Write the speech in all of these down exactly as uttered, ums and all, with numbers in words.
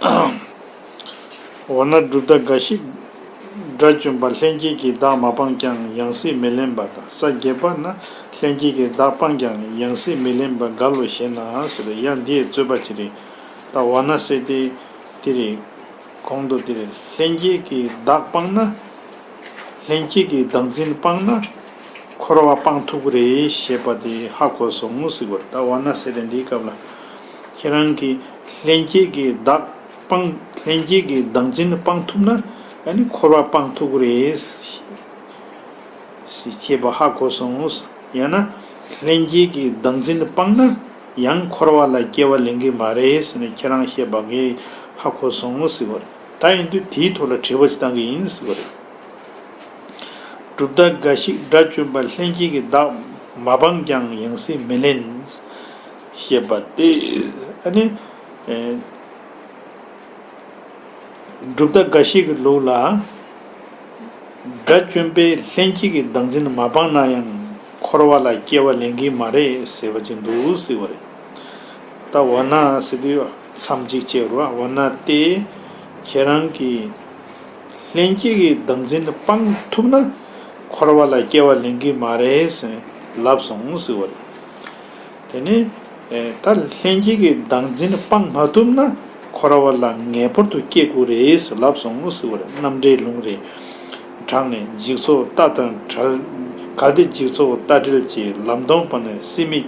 འོ་ན་གྲུབ་མཐའ་འགའ་ཞིག་དགྲ་བཅོམ་པ་ལྷན་སྐྱེས་ཀྱི་བདག་མ་སྤངས་ཀྱང་ཡང་སྲིད་མི་ལེན་པ་དང་། ས་བརྒྱད་པ་ན་ལྷན་སྐྱེས་ཀྱི་བདག་སྤངས་ཀྱང་ཡང་སྲིད་མི་ལེན་པ་འགལ་ལོ་ཞེ་ན་ཟེར་བའི་ཡང་འདིའི་རྩོད་པ་ཅི་རེད། ད་འོ་ན་ཟེར་ཏེ་དེ་རེད། གོང་དུ་དེ་རེད། ལྷན་སྐྱེས་ཀྱི་བདག་སྤངས་ན། ལྷན་སྐྱེས་ཀྱི་བདག་འཛིན་སྤངས་ན་འཁོར་བ་སྤང་ཐུབ་ཀྱི་རེད་ཞེས་པ་དེ་ཧ་གོ་སོང་ཟེར་བ་རེད། ད་འོ་ན་ཟེར་ཏེ་འདིའི་སྐབས་ལ་ཁྱེད་རང་གིས་ལྷན་སྐྱེས་ཀྱི་བདག་སྤང་། ལྷན་སྐྱེས་ཀྱི་བདག་འཛིན་སྤང་ཐུབ་ན་ཨ་ནི་འཁོར་བ་སྤང་ཐུབ་ཀྱི་རེད་ཞེས་པ་ཧ་གོ་སོང་། ཡང་ན་ལྷན་སྐྱེས་ཀྱི་བདག་འཛིན་སྤངས་ན་ཡང་འཁོར་བ་ལ་སྐྱེ་བ་ལེན་གྱི་མ་རེད་ཟེར་ནས་ཁྱེད་རང་བཤད་པ་ངས་ཧ་གོ་སོང་ཟེར་བ་རེད། ད་ཡིན་དུས་དེའི་ཐོག་ལ་དྲི་བ་ཅིག་བཏང་གི་ཡིན་ཟེར་བ་རེད། གྲུབ་མཐའ་འགའ་ཞིག་དགྲ་བཅོམ་པ་ལྷན་སྐྱེས་ཀྱི་བདག་མ་སྤངས་ཀྱང་ཡང་སྲིད་མི་ལེན། ཞེས་པ་སྟེ། ཨ་ནི། ཨེ། གྲུབ་མཐའ་འགའ་ཞིག་གི་ལུགས་ལ། དགྲ་བཅོམ་པས་ལྷན་སྐྱེས་ཀྱི་བདག་འཛིན་མ་སྤངས་ན་ཡང་འཁོར་བ་ལ་སྐྱེ་བ་ལེན་གྱི་མ་རེད་ཟེར་བ་ཅིག་འདུག་ཟེར་བ་རེད། ད་འོ་ན་ཟེར་དུས་མཚམས་གཅིག་བཅད་རོགས། འོ་ན་སྟེ། ཁྱེད་རང་གིས་ལྷན་སྐྱེས་ཀྱི་བདག་འཛིན་སྤང་ཐུབ་ན་འཁོར་བ་ལ་སྐྱེ་བ་ལེན་གྱི་མ་རེད་ཟེར་ལབ་སོང་ཟེར་བ་རེད། དེ་ནས་ད་ལྷན་སྐྱེས་ཀྱི་བདག་འཛིན་སྤང་མ་ཐུབ་ན་འཁོར་བ་ལ་ངེས་པར་དུ་སྐྱེ་དགོས་རེད་ཟེར་ལབ་སོང་ཟེར་བ་རེད། རྣམ་འགྲེལ་ལུང་རེད། དྲངས་ནས་འཇིག་ཚོགས་རྟ་དང་བྲལ། གལ་ཏེ་འཇིག་ཚོགས་རྟ་བྲལ་གྱི་ལམ་སྟོན་པ་ནི་སྲིད་མི་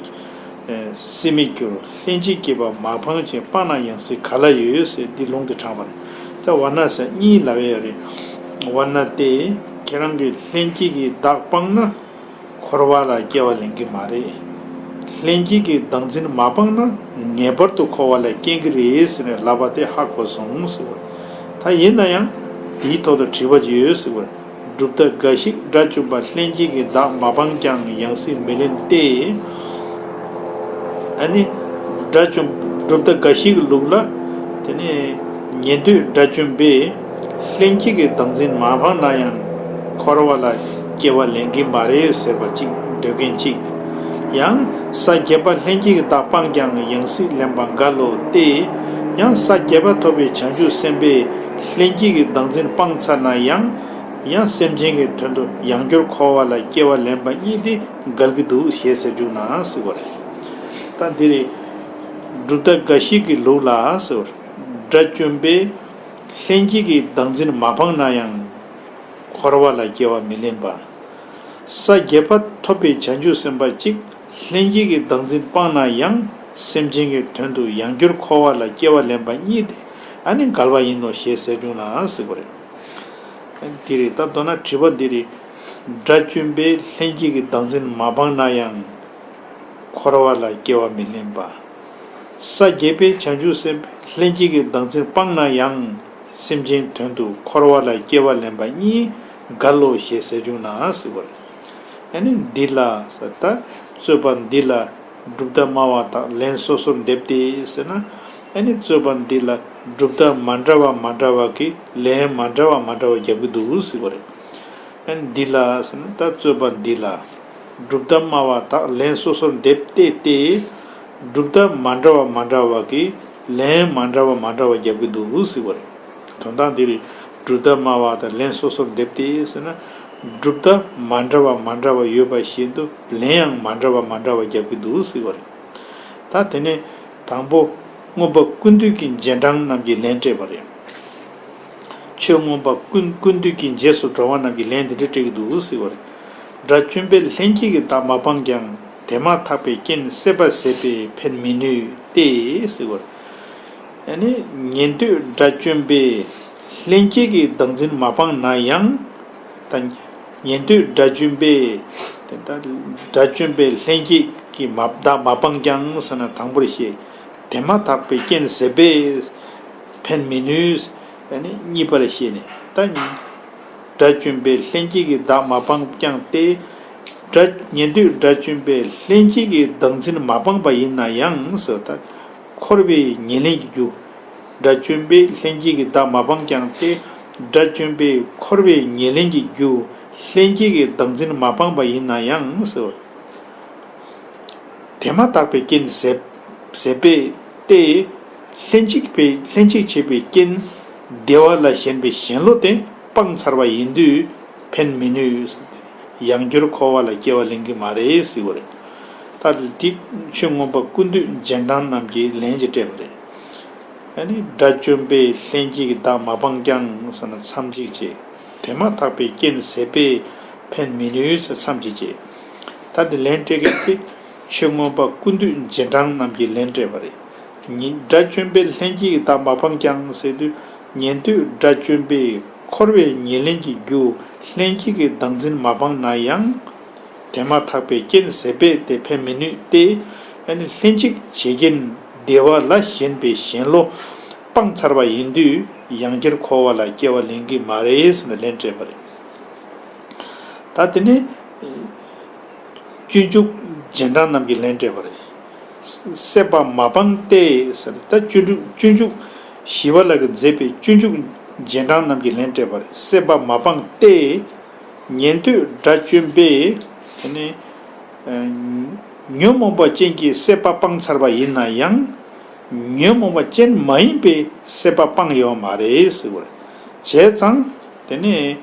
སྲིད་མི་འགྱུར། ལྷན་ཅིག་སྐྱེས་པ་མ་སྤངས་ཀྱི་སྤངས་ན་ཡང་སྲིད་ག་ལ་ཡོད་ཟེར་འདི་ལུང་དེ་དྲངས་པ་རེད། ད་འོ་ན་ཟེར་གཉིས་ལབ་ཡོད་རེད། འོ་ན་སྟེ། ཁྱེད་རང་གིས་ལྷན་སྐྱེས་ཀྱི་བདག་སྤངས་ན་འཁོར་བ་ལ་སྐྱེ་བ་ལེན་གྱི་མ་རེད། ལྷན་སྐྱེས་ཀྱི་བདག་འཛིན་མ་སྤངས་ན་ངེས་པར་དུ་འཁོར་བ་ལ་སྐྱེ་གི་རེད་ཟེར་ནས་ལབ་པ་དེ་ཧ་གོ་སོང་ཟེར་བ། ད་ཡིན་ན་ཡང་དེའི་ཐོག་ཏུ་དྲི་བ་ཅིག་ཡོད་ཟེར་བ། གྲུབ་མཐའ་འགའ་ཞིག་དགྲ་བཅོམ་པ་ལྷན་སྐྱེས་ཀྱི་བདག་མ་སྤངས་ཀྱང་ཡང་སྲིད་མི་ལེན་ཏེ། ཨ་ནི། དགྲ་བཅོམ། གྲུབ་མཐའ་འགའ་ཞིག་གི་ལུགས་ལ། དེ་ནས་ཉན་ཐོས་དགྲ་བཅོམ་པས་ལྷན་སྐྱེས་ཀྱི་བདག་འཛིན་མ་སྤངས་ན་ཡང་འཁོར་བ་ལ་སྐྱེ་བ་ལེན་གྱི་མ་རེད་ཟེར་བ་གཅིག་འདོད་མཁན་གཅིག་ཡང་ས་བརྒྱད་པ་ལྷན་སྐྱེས་ཀྱི་བདག་སྤངས་ཀྱང་ཡང་སྲིད་ལེན་པ་འགལ་ལོ་སྟེ། ཡང་ས་བརྒྱད་པ་ཐོབ་པའི་བྱང་ཆུབ་སེམས་དཔས་ལྷན་སྐྱེས་ཀྱི་བདག་འཛིན་སྤངས་ཚར་ན་ཡང་། ཡང་སེམས་ཅན་གྱི་དོན་དུ་ཡང་བསྐྱར་འཁོར་བ་ལ་སྐྱེ་བ་ལེན་པ་གཉིས་དེ་འགལ་གྱི་འདུག་ཞེས་ཟེར་བཅུག་ན་ཟེར་བ་རེད། ད་འདི་རེད། གྲུབ་མཐའ་འགའ་ཞིག་གི་ལུགས་ལ་ཟེར་བ། དགྲ་བཅོམ་པས་ལྷན་སྐྱེས་ཀྱི་བདག་འཛིན་མ་སྤངས་ན་ཡང་། འཁོར་བ་ལ་སྐྱེ་བ་མི་ལེན་པ། ས་བརྒྱད་པ་ཐོབ་པའི་བྱང་ཆུབ་སེམས་དཔའ་གཅིག་ལྷན་སྐྱེས་ཀྱི་བདག་འཛིན་སྤངས་ན་ཡང་སེམས་ཅན་གྱི་དོན་དུ་ཡང་བསྐྱར་འཁོར་བ་ལ་སྐྱེ་བ་ལེན་པ་གཉིས་དེ་ཨ་ནི་འགལ་བ་ཡིན་ནོ་ཞེས་ཟེར་བྱུང་ན་ཟེར་བ་རེད། འདི་རེད། ད་མདོར་ན་དྲི་བ་འདི་རེད། དགྲ་བཅོམ་པས་ལྷན་སྐྱེས་ཀྱི་བདག་འཛིན་མ་སྤངས་ན་ཡང་འཁོར་བ་ལ་སྐྱེ་བ་མི་ལེན་པ། ས་བརྒྱད་པའི་བྱང་ཆུབ་སེམས་དཔས་ལྷན་སྐྱེས་ཀྱི་བདག་འཛིན་སྤངས་ན་ཡང་སེམས་ཅན་དོན་དུ་འཁོར་བ་ལ་སྐྱེ་བ་ལེན་པ་གཉིས་འགལ་ལོ་ཞེས་ཟེར་བྱུང་ན་ཟེར་བ་རེད། ཨ་ནི་འདི་ལ་ཟེར་ད་རྩོད་པ་འདི་ལ་གྲུབ་མཐའ་སྨྲ་བ་དག་ལན་སོ་སོར་འདེབས་ཏེ་ཟེར་ན། ཨ་ནི་རྩོད་པ་འདི་ལ་གྲུབ་མཐའ་མ་འདྲ་བ་མ་འདྲ་བ་གིས་ལན་མ་འདྲ་བ་མ་འདྲ་བ་རྒྱབ་ཀྱི་འདུག་ཟེར་བ་རེད། ཨ་ནི་འདི་ལ་ཟེར་ན་ད་རྩོད་པ་འདི་ལ་གྲུབ་མཐའ་སྨྲ་བ་དག་ལན་སོ་སོར་འདེབས་ཏེ་སྟེ། གྲུབ་མཐའ་མ་འདྲ་བ་མ་འདྲ་བ་གིས་ལན་མ་འདྲ་བ་མ་འདྲ་བ་རྒྱབ་ཀྱི་འདུག་ཟེར་བ་རེད། དོན་དག་འདི་རེད། གྲུབ་མཐའ་སྨྲ་བ་དག་ལན་སོ་སོར་འདེབས་ཏེ་ཟེར་ན། གྲུབ་མཐའ་མ་འདྲ་བ་མ་འདྲ་བ་ཡོད་པ་བཞིན་དུ་ལན་ཡང་མ་འདྲ་བ་མ་འདྲ་བ་རྒྱབ་ཀྱི་འདུག་ཟེར་བ་རེད། ད་དེ་ནས་དང་པོ་མངོན་པ་ཀུན་བཏུས་ཀྱི་རྗེས་འབྲང་རྣམས་ཀྱིས་ལན་སྤྲད་པ་རེད། ཆོས་མངོན་པ་ཀུན་ཀུན་བཏུས་ཀྱི་རྗེས་སུ་འགྲོ་བ་རྣམས་ཀྱིས་ལན་དེ་འདྲ་སྤྲད་ཀྱི་འདུག་ཟེར་བ་རེད། དགྲ་བཅོམ་པས་ལྷན་སྐྱེས་ཀྱི་བདག་མ་སྤངས་ཀྱང་དེ་མ་ཐག་པའི་རྐྱེན་སྲེད་པ་ཟད་པས་ཕན་མི་ནུས་ཏེ་ཟེར་བ་རེད། ཨ་ནི་ཉན་ཐོས་དགྲ་བཅོམ་པས་ལྷན་སྐྱེས་ཀྱི་བདག་འཛིན་མ་སྤངས་ན་ཡང་། ད་ཉན་ཐོས་དགྲ་བཅོམ་པས་དེ་ལྟར་དགྲ་བཅོམ་པས་ལྷན་སྐྱེས་ཀྱི་མ་བདག་མ་སྤངས་ཀྱང་ཟེར་ན་དང་པོར་བཤད། དེ་མ་ཐག་པའི་རྐྱེན་ཟད་པས་ཕན་མི་ནུས། ཨ་ནི་གཉིས་པར་བཤད་ནས་ད་དགྲ་བཅོམ་པས་ལྷན་སྐྱེས་ཀྱི་བདག་མ་སྤངས་ཀྱང་སྟེ། དགྲ་ཉན་ཐོས་དགྲ་བཅོམ་པས་ལྷན་སྐྱེས་ཀྱི་བདག་འཛིན་མ་སྤངས་པ་ཡིན་ན་ཡང་ཟེར་ད། འཁོར་བའི་ཉེར་ལེན་གྱི་རྒྱུ། དགྲ་བཅོམ་པས་ལྷན་སྐྱེས་ཀྱི་བདག་མ་སྤངས་ཀྱང་སྟེ། དགྲ་བཅོམ་པས་འཁོར་བའི་ཉེར་ལེན་གྱི་རྒྱུ། ལྷན་སྐྱེས་ཀྱི་བདག་འཛིན་མ་སྤངས་པ་ཡིན་ན་ཡང་ཟེར། དེ་མ་ཐག་པའི་རྐྱེན་ཟད་ཟད་པས་ཏེ། ལྷན་ཅིག་པའི་ལྷན་ཅིག་བྱེད་པའི་རྐྱེན་བདེ་བ་ལ་ཞེན་པའི་ཞེན་བློ་དེ་སྤངས་ཚར་བ་ཡིན་དུས་ཕན་མི་ནུས། ཡང་བསྐྱར་འཁོར་བ་ལ་སྐྱེ་བ་ལེན་གྱི་མ་རེད་ཟེར་བ་རེད། ད་དེ་ཆོས་མངོན་པ་ཀུན་བཏུས་རྗེས་འབྲང་རྣམས་ཀྱིས་ལན་ཅིག་སྤྲད་པ་རེད། ཨ་ནི་དགྲ་བཅོམ་པས་ལྷན་སྐྱེས་ཀྱི་བདག་མ་སྤངས་ཀྱང་ཟེར་ན་མཚམས་གཅིག་བྱས། དེ་མ་ཐག་པའི་རྐྱེན་ཟད་པས་ཕན་མི་ནུས་ཟེར་མཚམས་གཅིག་བྱས། ད་དེ་ལན་སྤྲད་མཁན་དེ་ཆོས་མངོན་པ་ཀུན་བཏུས་རྗེས་འབྲང་རྣམས་ཀྱིས་ལན་སྤྲད་པ་རེད། ཉན་དགྲ་བཅོམ་པས་ལྷན་སྐྱེས་ཀྱི་བདག་མ་སྤངས་ཀྱང་ཟེར་དུས་ཉན་ཐོས་དགྲ་བཅོམ་པས་འཁོར་བའི་ཉེར་ལེན་གྱི་རྒྱུ་ལྷན་སྐྱེས་ཀྱི་བདག་འཛིན་མ་སྤངས་ན་ཡང་། དེ་མ་ཐག་པའི་རྐྱེན་ཟད་པས་དེ་ཕན་མི་ནུས་ཏེ། ཨ་ནི་ལྷན་ཅིག་བྱེད་རྐྱེན་བདེ་བ་ལ་ཞེན་པའི་ཞེན་བློ་སྤངས་ཚར་བ་ཡིན་དུས་ཡང་བསྐྱར་འཁོར་བ་ལ་སྐྱེ་བ་ལེན་གྱི་མ་རེད་ཟེར་ནས་ལན་སྤྲད་པ་རེད། ད་དེ་ནས་སྤྱོད་འཇུག་རྗེས་འབྲང་རྣམས་ཀྱིས་ལན་སྤྲད་པ་རེད། སྲེད་པ་མ་སྤངས་ཏེ་ཟེར། ད་སྤྱོད་འཇུག་སྤྱོད་འཇུག་ཞི་བ་ལྷ་གིས་མཛད་པའི་སྤྱོད་འཇུག་རྗེས་འབྲང་རྣམས་ཀྱིས་ལན་སྤྲད་པ་རེད། སྲེད་པ་མ་སྤངས་ཏེ། ཉན་ཐོས་དགྲ་བཅོམ་པས་དེ་ནི་ཉོན་མོངས་པ་ཅན་གྱི་སྲེད་པ་སྤངས་ཚར་བ་ཡིན་ན་ཡང་། ཉོན་མོངས་པ་ཅན་མ་ཡིན་པའི་སྲེད་པ་སྤངས་ཡོད་མ་རེད་ཟེར་བ་རེད། བྱས་ཙང་དེ་ནི།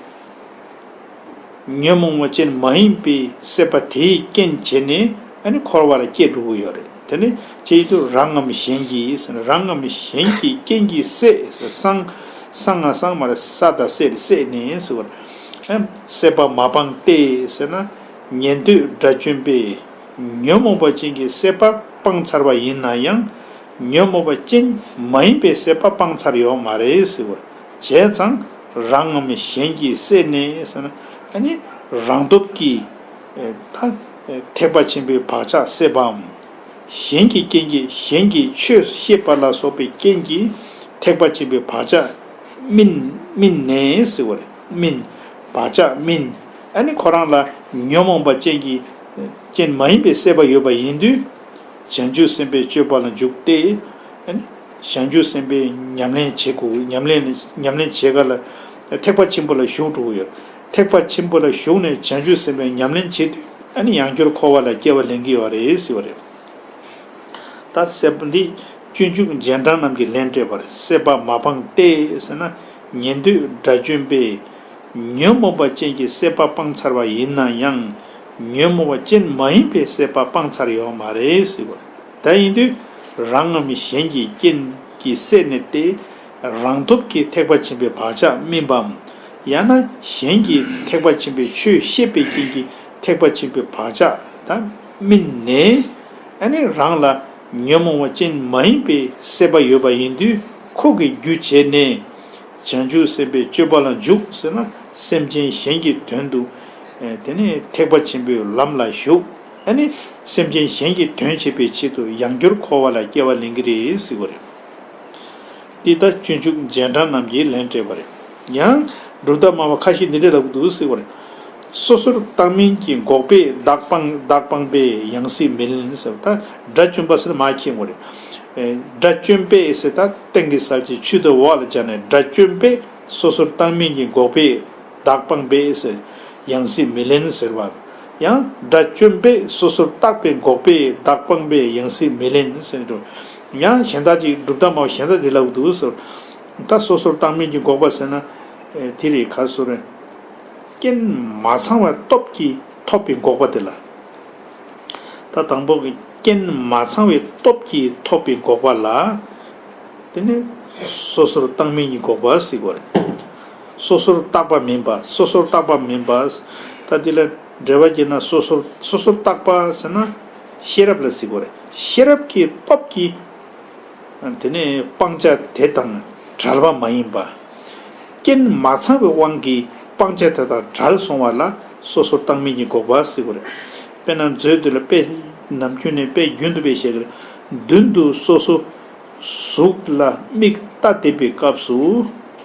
ཉོན་མོངས་པ་ཅན་མ་ཡིན་པའི་སྲེད་པ་དེའི་རྐྱེན་བྱས་ནས་ཨ་ནི་འཁོར་བ་ལ་སྐྱེ་འགྲོ་གི་ཡོད་རེད། དེ་ནི་ཅི་ཡིན་དུས་རང་ངམ་གཞན་གྱིས་རང་ངམ་གཞན་གྱི་རྐྱེན་གྱིས་སྲེད་སྲང་སྲང་ང་སྲང་མ་རེད། ས་དང་སྲེད་སྲེད་ནས་ཟེར་བ་རེད། སྲེད་པ་མ་སྤངས་ཏེ་ཟེར་ན་ཉན་ཐོས་དགྲ་བཅོམ་པས་ཉོན་མོངས་པ་ཅན་གྱི་སྲེད་པ་སྤངས་ཚར་བ་ཡིན་ན་ཡང་། ཉོན་མོངས་པ་ཅན་མ་ཡིན་པའི་སྲེད་པ་སྤངས་ཚར་ཡོད་མ་རེད་ཟེར་བ། བྱས་ཙང་རང་ངམ་གཞན་གྱིས་སྲེད་ནས་ཟེར་ན་ཨ་ནི་རང་སྟོབས་ཀྱིས་ད་ཐེག་པ་ཆེན་པོའི་བག་ཆགས་སད་པའམ། གཞན་གྱི་རྐྱེན་གྱིས་གཞན་གྱི་ཆོས་བཤད་པ་ལ་སོགས་པའི་རྐྱེན་གྱིས་ཐེག་པ་ཆེན་པོའི་བག་ཆགས་སྨིན་སྨིན་ནས་ཟེར་བ་རེད། སྨིན། བག་ཆགས་སྨིན། ཨ་ནི་ཁོ་རང་ལ་ཉོན་མོངས་པ་ཅན་གྱི་ཅན་མ་ཡིན་པའི་སྲེད་པ་ཡོད་པ་ཡིན་དུས། བྱང་ཆུབ་སེམས་དཔའི་སྤྱོད་པ་ལ་འཇུག་སྟེ། ཨ་ནི་བྱང་ཆུབ་སེམས་དཔའི་ཉམས་ལེན་བྱེད་དགོས། ཉམས་ལེན་ཉམས་ལེན་བྱེད་ག་ལ་ཐེག་པ་ཆེན་པོ་ལ་ཞུགས་འགྲོ་གི་ཡོད། ཐེག་པ་ཆེན་པོ་ལ་ཞུགས་ནས་བྱང་ཆུབ་སེམས་དཔའི་ཉམས་ལེན་བྱེད་དུས་ཨ་ནི་ཡང་བསྐྱར་འཁོར་བ་ལ་སྐྱེ་བ་ལེན་གྱི་ཡོད་རེད་ཟེར་བ་རེད། ད་སྲེད་པ་འདི་སྤྱོད་འཇུག་རྗེས་འབྲང་རྣམས་ཀྱིས་ལན་སྤྲད་པར་སྲེད་པ་མ་སྤངས་ཏེ་ཟེར་ན། ཉན་ཐོས་དགྲ་བཅོམ་པས་ཉོན་མོངས་པ་ཅན་གྱི་སྲེད་པ་སྤངས་ཚར་བ་ཡིན་ན་ཡང་། ཉོན་མོངས་པ་ཅན་མ་ཡིན་པའི་སྲེད་པ་སྤངས་ཚར་ཡོད་མ་རེད་ཟེར་བ། ད་ཡིན་དུས་རང་ངམ་གཞན་གྱི་རྐྱེན་གྱིས་སྲེད་ནས་ཏེ། རང་སྟོབས་ཀྱིས་ཐེག་པ་ཆེན་པོའི་བག་ཆགས་སྨིན་པའམ། ཡང་ན་གཞན་གྱིས་ཐེག་པ་ཆེན་པོའི་ཆོས་བཤད་པའི་རྐྱེན་གྱིས་ཐེག་པ་ཆེན་པོའི་བག་ཆགས་ད་སྨིན་ནས། ཨ་ནི་རང་ལ་ཉོན་མོངས་པ་ཅན་མ་ཡིན་པའི་སྲེད་པ་ཡོད་པ་ཡིན་དུས་ཁོ་གི་རྒྱུ་བྱས་ནས། བྱང་ཆུབ་སེམས་དཔའི་སྤྱོད་པ་ལ་འཇུག་ཟེར་ན་སེམས་ཅན་གཞན་གྱི་དོན་དུ། ཨེ་དེ་ནས་ཐེག་པ་ཆེན་པོའི་ལམ་ལ་ཞུགས། ཨ་ནི་སེམས་ཅན་གཞན་གྱི་དོན་བྱེད་པའི་ཆེད་དུ་ཡང་བསྐྱར་འཁོར་བ་ལ་སྐྱེ་བ་ལེན་གྱི་རེད་ཟེར་བ་རེད། འདི་ལྟར་སྤྱོད་འཇུག་རྗེས་འབྲང་རྣམས་ཀྱིས་ལན་སྤྲད་པ་རེད། ཡང་གྲུབ་མཐའ་སྨྲ་བ་ཁ་ཤས་འདི་འདྲ་ལབ་ཀྱི་འདུག་ཟེར་བ་རེད། སོ་སོར་བརྟགས་མིན་གྱི་འགོག་པས་བདག་སྤངས་བདག་སྤངས་པས་ཡང་སྲིད་མི་ལེན་ཟེར་བ། ད་དགྲ་བཅོམ་པ་ཟེར་ན་མ་མཁྱེན་པ་རེད། ཨེ་དགྲ་བཅོམ་པས་ཟེར་ད་སྟེང་གི་གསལ་བྱེད་ཆུ་དང་འོག་ལ་སྦྱར་ནས་དགྲ་བཅོམ་པས་སོ་སོར་བརྟགས་མིན་གྱི་འགོག་པས་བདག་སྤངས་པས་ཟེར། ཡང་སྲིད་མི་ལེན་ཟེར་བ། ཡང་དགྲ་བཅོམ་པས་སོ་སོར་བརྟགས་པའི་འགོག་པས་བདག་སྤངས་པས་ཡང་སྲིད་མི་ལེན་ཟེར་འགྲོ། ཡང་གཞན་དག་ཅིག་གྲུབ་མཐའ་སྨྲ་བ་གཞན་དག་འདི་ལབ་འདུག་ཟེར། ད་སོ་སོར་བརྟགས་མིན་གྱི་འགོག་པ་ཟེར་ན། ཨེ་དེ་རེད་ག་སོ་རེད། རྐྱེན་མ་ཚང་བའི་སྟོབས་ཀྱིས་ཐོབ་པའི་འགོག་པ་དེ་ལ། ད་དང་པོ་གི་རྐྱེན་མ་ཚང་བའི་སྟོབས་ཀྱིས་ཐོབ་པའི་འགོག་པ་ལ། དེ་ནི་སོ་སོར་བརྟགས་མིན་གྱི་འགོག་པ་ཟེར་དགོས་རེད། སོ་སོར་བརྟགས་པ་མིན་པ། སོ་སོར་བརྟགས་པ་མིན་པ། ད་དེ་ལ་འགྲེལ་པ་བརྒྱབ་ན་སོ་སོར་སོ་སོར་བརྟགས་པ་ཟེར་ན་ཤེས་རབ་ལ་ཟེར་དགོས་རེད། ཤེས་རབ་ཀྱི་སྟོབས་ཀྱིས། དེ་ནས་སྤང་བྱ་དེ་དང་བྲལ་བ་མ་ཡིན་པ། རྐྱེན་མ་ཚང་བའི་དབང་གིས་སྤང་བྱ་དེ་དང་བྲལ་སོང་བ་ལ་སོ་སོར་བརྟགས་མིན་གྱི་འགོག་པ་ཟེར་དགོས་རེད། དཔེར་ན་མཛོད་འདི་ལ་དཔེ་ནམ་རྒྱུན་ནས་དཔེ་རྒྱུན་དུ་སྦས་བཤད་ཀྱི་རེད། མདུན་དུ་སོ་སོ་གཟུགས་ལ་མིག་ལྟ་བསྡད་པའི་སྐབས་སུ་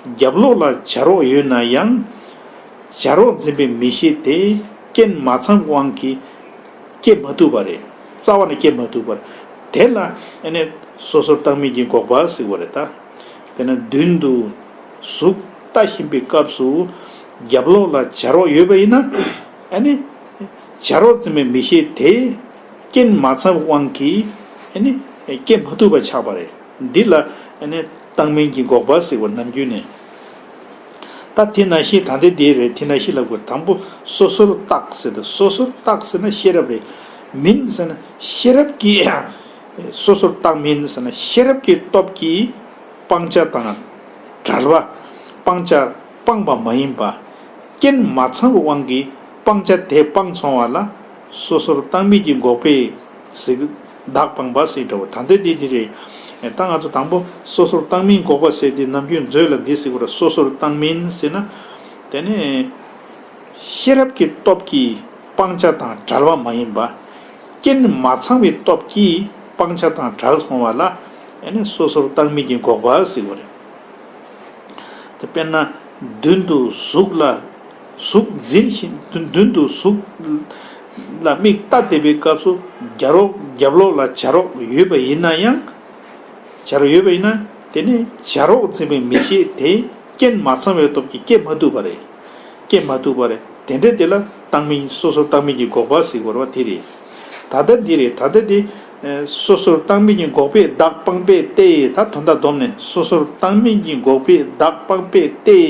རྒྱབ་ལོགས་ལ་བྱ་རོག་ཡོད་ན་ཡང་། བྱ་རོག་འཛིན་པའི་མིག་ཤེས་དེ་རྐྱེན་མ་ཚང་བའི་དབང་གིས་སྐྱེ་མ་ཐུབ་པ་རེད། རྩ་བ་ནས་སྐྱེ་མ་ཐུབ་པར། དེ་ལ་ཨ་ནི་སོ་སོར་བརྟགས་མིན་གྱི་འགོག་པ་ཟེར་བ་རེད་ད། དཔེར་ན་མདུན་དུ་གཟུགས་ལྟ་བཞིན་པའི་སྐབས་སུ་རྒྱབ་ལོགས་ལ་བྱ་རོག་ཡོད་པ་ཡིན་ན། ཨ་ནི་བྱ་རོག་འཛིན་པའི་མིག་ཤེས་དེ་རྐྱེན་མ་ཚང་བའི་དབང་གིས་ཨ་ནི་སྐྱེ་མ་ཐུབ་པ་ཆགས་པ་རེད། འདི་ལ་ཨ་ནི་བཏང་མིན་གྱི་འགོག་པ་ཟེར་བ་ནམ་རྒྱུན་ནས། ད་དེ་ནང་བཞིན་ད་ལྟའི་འདི་རེད། དེ་ནང་བཞིན་ལབ་དགོས། དང་པོ་སོ་སོར་བརྟགས་ཟེར་ཏེ། སོ་སོར་བརྟགས་ཟེར་ན་ཤེས་རབ་རེད། མིན་ཟེར་ན་ཤེས་རབ་ཀྱིས། སོ་སོར་བརྟགས་མིན་ཟེར་ན་ཤེས་རབ་ཀྱི་སྟོབས་ཀྱིས་སྤང་བྱ་དང་བྲལ་བ། སྤང་བྱ་སྤངས་པ་མ་ཡིན་པ། རྐྱེན་མ་ཚང་བའི་དབང་གིས་སྤང་བྱ་དེ་སྤངས་སོང་བ་ལ་སོ་སོར་བརྟགས་མིན་གྱི་འགོག་པས་ཟེར། བདག་སྤངས་པ་ཟེར་འདྲ་བོ། ད་ལྟ་དེ་འདི་རེད། ད་ང་ཚོ་དང་པོ་སོ་སོར་བརྟགས་མིན་འགོག་པ་ཟེར་དེ་ནམ་རྒྱུན་མཛོད་ལ་འདི་ཟེར་དགོས་རེད། སོ་སོར་བརྟགས་མིན་ཟེར་ན། དེ་ནས་ཤེས་རབ་ཀྱི་སྟོབས་ཀྱིས་སྤང་བྱ་དང་བྲལ་བ་མ་ཡིན་པ། རྐྱེན་མ་ཚང་བའི་སྟོབས་ཀྱིས་སྤང་བྱ་དང་བྲལ་སོང་བ་ལ་ཨ་ནི་སོ་སོར་བརྟགས་མིན་གྱི་འགོག་པ་ཟེར་དགོས་རེད། དེ་དཔེར་ན་མདུན་དུ་གཟུགས་ལ་གཟུགས་འཛིན་ཞིང་། མདུན་དུ་གཟུགས་ལ་མིག་ལྟ་བསྡད་པའི་སྐབས་སུ་རྒྱབ་ལོགས་རྒྱབ་ལོགས་ལ་བྱ་རོག་ཡོད་པ་ཡིན་ན་ཡང་། བྱ་རོག་ཡོད་པ་ཡིན་ན་དེ་ནི་བྱ་རོག་འཛིན་པའི་མིག་ཤེས་དེ་རྐྱེན་མ་ཚང་བའི་སྟོབས་ཀྱིས་སྐྱེ་མ་ཐུབ་པ་རེད། སྐྱེ་མ་ཐུབ་པ་རེད། དེ་འདྲ་དེ་ལ་བརྟགས་མིན། སོ་སོར་བརྟགས་མིན་གྱི་འགོག་པ་ཟེར་དགོས་པ་དེ་རེད། ད་ལྟ་འདི་རེད། ད་ལྟ་འདི། ཨེ། སོ་སོར་བརྟགས་མིན་གྱི་འགོག་པས་བདག་སྤངས་པས་ཏེ། ད་དོན་དག་བསྡོམས་ནས་སོ་སོར་བརྟགས་མིན་གྱི་འགོག་པས་བདག་སྤངས་པས་ཏེ།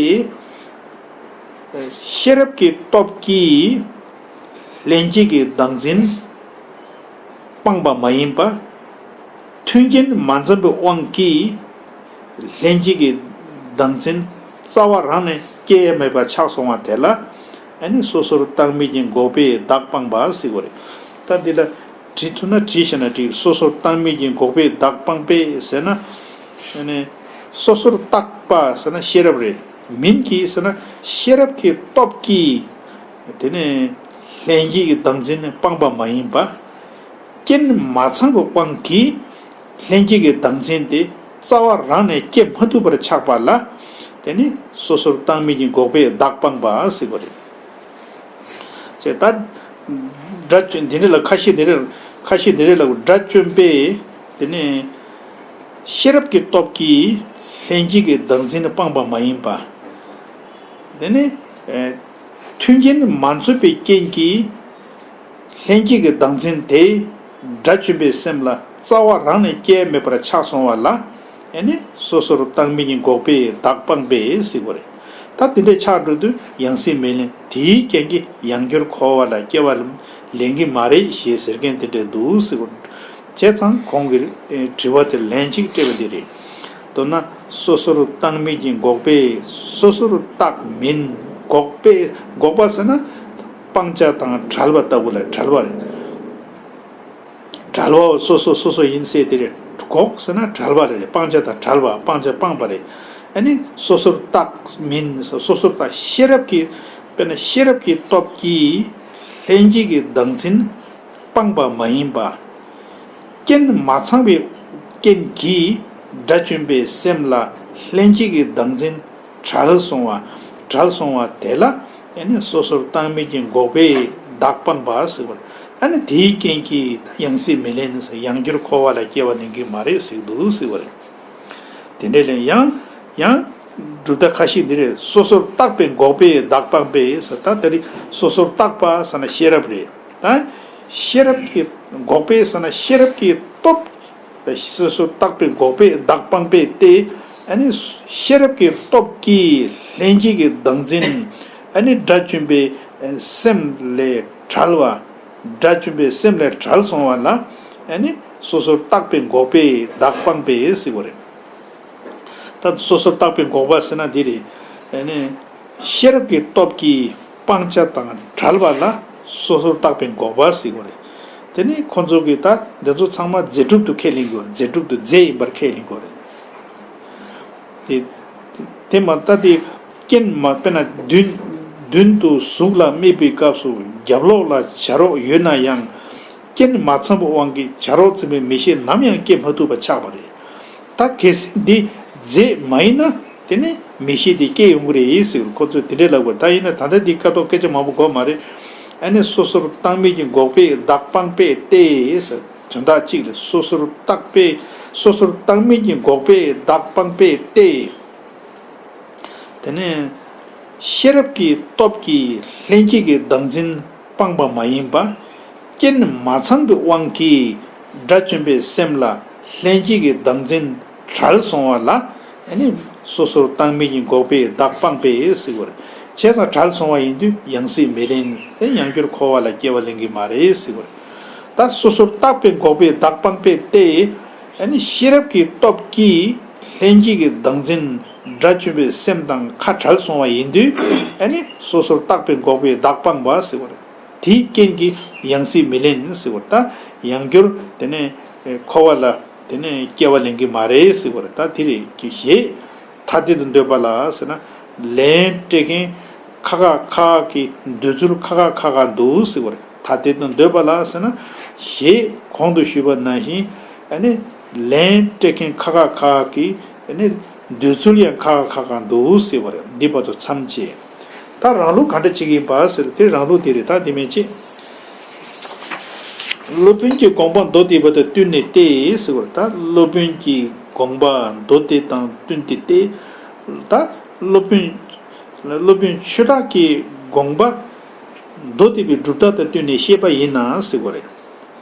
ཤེས་རབ་ཀྱི་སྟོབས་ཀྱིས་ལྷན་སྐྱེས་ཀྱི་བདག་འཛིན་སྤངས་པ་མ་ཡིན་པ། མཐུན་རྐྱེན་མ་འཛོམས་པའི་དབང་གིས་ལྷན་སྐྱེས་ཀྱི་བདག་འཛིན་རྩ་བ་རང་ནས་སྐྱེ་ཡས་མེད་པ་ཆགས་སོང་བ་དེ་ལ་ཨ་ནི་སོ་སོར་བརྟགས་མིན་གྱི་འགོག་པས་བདག་སྤངས་པ་ཟེར་དགོས་རེད། ད་འདི་ལ་བྲིས་ཐུབ་ན་བྲིས་ཤེས་ན་འགྲིག་སོ་སོར་བརྟགས་མིན་གྱི་འགོག་པས་བདག་སྤངས་པས་ཟེར་ན། ཨ་ནི་སོ་སོར་བརྟགས་པ་ཟེར་ན་ཤེས་རབ་རེད། མིན་གྱི་ཟེར་ན་ཤེས་རབ་ཀྱི་སྟོབས་ཀྱིས་དེ་ནི་ལྷན་སྐྱེས་ཀྱི་བདག་འཛིན་ནི་སྤངས་པ་མ་ཡིན་པ། རྐྱེན་མ་ཚང་བའི་དབང་གིས་ལྷན་སྐྱེས་ཀྱི་བདག་འཛིན་དེ་རྩ་བ་རང་ནས་སྐྱེ་མ་ཐུབ་པར་ཆགས་པ་ལ་དེ་ནི་སོ་སོར་བརྟགས་མིན་གྱི་འགོག་པས་བདག་སྤངས་པ་ཟེར་དགོས་རེད། ཅེས་ད། སྒྲ་བཅོས། འདི་འདྲ་ལ་ཁ་ཤས་འདི་རེ། ཁ་ཤས་འདི་རེ་ལ་སྒྲ་བཅོས་པས་དེ་ནི་ཤེས་རབ་ཀྱི་སྟོབས་ཀྱིས་ལྷན་སྐྱེས་ཀྱི་བདག་འཛིན་སྤངས་པ་མ་ཡིན་པ། དེ་ནི་ཨེ། མཐུན་རྐྱེན་མ་འཛོམས་པའི་རྐྱེན་གྱིས་ལྷན་སྐྱེས་ཀྱི་བདག་འཛིན་དེ་སྒྲ་བཅོས་པའི་སེམས་ལ་རྩ་བ་རང་ནས་སྐྱེ་མེད་པར་ཆགས་སོང་བ་ལ་ཨེ་ནི་སོ་སོར་བརྟགས་མིན་གྱི་འགོག་པས་བདག་སྤངས་པས་ཟེར་དགོས་རེད། ད་དེ་འདྲའི་ཆགས་འགྲོ་དུས་ཡང་སྲིད་མི་ལེན། དེའི་རྐྱེན་གྱིས་ཡང་བསྐྱར་འཁོར་བ་ལ་སྐྱེ་བ་ལེན་གྱི་མ་རེད་ཞེས་ཟེར་མཁན་དེ་འདྲ་འདུག་ཟེར་དགོས། བྱས་ཙང་གོང་གི་དྲི་བ་དེ་ལན་གཅིག་སྤྲད་པ་འདི་རེད། མདོར་ན་སོ་སོར་བརྟགས་མིན་གྱི་འགོག་པས་སོ་སོར་བརྟགས་མིན། འགོག་པས། འགོག་པ་ཟེར་ན་སྤང་བྱ་དང་བྲལ་བ་ལྟ་བུ་ལ་བྲལ་བ་རེད། བྲལ་བའོ། སོ་སོ་སོ་སོ་ཡིན་ཟེར་དེ་རེད། འགོག་ཟེར་ན་བྲལ་བ་རེད། སྤང་བྱ་དང་བྲལ་བ། སྤང་བྱ་སྤངས་པ་རེད། ཨ་ནི་སོ་སོར་བརྟགས་མིན། སོ་སོར་བརྟགས། ཤེས་རབ་ཀྱི། དཔེར་ན་ཤེས་རབ་ཀྱི་སྟོབས་ཀྱིས་ལྷན་སྐྱེས་ཀྱི་བདག་འཛིན་སྤངས་པ་མ་ཡིན་པ། རྐྱེན་མ་ཚང་བའི་རྐྱེན་གྱིས་དགྲ་བཅོམ་པའི་སེམས་ལ་ལྷན་སྐྱེས་ཀྱི་བདག་འཛིན་བྲལ་སོང་བ། བྲལ་སོང་བ་དེ་ལ་ཨ་ནི་སོ་སོར་བརྟགས་མིན་གྱི་འགོག་པས་བདག་སྤངས་པ་ཟེར་བ། ཨ་ནི་དེའི་རྐྱེན་གྱིས་ད་ཡང་སྲིད་མི་ལེན་ཟེར། ཡང་བསྐྱར་འཁོར་བ་ལ་སྐྱེ་བ་ལེན་གྱི་མ་རེད་ཟེར་འདུག་ཟེར་བ་རེད། དེ་འདྲ་ལས་ཡང་ཡང་གྲུབ་མཐའ་ཁ་ཤས་འདི་རེད། སོ་སོར་བརྟགས་པའི་འགོག་པས་བདག་སྤངས་པས་ཟེར། ད་དེ་རིང་སོ་སོར་བརྟགས་པ་ཟེར་ན་ཤེས་རབ་རེད། ད་ཤེས་རབ་ཀྱི་འགོག་པས་ཟེར་ན་ཤེས་རབ་ཀྱི་སྟོབས། སོ་སོར་བརྟགས་པའི་འགོག་པས་བདག་སྤངས་པས་ཏེ། ཨ་ནི་ཤེས་རབ་ཀྱི་སྟོབས་ཀྱིས་ལྷན་སྐྱེས་ཀྱི་བདག་འཛིན་ཨ་ནི་དགྲ་བཅོམ་པའི་སེམས་ལས་བྲལ་བ། དགྲ་བཅོམ་པའི་སེམས་ལས་བྲལ་སོང་བ་ལ་ཨ་ནི་སོ་སོར་བརྟགས་པའི་འགོག་པས་བདག་སྤངས་པས་ཟེར་བ་རེད། ད་སོ་སོར་བརྟགས་པའི་འགོག་པ་ཟེར་ན་འདི་རེད། ཨ་ནི་ཤེས་རབ་ཀྱི་སྟོབས་ཀྱིས་སྤང་བྱ་དང་བྲལ་བ་ལ་སོ་སོར་བརྟགས་པའི་འགོག་པ་ཟེར་བ་རེད། དེ་ནི་ཁོ་ཚོ་གིས་ད་འདི་ཚོ་ཚང་མ་རྫས་གྲུབ་ཏུ་ཁས་ལེན་གྱི་ཡོད་རེད། རྫས་གྲུབ་ཏུ་རྫས་ཡིན་པར་ཁས་ལེན་གྱི་ཡོད་རེད། དེ་དེ་མ་ད་དེ་རྐྱེན་མ། དཔེར་ན་མདུན་མདུན་དུ་གཟུགས་ལ་དམིགས་པའི་སྐབས་སུ་རྒྱབ་ལོགས་ལ་བྱ་རོག་ཡོད་ན་ཡང་། རྐྱེན་མ་ཚང་བའི་དབང་གིས་བྱ་རོག་འཛིན་པའི་མིག་ཤེས་ནམ་ཡང་སྐྱེ་མ་ཐུབ་པ་ཆགས་པ་རེད། ད་གལ་སྲིད་འདི་རྫས་མ་ཡིན་ན་དེ་ནི་མིག་ཤེས་དེ་སྐྱེ་ཡོང་གི་རེད་ཟེར། ཁོ་ཚོས་དེ་འདྲས་ལབ་དགོས། ད་ཡིན་ན་ད་ལྟ་འདི་ཀ་ཏོག་སྐད་ཆ་མང་པོ་དགོས་མ་རེད། ཨ་ནི་སོ་སོར་བརྟགས་མིན་གྱི་འགོག་པས་བདག་སྤངས་པས་ཏེ་ཟེར། དོན་དག་གཅིག་ལས་སོ་སོར་བརྟགས་པས། སོ་སོར་བརྟགས་མིན་གྱི་འགོག་པས་བདག་སྤངས་པས་ཏེ། དེ་ནས་ཤེས་རབ་ཀྱི་སྟོབས་ཀྱིས་ལྷན་སྐྱེས་ཀྱི་བདག་འཛིན་སྤངས་པ་མ་ཡིན་པ། རྐྱེན་མ་ཚང་བའི་དབང་གིས་དགྲ་བཅོམ་པའི་སེམས་ལ་ལྷན་སྐྱེས་ཀྱི་བདག་འཛིན་ བྲལ་སོང་བ་ལ་ཨ་ནི་སོ་སོར་བརྟགས་མིན་གྱི་འགོག་པའི་བདག་སྤངས་པས་ཟེར་བ་རེད། བྱས་ཙང་བྲལ་སོང་བ་ཡིན་དུས་ཡང་སྲིད་མི་ལེན། ཨེ་ཡང་བསྐྱར་འཁོར་བ་ལ་སྐྱེ་བ་ལེན་གྱི་མ་རེད་ཟེར་བ་རེད། ད་སོ་སོར་བརྟགས་པའི་འགོག་པའི་བདག་སྤངས་པས་ཏེ། ཨ་ནི་ཤེས་རབ་ཀྱི་སྟོབས་ཀྱིས་ལྷན་སྐྱེས་ཀྱི་བདག་འཛིན་དགྲ་བཅོམ་པའི་སེམས་དང་ཁ་བྲལ་སོང་བ་ཡིན་དུས་ཨ་ནི་སོ་སོར་བརྟགས་པའི་འགོག་པའི་བདག་སྤངས་པ་ཟེར་བ་རེད། དེའི་རྐྱེན་གྱིས་ཡང་སྲིད་མི་ལེན་ཟེར་བ་རེད། ད་ཡང་བསྐྱར་དེ་ནས་འཁོར་བ་ལ་དེ་ནས་སྐྱེ་བ་ལེན་གྱི་མ་རེད་ཟེར་བ་རེད། ད་དེ་རེད་ཀྱི་ཞེས་ཐ་དད་དུ་འདོད་པ་ལ་ཟེར་ན། ལན་སྤྲད་མཁན་ཁ་ཁ་ཁ་ཁ་གི་འདོད་ཚུལ་ཁ་ཁ་ཁ་ཁ་འདུག་ཟེར་བ་རེད། ཐ་དད་དུ་འདོད་པ་ལ་ཟེར་ན། ཞེས་གོང་དུ་ཞུས་པ་ནང་བཞིན་ཨ་ནི་ལན་སྤྲད་མཁན་ཁ་ཁ་ཁ་ཁ་གི་ཨ་ནི་འདོད་ཚུལ་ཡང་ཁ་ཁ་ཁ་ཁ་འདུག་ཟེར་བ་རེད། འདི་བར་དུ་མཚམས་བཅད། ད་རང་ལུགས་ག་འདྲ་བྱེད་ཀྱི་ཡིན་པ་ཟེར་དེ་རང་ལུགས་དེ་རེད། ད་དེ་མིན་ཅི། སློབ་དཔོན་གྱི་དགོངས་པ་མདོ་སྡེ་པ་དང་བསྟུན་ནས་ཏེ་ཟེར་བ་རེད། ད་སློབ་དཔོན་གྱི་དགོངས་པ་མདོ་སྡེ་དང་བསྟུན་ཏེ་ཏེ། ད་སློབ་དཔོན་སློབ་དཔོན་ཆོས་གྲགས་ཀྱི་དགོངས་པ་མདོ་སྡེ་པའི་སྒྲུབ་ཐབས་དང་བསྟུན་ནས་བཤད་པ་ཡིན་ན་ཟེར་བ་རེད།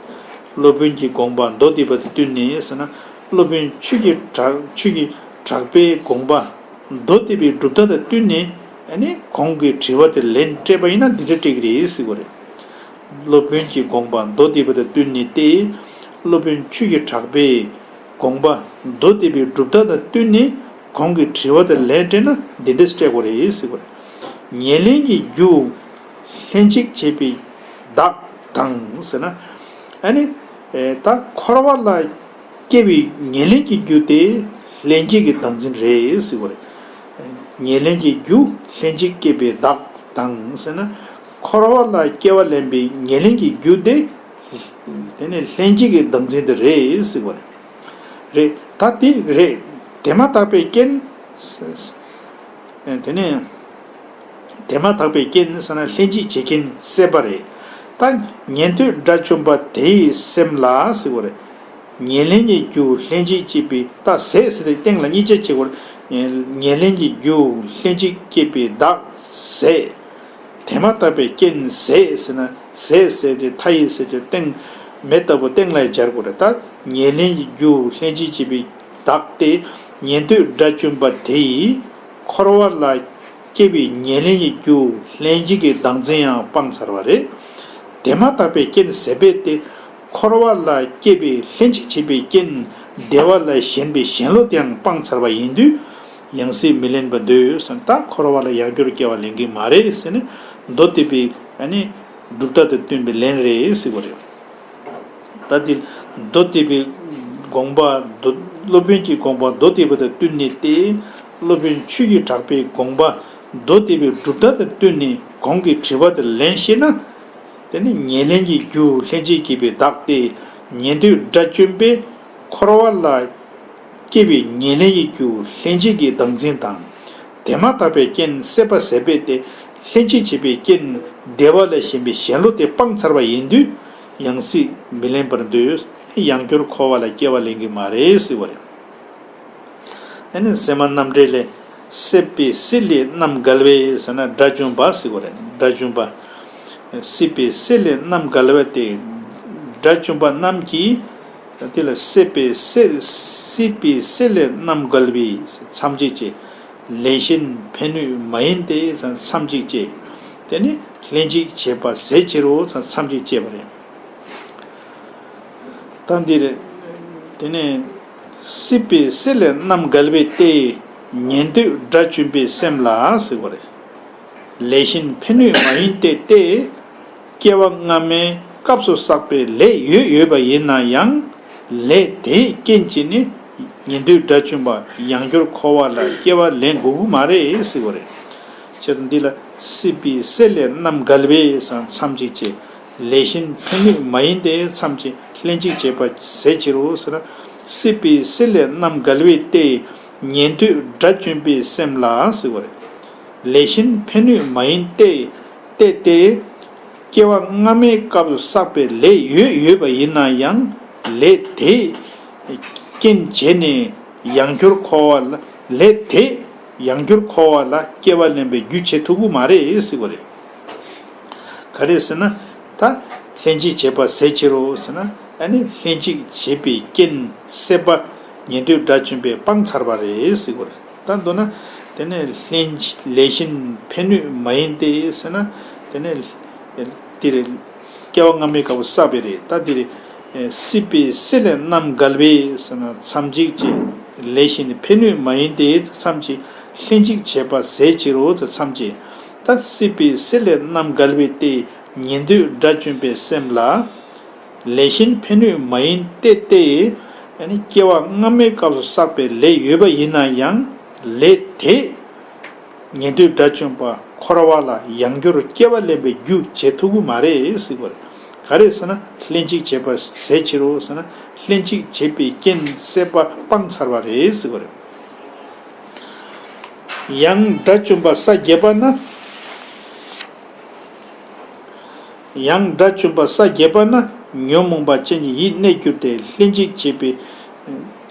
སློབ་དཔོན་གྱི་དགོངས་པ་མདོ་སྡེ་པ་དང་བསྟུན་ནས་ཟེར་ན། སློབ་དཔོན་ཆོས་ཀྱི་གྲགས་ཆོས་ཀྱི་གྲགས་པའི་དགོངས་པ་མདོ་སྡེ་པའི་སྒྲུབ་ཐབས་དང་བསྟུན་ནས་ཨ་ནི་གོང་གི་དྲི་བ་དེ་ལན་སྤྲད་པ་ཡིན་ན་འདི་འདྲ་སྤྲད་ཀྱི་རེད་ཟེར་བ་རེད། སློབ་དཔོན་གྱི་དགོངས་པ་མདོ་སྡེ་པ་དང་བསྟུན་ནས་ཏེ། སློབ་དཔོན་ཆོས་ཀྱི་གྲགས་པའི་དགོངས་པ་མདོ་སྡེ་པའི་སྒྲུབ་ཐབས་དང་བསྟུན་ནས་གོང་གི་དྲི་བ་དེ་ལན་སྤྲད་ན་འདི་འདྲ་སྤྲད་དགོས་རེད་ཟེར་བ་རེད། ཉེར་ལེན་གྱི་རྒྱུ་ལྷན་ཅིག་བྱེད་པའི་བདག་དང་ཟེར་ན། ཨ་ནི་ད་འཁོར་བ་ལ་སྐྱེ་བའི་ཉེར་ལེན་གྱི་རྒྱུ་དེ་ལྷན་སྐྱེས་ཀྱི་བདག་འཛིན་རེད་ཟེར་བ་རེད། ཉེར་ལེན་གྱི་རྒྱུ་ལྷན་ཅིག་སྐྱེད་པའི་བདག་དང་ཟེར་ན། འཁོར་བ་ལ་སྐྱེ་བ་ལེན་པའི་ཉེར་ལེན་གྱི་རྒྱུ་དེ་དེ་ནི་ལྷན་སྐྱེས་ཀྱི་བདག་འཛིན་དེ་རེད་ཟེར་བ་རེད། རེད། ད་དེ་རེད། དེ་མ་ཐག་པའི་རྐྱེན། དེ་ནི། དེ་མ་ཐག་པའི་རྐྱེན་ཟེར་ན་ལྷན་ཅིག་བྱེད་རྐྱེན་སྲེད་པ་རེད། ད་ཉན་ཐོས་དགྲ་བཅོམ་པ་དེའི་སེམས་ལ་ཟེར་བ་རེད། ཉེར་ལེན་གྱི་རྒྱུ་ལྷན་ཅིག་སྐྱེད་པའི་ད་ཟད་ཟེར་ཏེ་སྟེང་ལ་གཉིས་ཆ་བྱེད་དགོས། ཉེར་ལེན་གྱི་རྒྱུ་ལྷན་ཅིག་སྐྱེད་པའི་བདག་ཟད། དེ་མ་ཐག་པའི་རྐྱེན་ཟད་ཟེར་ན་ཟད་ཟེར་ཏེ་མཐའ་ཡས་ཟེར་ཏེ་སྟེང་མེ་ལྟ་བུ་སྟེང་ལ་སྦྱར་དགོས་རེད། ད་ཉེར་ལེན་གྱི་རྒྱུ་ལྷན་ཅིག་སྐྱེད་པའི་བདག་སྟེ། ཉན་ཐོས་དགྲ་བཅོམ་པ་དེ་ཡིས་འཁོར་བ་ལ་སྐྱེ་བའི་ཉེར་ལེན་གྱི་རྒྱུ་ལྷན་སྐྱེས་ཀྱི་བདག་འཛིན་ཡང་སྤངས་ཚར་བ་རེད། དེ་མ་ཐག་པའི་རྐྱེན་ཟད་པས་ཏེ། འཁོར་བ་ལ་སྐྱེ་བའི་ལྷན་ཅིག་བྱེད་པའི་རྐྱེན་བདེ་བ་ལ་ཞེན་པའི་ཞེན་ལོག་དེའང་སྤངས་ཚར་བ་ཡིན་དུས། ཡང་སྲིད་མི་ལེན་པར་འདོད་ཟེར་ན། ད་འཁོར་བ་ལ་ཡང་བསྐྱར་སྐྱེ་བ་ལེན་གྱི་མ་རེད་ཟེར་ནས་མདོ་སྡེ་པའི་ཨ་ནི་སྒྲུབ་ཐབས་དང་བསྟུན་པའི་ལན་རེད་ཟེར་བ་རེད། ད་འདི་མདོ་སྡེ་པའི་དགོངས་པ་མདོ་སློབ་དཔོན་གྱི་དགོངས་པ་མདོ་སྡེ་པ་དང་བསྟུན་ནས་ཏེ། སློབ་དཔོན་ཆོས་ཀྱི་གྲགས་པའི་དགོངས་པ་མདོ་སྡེ་པའི་སྒྲུབ་ཐབས་དང་བསྟུན་ནས་གོང་གི་དྲི་བ་དེ་ལན་བཤད་ན། དེ་ནི་ཉེར་ལེན་གྱི་རྒྱུ་ལྷན་ཅིག་སྐྱེད་པའི་བདག་སྟེ། ཉན་ཐོས་དགྲ་བཅོམ་པས་འཁོར་བ་ལ་སྐྱེ་བའི་ཉེར་ལེན་གྱི་རྒྱུ་ལྷན་ཅིག་གི་བདག་འཛིན་དང་། དེ་མ་ཐག་པའི་རྐྱེན་སྲེད་པ་ཟད་པས་ཏེ། ལྷན་ཅིག་བྱེད་པའི་རྐྱེན་བདེ་བ་ལ་ཞེན་པའི་ཞེན་ལོག་དེ་སྤངས་ཚར་བ་ཡིན་དུས། ཡང་སྲིད་མི་ལེན་པར་འདོད། ཡང་བསྐྱར་འཁོར་བ་ལ་སྐྱེ་བ་ལེན་གྱི་མ་རེད་ཟེར་བ་རེད། ཨ་ནི་སེམས་མ་རྣམ་འགྲེལ་ལས། སྲེད་པའི་སྲེད་ལས་རྣམ་བརྒལ་བས་ཟེར་ན་དགྲ་བཅོམ་པ་ཟེར་བ་རེད། དགྲ་བཅོམ་པ། སྲེད་པའི་སྲེད་ལས་རྣམ་བརྒལ་བ་སྟེ། དགྲ་བཅོམ་པ་རྣམས་ཀྱིས་དེ་ལ་སྲེད་པའི་སྲེད་སྲེད་པའི་སྲེད་ལས་རྣམ་བརྒལ་བས་མཚམས་གཅོད་བྱེད། ལས་གཞན་ཕན་གནོད་མ་ཡིན་ཏེ་མཚམས་གཅོད་བྱེད། དེ་ནི་ལྷན་ཅིག་བྱེད་པ་ཟད་ཕྱིར་རོ་མཚམས་གཅོད་བྱེད་པ་རེད། ད་འདིར། དེ་ནས་སྲེད་པའི་སྲེད་ལས་རྣམ་བརྒལ་བས་ཏེ། ཉན་ཐོས་དགྲ་བཅོམ་པའི་སེམས་ལ་ཟེར་བ་རེད། ལས་གཞན་ཕན་གནོད་མ་ཡིན་ཏེ་སྟེ། སྐྱེ་བ་སྔ་མའི་སྐབས་སུ་བསགས་པའི་ལས་ཡོད་ཡོད་པ་ཡིན་ན་ཡང་། ལས་དེས་རྐྱེན་བྱས་ནས་ཉན་ཐོས་དགྲ་བཅོམ་པ་ཡང་བསྐྱར་འཁོར་བ་ལ་སྐྱེ་བ་ལེན་དགོས་ཀྱི་མ་རེད་ཟེར་བ་རེད། བྱས་ཙང་འདི་ལ་སྲེད་པའི་སྲེད་ལས་རྣམ་བརྒལ་བས་ཟེར་མཚམས་གཅིག་བྱས། ལས་གཞན་ཕན་གནོད་མ་ཡིན་ཏེ་མཚམས་ཀྱིས་ལྷན་ཅིག་བྱེད་པ་ཟད་ཕྱིར་རོ་ཟེར་ན། སྲེད་པའི་སྲེད་ལས་རྣམ་བརྒལ་བས་ཏེ། ཉན་ཐོས་དགྲ་བཅོམ་པའི་སེམས་ལ་ཟེར་བ་རེད། ལས་གཞན་ཕན་གནོད་མ་ཡིན་ཏེ། ཏེ་སྟེ། སྐྱེ་བ་སྔ་མའི་སྐབས་སུ་བསགས་པའི་ལས་ཡོད་ཡོད་པ་ཡིན་ན་ཡང་། ལས་དེས་རྐྱེན་བྱས་ནས་ཡང་བསྐྱར་འཁོར་བ་ལ། ལས་དེས་ཡང་བསྐྱར་འཁོར་བ་ལ་སྐྱེ་བ་ལེན་པའི་རྒྱུ་བྱེད་ཐུབ་ཀྱི་མ་རེད་ཟེར་བ་རེད། ག་རེ་ཟེར་ན། ད་ལྷན་ཅིག་བྱེད་པ་ཟད་ཕྱིར་རོ་ཟེར་ན། ཨ་ནི་ལྷན་ཅིག་བྱེད་པའི་རྐྱེན་སྲེད་པ་ ཉན་ཐོས་དགྲ་བཅོམ་པས་སྤངས་ཚར་བ་རེད་ཟེར་གྱི་ཡོད་རེད། ད་མདོར་ན། དེ་ནས་ལྷན་ལས་གཞན་ཕན་གནོད་མ་ཡིན་ཏེ་ཟེར་ན། དེ་ནས་འདིར་སྐྱེ་བ་སྔ་མའི་སྐབས་སུ་བསགས་པའི་རེད། ད་འདིར་སྲིད་པའི་སྲེད་ལས་རྣམ་བརྒལ་བས་ཟེར་ན་མཚམས་གཅིག་བྱས། ལས་གཞན་ཕན་གནོད་མ་ཡིན་ཏེ་མཚམས་གཅིག་ལྷན་ཅིག་བྱེད་པ་ཟད་ཕྱིར་རོ་ཟེར་མཚམས་གཅིག་ད་སྲིད་པའི་སྲེད་ལས་རྣམ་བརྒལ་བས་ཏེ། ཉན་ཐོས་དགྲ་བཅོམ་པའི་སེམས་ལ། ལས་གཞན་ཕན་གནོད་མ་ཡིན་ཏེ་སྟེ། ཡང་ན་སྐྱེ་བ་སྔ་མའི་སྐབས་སུ་བསགས་པའི་ལས་ཡོད་པ་ཡིན་ན་ཡང་ལས་དེས་ཉན་ཐོས་དགྲ་བཅོམ་པ་འཁོར་བ་ལ་ཡང་བསྐྱར་སྐྱེ་བ་ལེན་པའི་རྒྱུ་བྱེད་ཐུབ་ཀྱི་མ་རེད་ཟེར་བ་རེད། ག་རེ་ཟེར་ན་ལྷན་ཅིག་བྱེད་པ་ཟད་ཕྱིར་རོ་ཟེར་ན་ལྷན་ཅིག་བྱེད་པའི་རྐྱེན་སྲེད་པ་སྤངས་ཚར་བ་རེད་ཟེར་བ་རེད། ཡང་དགྲ་བཅོམ་པ་ས་བརྒྱད་པ་ན། ཡང་དགྲ་བཅོམ་པ་ས་བརྒྱད་པ་ན་ཉོན་མོངས་པ་ཅན་གྱི་ཡིད་གནས་གྱུར་ཏེ་ལྷན་ཅིག་བྱེད་པའི།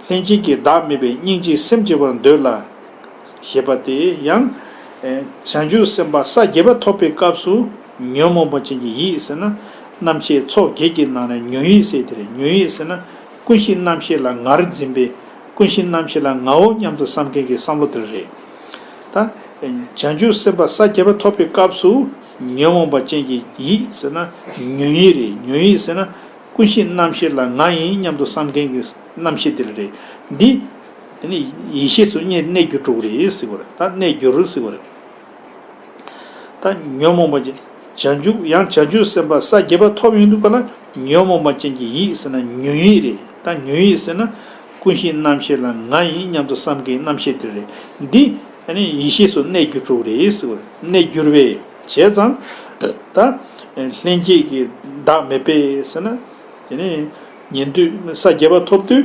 ལྷན་སྐྱེས་ཀྱི་བདག་མེད་པའི་སྙིང་རྗེའི་སེམས་སྐྱེ་བར་འདོད་ལ། ཞེས་པ་སྟེ་ཡང་། བྱང་ཆུབ་སེམས་དཔའ་ས་བརྒྱད་པ་ཐོབ་པའི་སྐབས་སུ་ཉོན་མོངས་པ་ཅན་གྱི་ཡིད་ཟེར་ན། རྣམ་ཤེས་ཚོགས་བརྒྱད་ཀྱི་ནང་ནས་ཉོན་ཡིད་ཟེར་དེ་རེད། ཉོན་ཡིད་ཟེར་ན་ཀུན་གཞི་རྣམ་ཤེས་ལ་ངར་འཛིན་པའི། ཀུན་གཞི་རྣམ་ཤེས་ལ་ངའོ་སྙམ་དུ་བསམ་མཁན་གྱི་བསམ་བློ་དེ་རེད། ད། བྱང་ཆུབ་སེམས་དཔའ་ས་བརྒྱད་པ་ཐོབ་པའི་སྐབས་སུ་ཉོན་མོངས་པ་ཅན་གྱི་ཡིད་ཟེར་ན་ཉོན་ཡིད་རེད། ཉོན་ཡིད་ཟེར་ན་ཀུན་གཞི་རྣམ་ཤེས་ལ་ང་ཡིན་སྙམ་དུ་བསམ་མཁན་གྱི་རྣམ་ཤེས་དེ་རེད། འདི། དེ་ནི་ཡིད་ཤེས་སུ་གནས་གནས་གྱུར་འགྲོ་གི་རེད་ཟེར་བ་རེད། ད་གནས་གྱུར་ཟེར་བ་རེད། ད་ཉོན་མོངས་པ་ཅན། བྱང་ཆུབ་ཡང་བྱང་ཆུབ་སེམས་དཔའ་ས་བརྒྱད་པ་ཐོབ་ཡོང་དུས་ག་ལ་ཉོན་མོངས་པ་ཅན་གྱི་ཡིད་ཟེར་ན་ཉོན་ཡིད་རེད། ད་ཉོན་ཡིད་ཟེར་ན་ཀུན་གཞི་རྣམ་ཤེས་ལ་ང་ཡིན་སྙམ་དུ་བསམ་མཁན་རྣམ་ཤེས་དེ་རེད། འདི་ཨ་ནི་ཡིད་ཤེས་སུ་གནས་གྱུར་འགྲོ་གི་རེད་ཟེར་བ་རེད། གནས་གྱུར་བས་བྱས་ཙང་། ད་ལྷན་སྐྱེས་ཀྱི་བདག་མེད་པས་ཟེར་ན། དེ་ནི་ཉན་ཐོས་ས་བརྒྱད་པ་ཐོབ་དུས།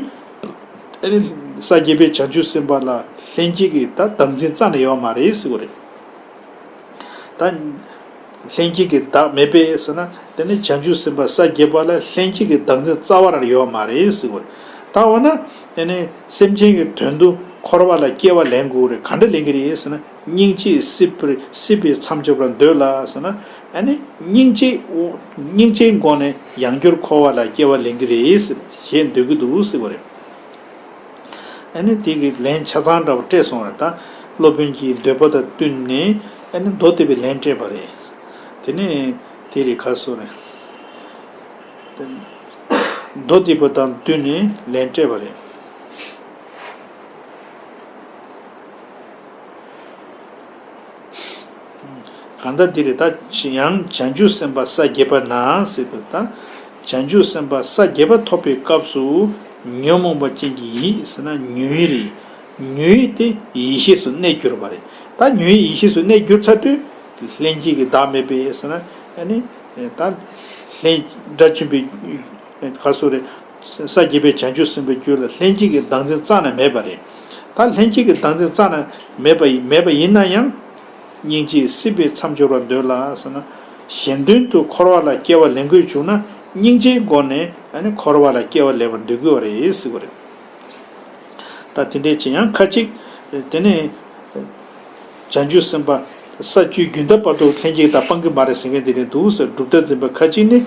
ཨ་ནི་ས་བརྒྱད་པའི་བྱང་ཆུབ་སེམས་དཔའ་ལ་ལྷན་སྐྱེས་ཀྱི་ད་བདག་འཛིན་རྩ་ནས་ཡོད་མ་རེད་ཟེར་བ་རེད། ད། ལྷན་སྐྱེས་ཀྱི་བདག་མེད་པས་ཟེར་ན་དེ་ནི་བྱང་ཆུབ་སེམས་དཔའ་ས་བརྒྱད་པ་ལ་ལྷན་སྐྱེས་ཀྱི་བདག་འཛིན་རྩ་བ་རང་ཡོད་མ་རེད་ཟེར་བ་རེད། ད་འོ་ན་དེ་ནི་སེམས་ཅན་གྱི་དོན་དུ་འཁོར་བ་ལ་སྐྱེ་བ་ལེན་དགོས་རེད། ག་འདྲ་ལེན་གྱི་རེད་ཟེར་ན་སྙིང་རྗེས་སྲིད་པའི་སྲིད་པའི་མཚམས་སྦྱོར་བར་འདོད་ལ་ཟེར་ན་ཨ་ནི་སྙིང་རྗེ་སྙིང་རྗེའི་སྒོ་ནས་ཡང་བསྐྱར་འཁོར་བ་ལ་སྐྱེ་བ་ལེན་གྱི་རེད་ཟེར་ཞེས་འདོད་ཀྱི་འདུག་ཟེར་བ་རེད། ཨ་ནི་དེ་གི་ལན་ཆ་ཚང་འདྲ་པོ་སྤྲད་སོང་རེད། ད་སློབ་དཔོན་གྱི་འདོད་པ་དང་བསྟུན་ནས་ཨ་ནི་མདོ་སྡེ་པའི་ལན་སྤྲད་པ་རེད། དེ་ནས་དེ་རེད་ག་སོ་རེད། མདོ་སྡེ་པ་དང་བསྟུན་ནས་ལན་སྤྲད་པ་རེད། གང་ལྟར་འདི་རེད། ད་ཡང་བྱང་ཆུབ་སེམས་དཔའ་ས་བརྒྱད་པ་ན་ཟེར་དུས་ད། བྱང་ཆུབ་སེམས་དཔའ་ས་བརྒྱད་པ་ཐོབ་པའི་སྐབས་སུ་ཉོན་མོངས་པ་ཅན་གྱི་ཡིད་ཟེར་ན་ཉོན་ཡིད་རེད། ཉོན་ཡིད་དེ་ཡིད་ཤེས་སུ་གནས་གྱུར་པ་རེད། ད་ཉོན་ཡིད་ཡིད་ཤེས་སུ་གནས་གྱུར་ཚར་དུས། ལྷན་སྐྱེས་ཀྱི་བདག་མེད་པས་ཟེར་ན་ཨ་ནི། ད། ལྷན། དགྲ་བཅོམ་པའི། ག་སོ་རེད། ས་བརྒྱད་པའི་བྱང་ཆུབ་སེམས་དཔའི་རྒྱུད་ལ་ལྷན་སྐྱེས་ཀྱི་བདག་འཛིན་རྩ་ནས་མེད་པ་རེད། ད་ལྷན་སྐྱེས་ཀྱི་བདག་འཛིན་རྩ་ནས་མེད་པ་ཡིན་མེད་པ་ཡིན་ན་ཡང་། སྙིང་རྗེས་སྲིད་པའི་མཚམས་སྦྱོར་བར་འདོད་ལ་ཟེར་ན། གཞན་དོན་དུ་འཁོར་བ་ལ་སྐྱེ་བ་ལེན་དགོས་བྱུང་ན་སྙིང་རྗེའི་སྒོ་ནས་ཨ་ནི་འཁོར་བ་ལ་སྐྱེ་བ་ལེན་པར་འདོད་དགོས་པ་རེད་ཟེར་བ་རེད། ད་དེ་འདྲའི་ཅི་ཡང་ཁ་ཅིག་དེ་ནས། བྱང་ཆུབ་སེམས་དཔའ་ས་བཅུའི་རྒྱུན་མཐའ་བར་དུ་ལྷན་སྐྱེས་དང་སྤང་གི་མ་རེད་ཟེར་མཁན་དེ་རེད་འདུག་ཟེར། གྲུབ་མཐའ་འཛིན་པ་ཁ་ཅིག་ནི།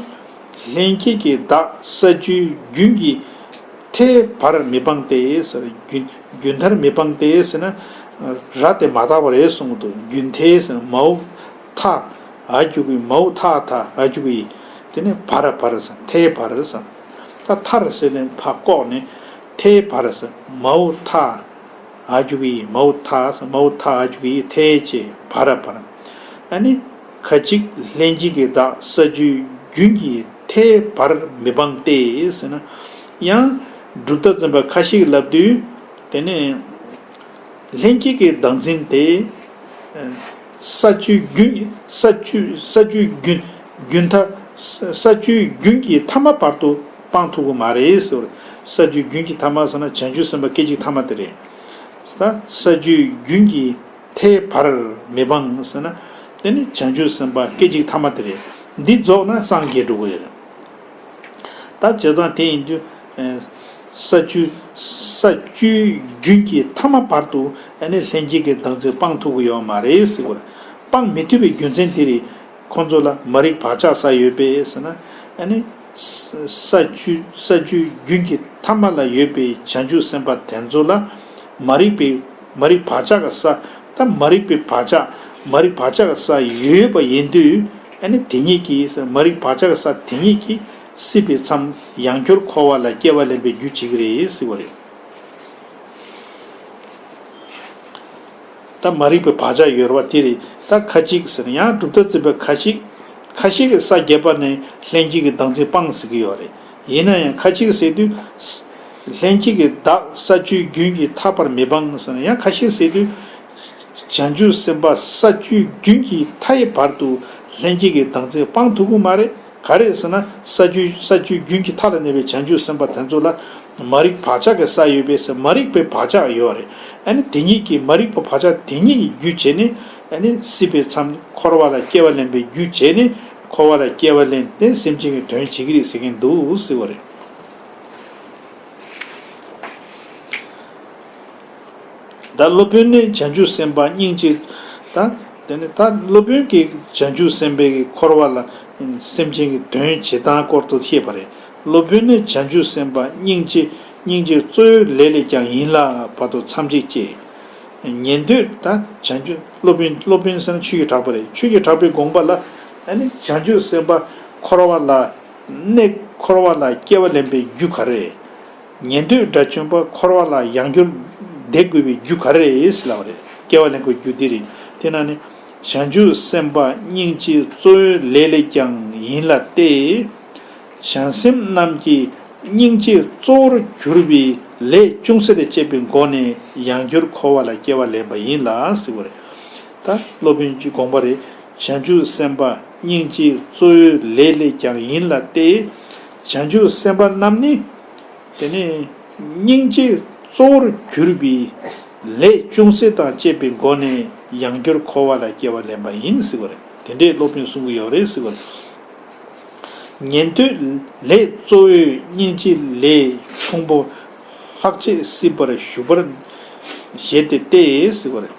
ལྷན་སྐྱེས་ཀྱི་བདག་ས་བཅུའི་རྒྱུན་གྱི་མཐའི་བར་མི་སྤང་སྟེ་ཟེར། རྒྱུན་རྒྱུན་མཐར་མི་སྤང་སྟེ་ཟེར་ན། ར་དེ་མ་དག་པ་རེད་གསུང་གི་འདུག་རྒྱུན་མཐའི་ཟེར་ན་མའོ་མཐའ། འ་འཇུག་གི་མའོ་མཐའ་མཐའ་འ་འཇུག་གི་ཡི། དེ་ནས་བར་བར་ཟེར་མཐའི་བར་ཟེར། ད་མཐར་ཟེར་ནས་ཕར་བཀོག་ནས་མཐའི་བར་ཟེར་མའོ་མཐའ། འ་འཇུག་གི་ཡི་མའོ་མཐའ་ཟེར། མའོ་མཐའ་འ་འཇུག་གི་ཡི་མཐའི་ཅེས་བར་བར། ཨ་ནི། ཁ་ཅིག་ལྷན་སྐྱེས་ཀྱི་བདག་ས་བཅུའི་རྒྱུན་གྱི་མཐའི་བར་མི་སྤང་སྟེ་ཟེར་ན། ཡང་། གྲུབ་མཐའ་འཛིན་པ་ཁ་ཤས་ལབ་དུས། དེ་ནས། ལྷན་སྐྱེས་ཀྱི་བདག་འཛིན་དེ། ས་བཅུའི་རྒྱུན། ས་བཅུ་ས་བཅུའི་རྒྱུན། རྒྱུན་མཐའ། ས་བཅུའི་རྒྱུན་གྱི་ཐ་མ་བར་དུ་སྤང་ཐུབ་ཀྱི་མ་རེད་ཟེར། ས་བཅུའི་རྒྱུན་གྱི་ཐ་མ་ཟེར་ན་བྱང་ཆུབ་སེམས་དཔའ་སྐད་ཅིག་ཐ་མ་དེ་རེད། ས་ས་བཅུའི་རྒྱུན་གྱི་མཐའི་བར་མི་སྤང་ཟེར་ན། དེ་ནི་བྱང་ཆུབ་སེམས་དཔའ་སྐད་ཅིག་ཐ་མ་དེ་རེད། འདི་རྫོགས་ན་སངས་རྒྱས་འགྲོ་གི་ཡོད་རེད། ད་བྱས་ཙང་དེ་ཡིན་དུས། ས་བཅུ། ས་བཅུའི་རྒྱུན་གྱི་ཐ་མ་བར་དུ་ཨ་ནི་ལྷན་སྐྱེས་ཀྱི་བདག་འཛིན་སྤང་ཐུབ་ཀྱི་ཡོད་མ་རེད་ཟེར་བར། སྤང་མི་ཐུབ་པའི་རྒྱུ་མཚན་དེ་རེད། ཁོང་ཚོ་ལ་མ་རིག་བག་ཆགས་ཟ་ཡོད་པས་ཟེར་ན། ཨ་ནི། ས་བཅུ་ས་བཅུའི་རྒྱུན་གྱི་ཐ་མ་ལ་ཡོད་པའི་བྱང་ཆུབ་སེམས་དཔའ་དེ་ཚོ་ལ་མ་རིག་པའི་མ་རིག་བག་ཆགས་ཀྱི་ས། ད་མ་རིག་པའི་བག་ཆགས། མ་རིག་བག་ཆགས་ཀྱི་ས་ཡོད་པ་ཡིན་དུས། ཨ་ནི་དེ་ཉིད་ཀྱིས་མ་རིག་བག་ཆགས་ཀྱི་ས་དེ་ཉིད་ཀྱིས་སྲིད་པའི་མཚམས་ཡང་བསྐྱར་འཁོར་བ་ལ་སྐྱེ་བ་ལེན་པའི་རྒྱུ་བྱེད་ཀྱི་རེད་ཟེར་བ་རེད། ད་མ་རིག་པའི་བག་ཆགས་ཡོད་རེད་བ། དེ་རེད། ད་ཁ་ཅིག་ཟེར་ན་ཡང་གྲུབ་མཐའ་འཛིན་པ་ཁ་ཅིག་ཁ་ཤས་ཀྱིས་ས་བརྒྱད་པ་ནས་ལྷན་སྐྱེས་ཀྱི་བདག་འཛིན་སྤངས་ཟེར་གྱི་ཡོད་རེད། ཡིན་ན་ཡང་ཁ་ཅིག་ཟེར་དུས། ལྷན་སྐྱེས་ཀྱི་བདག་ས་བཅུའི་རྒྱུན་གྱིས་ཐ་བར་མི་སྤངས་ཟེར་ན་ཡང་ཁ་ཤས་ཟེར་དུས། བྱང་ཆུབ་སེམས་དཔའ་ས་བཅུའི་རྒྱུན་གྱིས་མཐའི་བར་དུ་ལྷན་སྐྱེས་ཀྱི་བདག་འཛིན་སྤང་ཐུབ་ཀྱི་མ་རེད། ག་རེ་ཟེར་ན་ས་བཅུའི་ས་བཅུའི་རྒྱུན་གྱི་མཐའ་ལ་གནས་པའི་བྱང་ཆུབ་སེམས་དཔའ་དེ་ཚོ་ལ་མ་རིག་བག་ཆགས་ཀྱི་ས་ཡོད་པས་ཟེར། མ་རིག་པའི་བག་ཆགས་ཡོད་རེད། ཨ་ནི་དེ་ཉིད་ཀྱིས་མ་རིག་པ་བག་ཆགས་དེ་ཉིད་ཀྱི་རྒྱུ་བྱས་ནས། ཨ་ནི་སྲིད་པའི་མཚམས་འཁོར་བ་ལ་སྐྱེ་བ་ལེན་པའི་རྒྱུ་བྱས་ནས་འཁོར་བ་ལ་སྐྱེ་བ་ལེན་ཏེ་སེམས་ཅན་གྱི་དོན་བྱེད་ཀྱི་རེད་ཟེར་མཁན་འདུག་ཟེར་བ་རེད། ད་སློབ་དཔོན་ནི་བྱང་ཆུབ་སེམས་དཔའ་སྙིང་རྗེ། ད་དེ་ནི་ད་སློབ་དཔོན་གྱིས་བྱང་ཆུབ་སེམས་དཔའི་འཁོར་བ་ལ་སེམས་ཅན་གྱི་དོན་བྱེད་སྟངས་སྐོར་དུ་བཤད་པ་རེད། སློབ་དཔོན་ནི་བྱང་ཆུབ་སེམས་དཔའ་སྙིང་རྗེ། སྙིང་རྗེ་གཙོ་བོའི་ལས་ལས་ཀྱང་ཡིན་ལ་བར་དུ་མཚམས་གཅིག་ཅེས། ཉན་ཐོས་ད་བྱང་ཆུབ་སློབ་དཔོན། སློབ་དཔོན་ཟེར་ན་ཆོས་ཀྱི་གྲགས་པ་རེད། ཆོས་ཀྱི་གྲགས་པའི་དགོངས་པ་ལ་ཨ་ནི་བྱང་ཆུབ་སེམས་དཔའ་འཁོར་བ་ལ་གནས། འཁོར་བ་ལ་སྐྱེ་བ་ལེན་པའི་རྒྱུ་ག་རེ་རེད། ཉན་ཐོས་དགྲ་བཅོམ་པ་འཁོར་བ་ལ་ཡང་བསྐྱར་བསྡད་དགོས་པའི་རྒྱུ་ག་རེ་རེད་ཟེར་ལབ་པ་རེད། སྐྱེ་བ་ལེན་དགོས་རྒྱུ་འདི་རེད། དེ་ན་ནི་བྱང་ཆུབ་སེམས་དཔའ་སྙིང་རྗེ་གཙོ་བོའི་ལས་ལས་ཀྱང་ཡིན་ལ་སྟེ། བྱང་སེམས་རྣམས་ཀྱི་སྙིང་རྗེ་གཙོ་བོར་གྱུར་པའི་ལས་ཅུང་ཟད་དང་བཅས་པའི་སྒོ་ནས་ཡང་བསྐྱར་འཁོར་བ་ལ་སྐྱེ་བ་ལེན་པ་ཡིན་ལ་ཟེར་བ་རེད། ད་སློབ་དཔོན་གྱི་དགོངས་པ་རེད། བྱང་ཆུབ་སེམས་དཔའ་སྙིང་རྗེ་གཙོ་བོའི་ལས་ལས་ཀྱང་ཡིན་ལ་སྟེ། བྱང་ཆུབ་སེམས་དཔའ་རྣམས་ནི། དེ་ནས་སྙིང་རྗེ་གཙོ་བོར་གྱུར་པའི་ལས་ཅུང་ཟད་དང་བཅས་པའི་སྒོ་ནས་ཡང་བསྐྱར་འཁོར་བ་ལ་སྐྱེ་བ་ལེན་པ་ཡིན་ཟེར་བ་རེད། དེ་འདྲས་སློབ་དཔོན་གསུང་གི་ཡོད་རེད་ཟེར་བ་རེད། ཉན་ཐོས་ལས་གཙོ་བོའི་སྙིང་རྗེ་ལས་ཕུང་པོ་ལྷག་བཅས་སྲིད་པར་ཞུགས་པར་བཞེད་དེ་སྟེ་ཟེར་བ་རེད།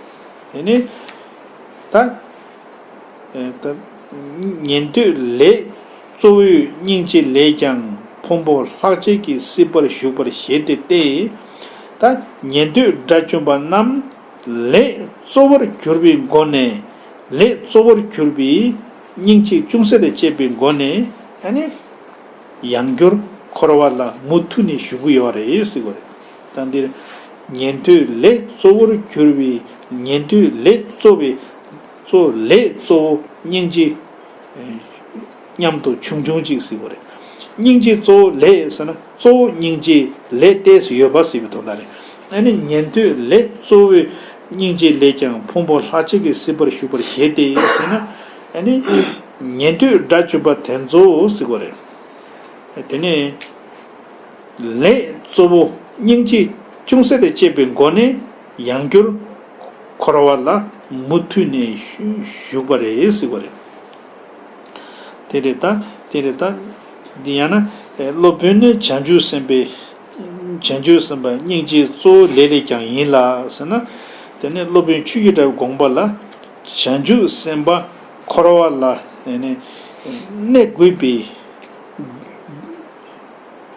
དེ་ནས་ད། ད་ཉན་ཐོས་ལས་གཙོ་བོའི་སྙིང་རྗེ་ལས་ཀྱང་ཕུང་པོ་ལྷག་བཅས་ཀྱི་སྲིད་པར་ཞུགས་པར་བཞེད་དེ་སྟེ། ད་ཉན་ཐོས་དགྲ་བཅོམ་པ་རྣམས་ལས་གཙོ་བོར་གྱུར་པའི་སྒོ་ནས། ལས་གཙོ་བོར་གྱུར་པའི་སྙིང་རྗེ་ཅུང་ཟད་དང་བཅས་པའི་སྒོ་ནས་ཨ་ནི། ཡང་བསྐྱར་འཁོར་བ་ལ་མུ་མཐུད་ནས་ཞུགས་ཀྱི་ཡོད་རེད་ཟེར་གྱི་ཡོད་རེད། ད་འདིར་ཉན་ཐོས་ལས་གཙོ་བོར་གྱུར་པའི། ཉན་ཐོས་ལས་གཙོ་བའི་གཙོ་ལས་གཙོ་བོ་སྙིང་རྗེ་མཉམ་དུ་ཆུང་ཆུང་ཅིག་ཟེར་གྱི་ཡོད་རེད། སྙིང་རྗེ་གཙོ་བོ་ལས་ཟེར་ན་གཙོ་བོ་སྙིང་རྗེ་ལས་ཏོག་ཙམ་ཡོད་པ་ཟེར་བའི་དོན་དག་རེད། ཨ་ནི་ཉན་ཐོས་ལས་གཙོ་བོའི་སྙིང་རྗེ་ལས་ཀྱང་ཕུང་པོ་ལྷག་བཅས་ཀྱི་སྲིད་པར་ཞུགས་པར་བཞེད་དེ་ཟེར་ན། ཨ་ནི་ཉན་ཐོས་དགྲ་བཅོམ་པ་དེ་ཚོ་ཟེར་གྱི་ཡོད་རེད། དེ་ནས་ལས་གཙོ་བོ་སྙིང་རྗེ་ཅུང་ཟད་དང་བཅས་པའི་སྒོ་ནས་ཡང་བསྐྱར་འཁོར་བ་ལ་མུ་མཐུད་ནས་ཞུགས་པ་རེད་ཟེར་བ་རེད། དེ་རེད་ད། དེ་རེད་ད། འདི་ཡང་ན་སློབ་དཔོན་ནི་བྱང་ཆུབ་སེམས་དཔའི། བྱང་ཆུབ་སེམས་དཔའ་སྙིང་རྗེ་གཙོ་བོ་ལས་ལས་ཀྱང་ཡིན་ལ་ཟེར་ན། དེ་ནས་སློབ་དཔོན་ཆོས་ཀྱི་གྲགས་པའི་དགོངས་པ་ལ། བྱང་ཆུབ་སེམས་དཔའ་འཁོར་བ་ལ་གནས་དགོས་པའི་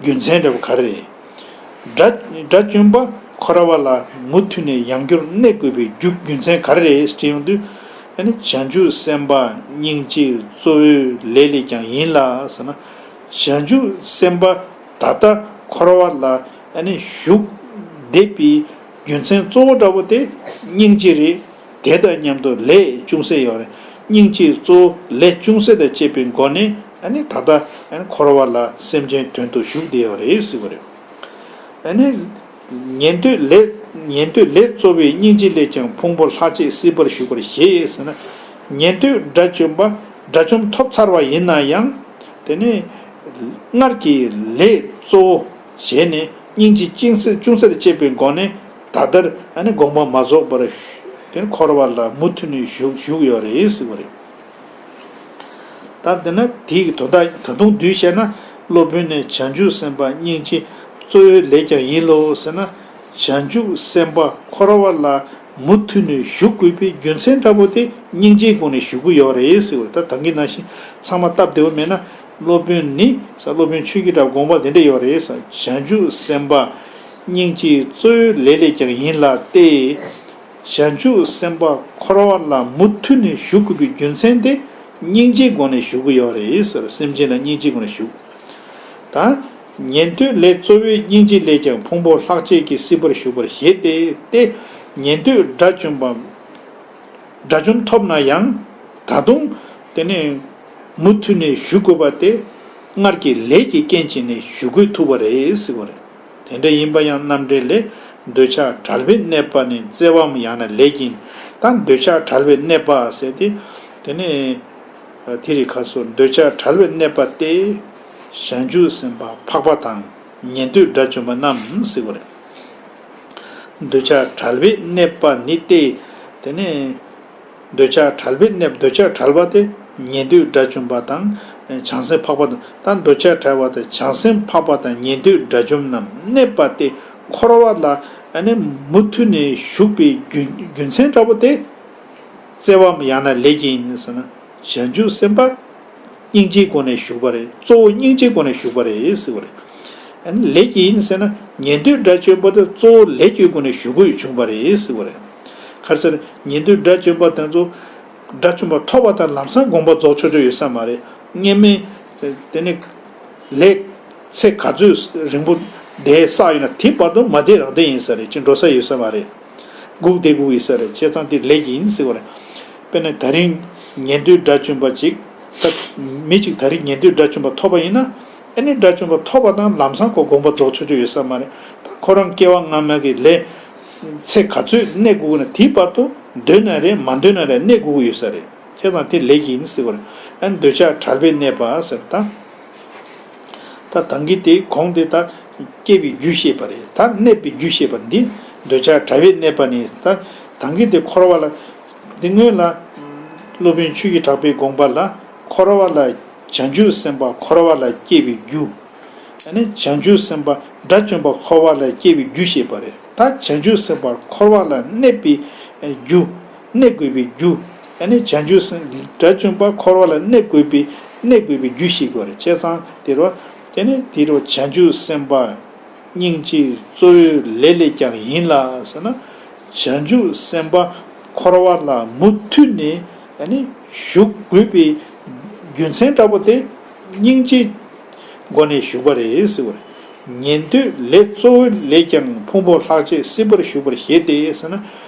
རྒྱུ་མཚན་འདྲ་བོ་ག་རེ་རེད། དགྲ་དགྲ་བཅོམ་པ་འཁོར་བ་ལ་མུ་མཐུད་ནས་ཡང་བསྐྱར་གནས་དགོས་པའི་རྒྱུ་རྒྱུ་མཚན་ག་རེ་རེད་དྲིས་ཡོང་དུས། ཨ་ནི་བྱང་ཆུབ་སེམས་དཔའ་སྙིང་རྗེ་གཙོ་བོའི་ལས་ལས་ཀྱང་ཡིན་ལ་ཟེར་ན། བྱང་ཆུབ་སེམས་དཔའ་ད་ལྟ་འཁོར་བ་ལ་ཨ་ནི་བཞུགས་བསྡད་པའི་རྒྱུ་མཚན་གཙོ་བོ་འདྲ་བོ་དེ་སྙིང་རྗེ་རེད། དེ་དང་མཉམ་དུ་ལས་ཅུང་ཟད་ཡོད་རེད། སྙིང་རྗེ་གཙོ་བོ་ལས་ཅུང་ཟད་དང་བཅས་པའི་སྒོ་ནས་ཨ་ནི་ད་ལྟ་ཨ་ནི་འཁོར་བ་ལ་སེམས་ཅན་དོན་དུ་བཞུགས་བསྡད་ཡོད་རེད་ཟེར་བ་རེད། ཨ་ནི་ཉན་ཐོས་ལས། ཉན་ཐོས་ལས་གཙོ་བོའི་སྙིང་རྗེ་ལས་ཀྱང་ཕུང་པོ་ལྷག་བཅས་སྲིད་པར་ཞུགས་པར་བཞེད་ཟེར་ན། ཉན་ཐོས་དགྲ་བཅོམ་པ་དགྲ་བཅོམ་ཐོབ་ཚར་བ་ཡིན་ན་ཡང་། དེ་ནས་སྔར་གྱི་ལས་གཙོ་བོ་བྱས་ནས་སྙིང་རྗེ་ཅུང་ཟད་ཅུང་ཟད་དང་བཅས་པའི་སྒོ་ནས་ད་ལྟར་ཨ་ནི་དགོངས་པ་མ་རྫོགས་པར་དེ་ནི་འཁོར་བ་ལ་མུ་མཐུད་ནས་བཞུགས་བཞུགས་ཡོད་རེད་ཟེར་བ་རེད། ད་འདི་ན་དེའི་དོན་དག་ད་དུང་བསྡུས་བཤད་ན། སློབ་དཔོན་ནི་བྱང་ཆུབ་སེམས་དཔའ་སྙིང་རྗེ་གཙོ་བོའི་ལས་ཀྱང་ཡིན་ལོ་ཟེར་ན། བྱང་ཆུབ་སེམས་དཔའ་འཁོར་བ་ལ་མུ་མཐུད་ནས་བཞུགས་དགོས་པའི་རྒྱུ་མཚན་འདྲ་པོ་དེ་སྙིང་རྗེའི་སྒོ་ནས་ཞུ་གི་ཡོད་རེད་ཟེར་བ་རེད། ད་ད་གིན་ནང་བཞིན་ཚང་མ་སྟབས་བདེ་བོ་མེད་ན། སློབ་དཔོན་ནི་ས། སློབ་དཔོན་ཆོས་ཀྱི་གྲགས་དགོངས་པ་དེ་འདྲ་ཡོད་རེད་ས། བྱང་ཆུབ་སེམས་དཔའ་སྙིང་རྗེ་གཙོ་བོའི་ལས་ལས་ཀྱང་ཡིན་ལ་སྟེ། བྱང་ཆུབ་སེམས་དཔའ་འཁོར་བ་ལ་མུ་མཐུད་ནས་ཞུགས་དགོས་པའི་རྒྱུ་མཚན་དེ་སྙིང་རྗེའི་སྒོ་ནས་ཞུགས་ཀྱི་ཡོད་རེད་ཟེར། སེམས་ཅན་ལ་སྙིང་རྗེའི་སྒོ་ནས་ཞུགས། ད་ཉན་ཐོས་ལས་གཙོ་བོའི་སྙིང་རྗེ་ལས་ཀྱང་ཕུང་པོ་ལྷག་བཅས་ཀྱིས་སྲིད་པར་ཞུགས་པར་བཞེད་དེ་སྟེ། ཉན་ཐོས་དགྲ་བཅོམ་པ། དགྲ་བཅོམ་ཐོབ་ན་ཡང་ད་དུང་དེ་ནས་མུ་མཐུད་ནས་ཞུགས་དགོས་པ་དེ་སྔར་གྱི་ལས་ཀྱི་རྐྱེན་བྱས་ནས་ཞུགས་དགོས་ཐུག་པ་རེད་ཟེར་བ་རེད། དེ་འདྲ་ཡིན་པ་ཡང་རྣམ་འགྲེལ་ལས། འདོད་ཆགས་བྲལ་བས་གནས་པ་ནི། བརྩེ་བའམ་ཡང་ན་ལས་ཀྱིས། ད་འདོད་ཆགས་བྲལ་བས་གནས་པ་ཟེར་ཏེ། དེ་ནས་དེ་རིང་ཁ་སོ་འདོད་ཆགས་བྲལ་བས་གནས་པ་སྟེ། བྱང་ཆུབ་སེམས་དཔའ་འཕགས་པ་དང་ཉན་ཐོས་དགྲ་བཅོམ་པ་རྣམས་ཟེར་བ་རེད། འདོད་ཆགས་བྲལ་བས་གནས་པ་ནི་སྟེ། དེ་ནས་འདོད་ཆགས་བྲལ་བས་གནས། འདོད་ཆགས་བྲལ་བ་སྟེ་ཉན་ཐོས་དགྲ་བཅོམ་པ་དང་བྱང་སེམས་འཕགས་པ་དང་། ད་འདོད་ཆགས་བྲལ་བ་དང་བྱང་སེམས་འཕགས་པ་དང་ཉན་ཐོས་དགྲ་བཅོམ་རྣམས་གནས་པ་སྟེ། འཁོར་བ་ལ་ཨ་ནི་མུ་མཐུད་ནས་ཞུགས་པའི་རྒྱུ་རྒྱུ་མཚན་འདྲ་པོ་དེ། བརྩེ་བའམ་ཡང་ན་ལས་ཀྱིས་ཡིན་ཟེར་ན། བྱང་ཆུབ་སེམས་དཔའ་སྙིང་རྗེའི་སྒོ་ནས་ཞུགས་པ་རེད། གཙོ་བོ་སྙིང་རྗེའི་སྒོ་ནས་ཞུགས་པ་རེད་ཟེར་བ་རེད། ཨ་ནི་ལས་ཀྱིས་ཡིན་ཟེར་ན། ཉན་ཐོས་དགྲ་བཅོམ་པ་དེ་གཙོ་བོ་ལས་ཀྱི་སྒོ་ནས་ཞུགས་དགོས་བྱུང་བ་རེད་ཟེར་བ་རེད། ག་རེ་ཟེར་ན། ཉན་ཐོས་དགྲ་བཅོམ་པ་དེ་ཚོ་དགྲ་བཅོམ་པ་ཐོབ་པ་དང་ལམ་སང་དགོངས་པ་རྫོགས་ཆོག་ཆོག་ཡོད་ས་མ་རེད། སྔོན་མའི་དེ་ནི་ལས་ཚེ་ག་ཚོད་རིང་པོ་བསྡད་བསགས་ཡོད་ན་དེ་བར་དུ་མ་བསྡད་རང་བསྡད་ཡིན་ས་རེད། ཅི་འགྲོ་ས་ཡོད་ས་མ་རེད། སྒུག་བསྡད་དགོས་ཡིན་ས་རེད། བྱས་ཙང་དེ་ལས་ཀྱིས་ཡིན་ཟེར་བ་རེད། དཔེར་ན་ད་རིང་ཉན་ཐོས་དགྲ་བཅོམ་པ་ཅིག་ད་མི་གཅིག་ད་རིང་ཉན་ཐོས་དགྲ་བཅོམ་པ་ཐོབ་པ་ཡིན་ན། ཨ་ནི་དགྲ་བཅོམ་པ་ཐོབ་པ་དང་ལམ་སང་ཁོ་དགོངས་པ་རྫོགས་ཆོག་ཆོག་ཡོད་ས་མ་རེད། ད་ཁོ་རང་སྐྱེ་བ་སྔ་མ་གི་ལས་ཚེ་ག་ཚོད་གནས་དགོས་ན་དེའི་བར་དུ་འདོད་ན་རེད་མ་འདོད་ན་རེད་གནས་དགོས་ཀྱི་ཡོད་ས་རེད། བྱས་ཙང་དེ་ལས་ཀྱིས་ཡིན་ཟེར་བ་རེད། ཨ་ནི་འདོད་ཆགས་བྲལ་བས་གནས་པ་ཟེར་ད། ད་ད་གིན་དེ་གོང་དེ་ད་སྐྱེ་བའི་རྒྱུ་བཤད་པ་རེད། ད་གནས་པའི་རྒྱུ་བཤད་པ་འདི། འདོད་ཆགས་བྲལ་བས་གནས་པ་ནི། ད་ད་གིན་དེ་འཁོར་བ་ལ། འདི་སྔོན་ལ་སློབ་དཔོན་ཆོས་ཀྱི་གྲགས་པའི་དགོངས་པ་ལ། འཁོར་བ་ལ། བྱང་ཆུབ་སེམས་དཔའ་འཁོར་བ་ལ་སྐྱེ་བའི་རྒྱུ། ཨ་ནི་བྱང་ཆུབ་སེམས་དཔའ་དགྲ་བཅོམ་པ་འཁོར་བ་ལ་སྐྱེ་བའི་རྒྱུ་བཤད་པ་རེད། ད་བྱང་ཆུབ་སེམས་དཔའ་འཁོར་བ་ལ་གནས་པའི་རྒྱུ། གནས་དགོས་པའི་རྒྱུ། ཨ་ནི་བྱང་ཆུབ་སེམས་དགྲ་བཅོམ་པ་འཁོར་བ་ལ་གནས་དགོས་པའི་གནས་དགོས་པའི་རྒྱུ་ཤེས་དགོས་རེད། བྱས་ཙང་དེ་རུ། དེ་ནི་དེ་རུ་བྱང་ཆུབ་སེམས་དཔའ་སྙིང་རྗེ་གཙོ་བོའི་ལས་ལས་ཀྱང་ཡིན་ལ་ཟེར་ན། བྱང་ཆུབ་སེམས་དཔའ་འཁོར་བ་ལ་མུ་མཐུད་ནས་ཨ་ནི་ཞུགས་དགོས་པའི་རྒྱུ་མཚན་འདྲ་པོ་དེ་སྙིང་རྗེ་སྒོ་ནས་ཞུགས་པ་རེད་ཟེར་བ་རེད། ཉན་ཐོས་ལས་གཙོ་བོའི་ལས་ཀྱང་ཕུང་པོ་ལྷག་བཅས་སྲིད་པར་ཞུགས་པར་བཞེད་དེ་ཟེར་ན།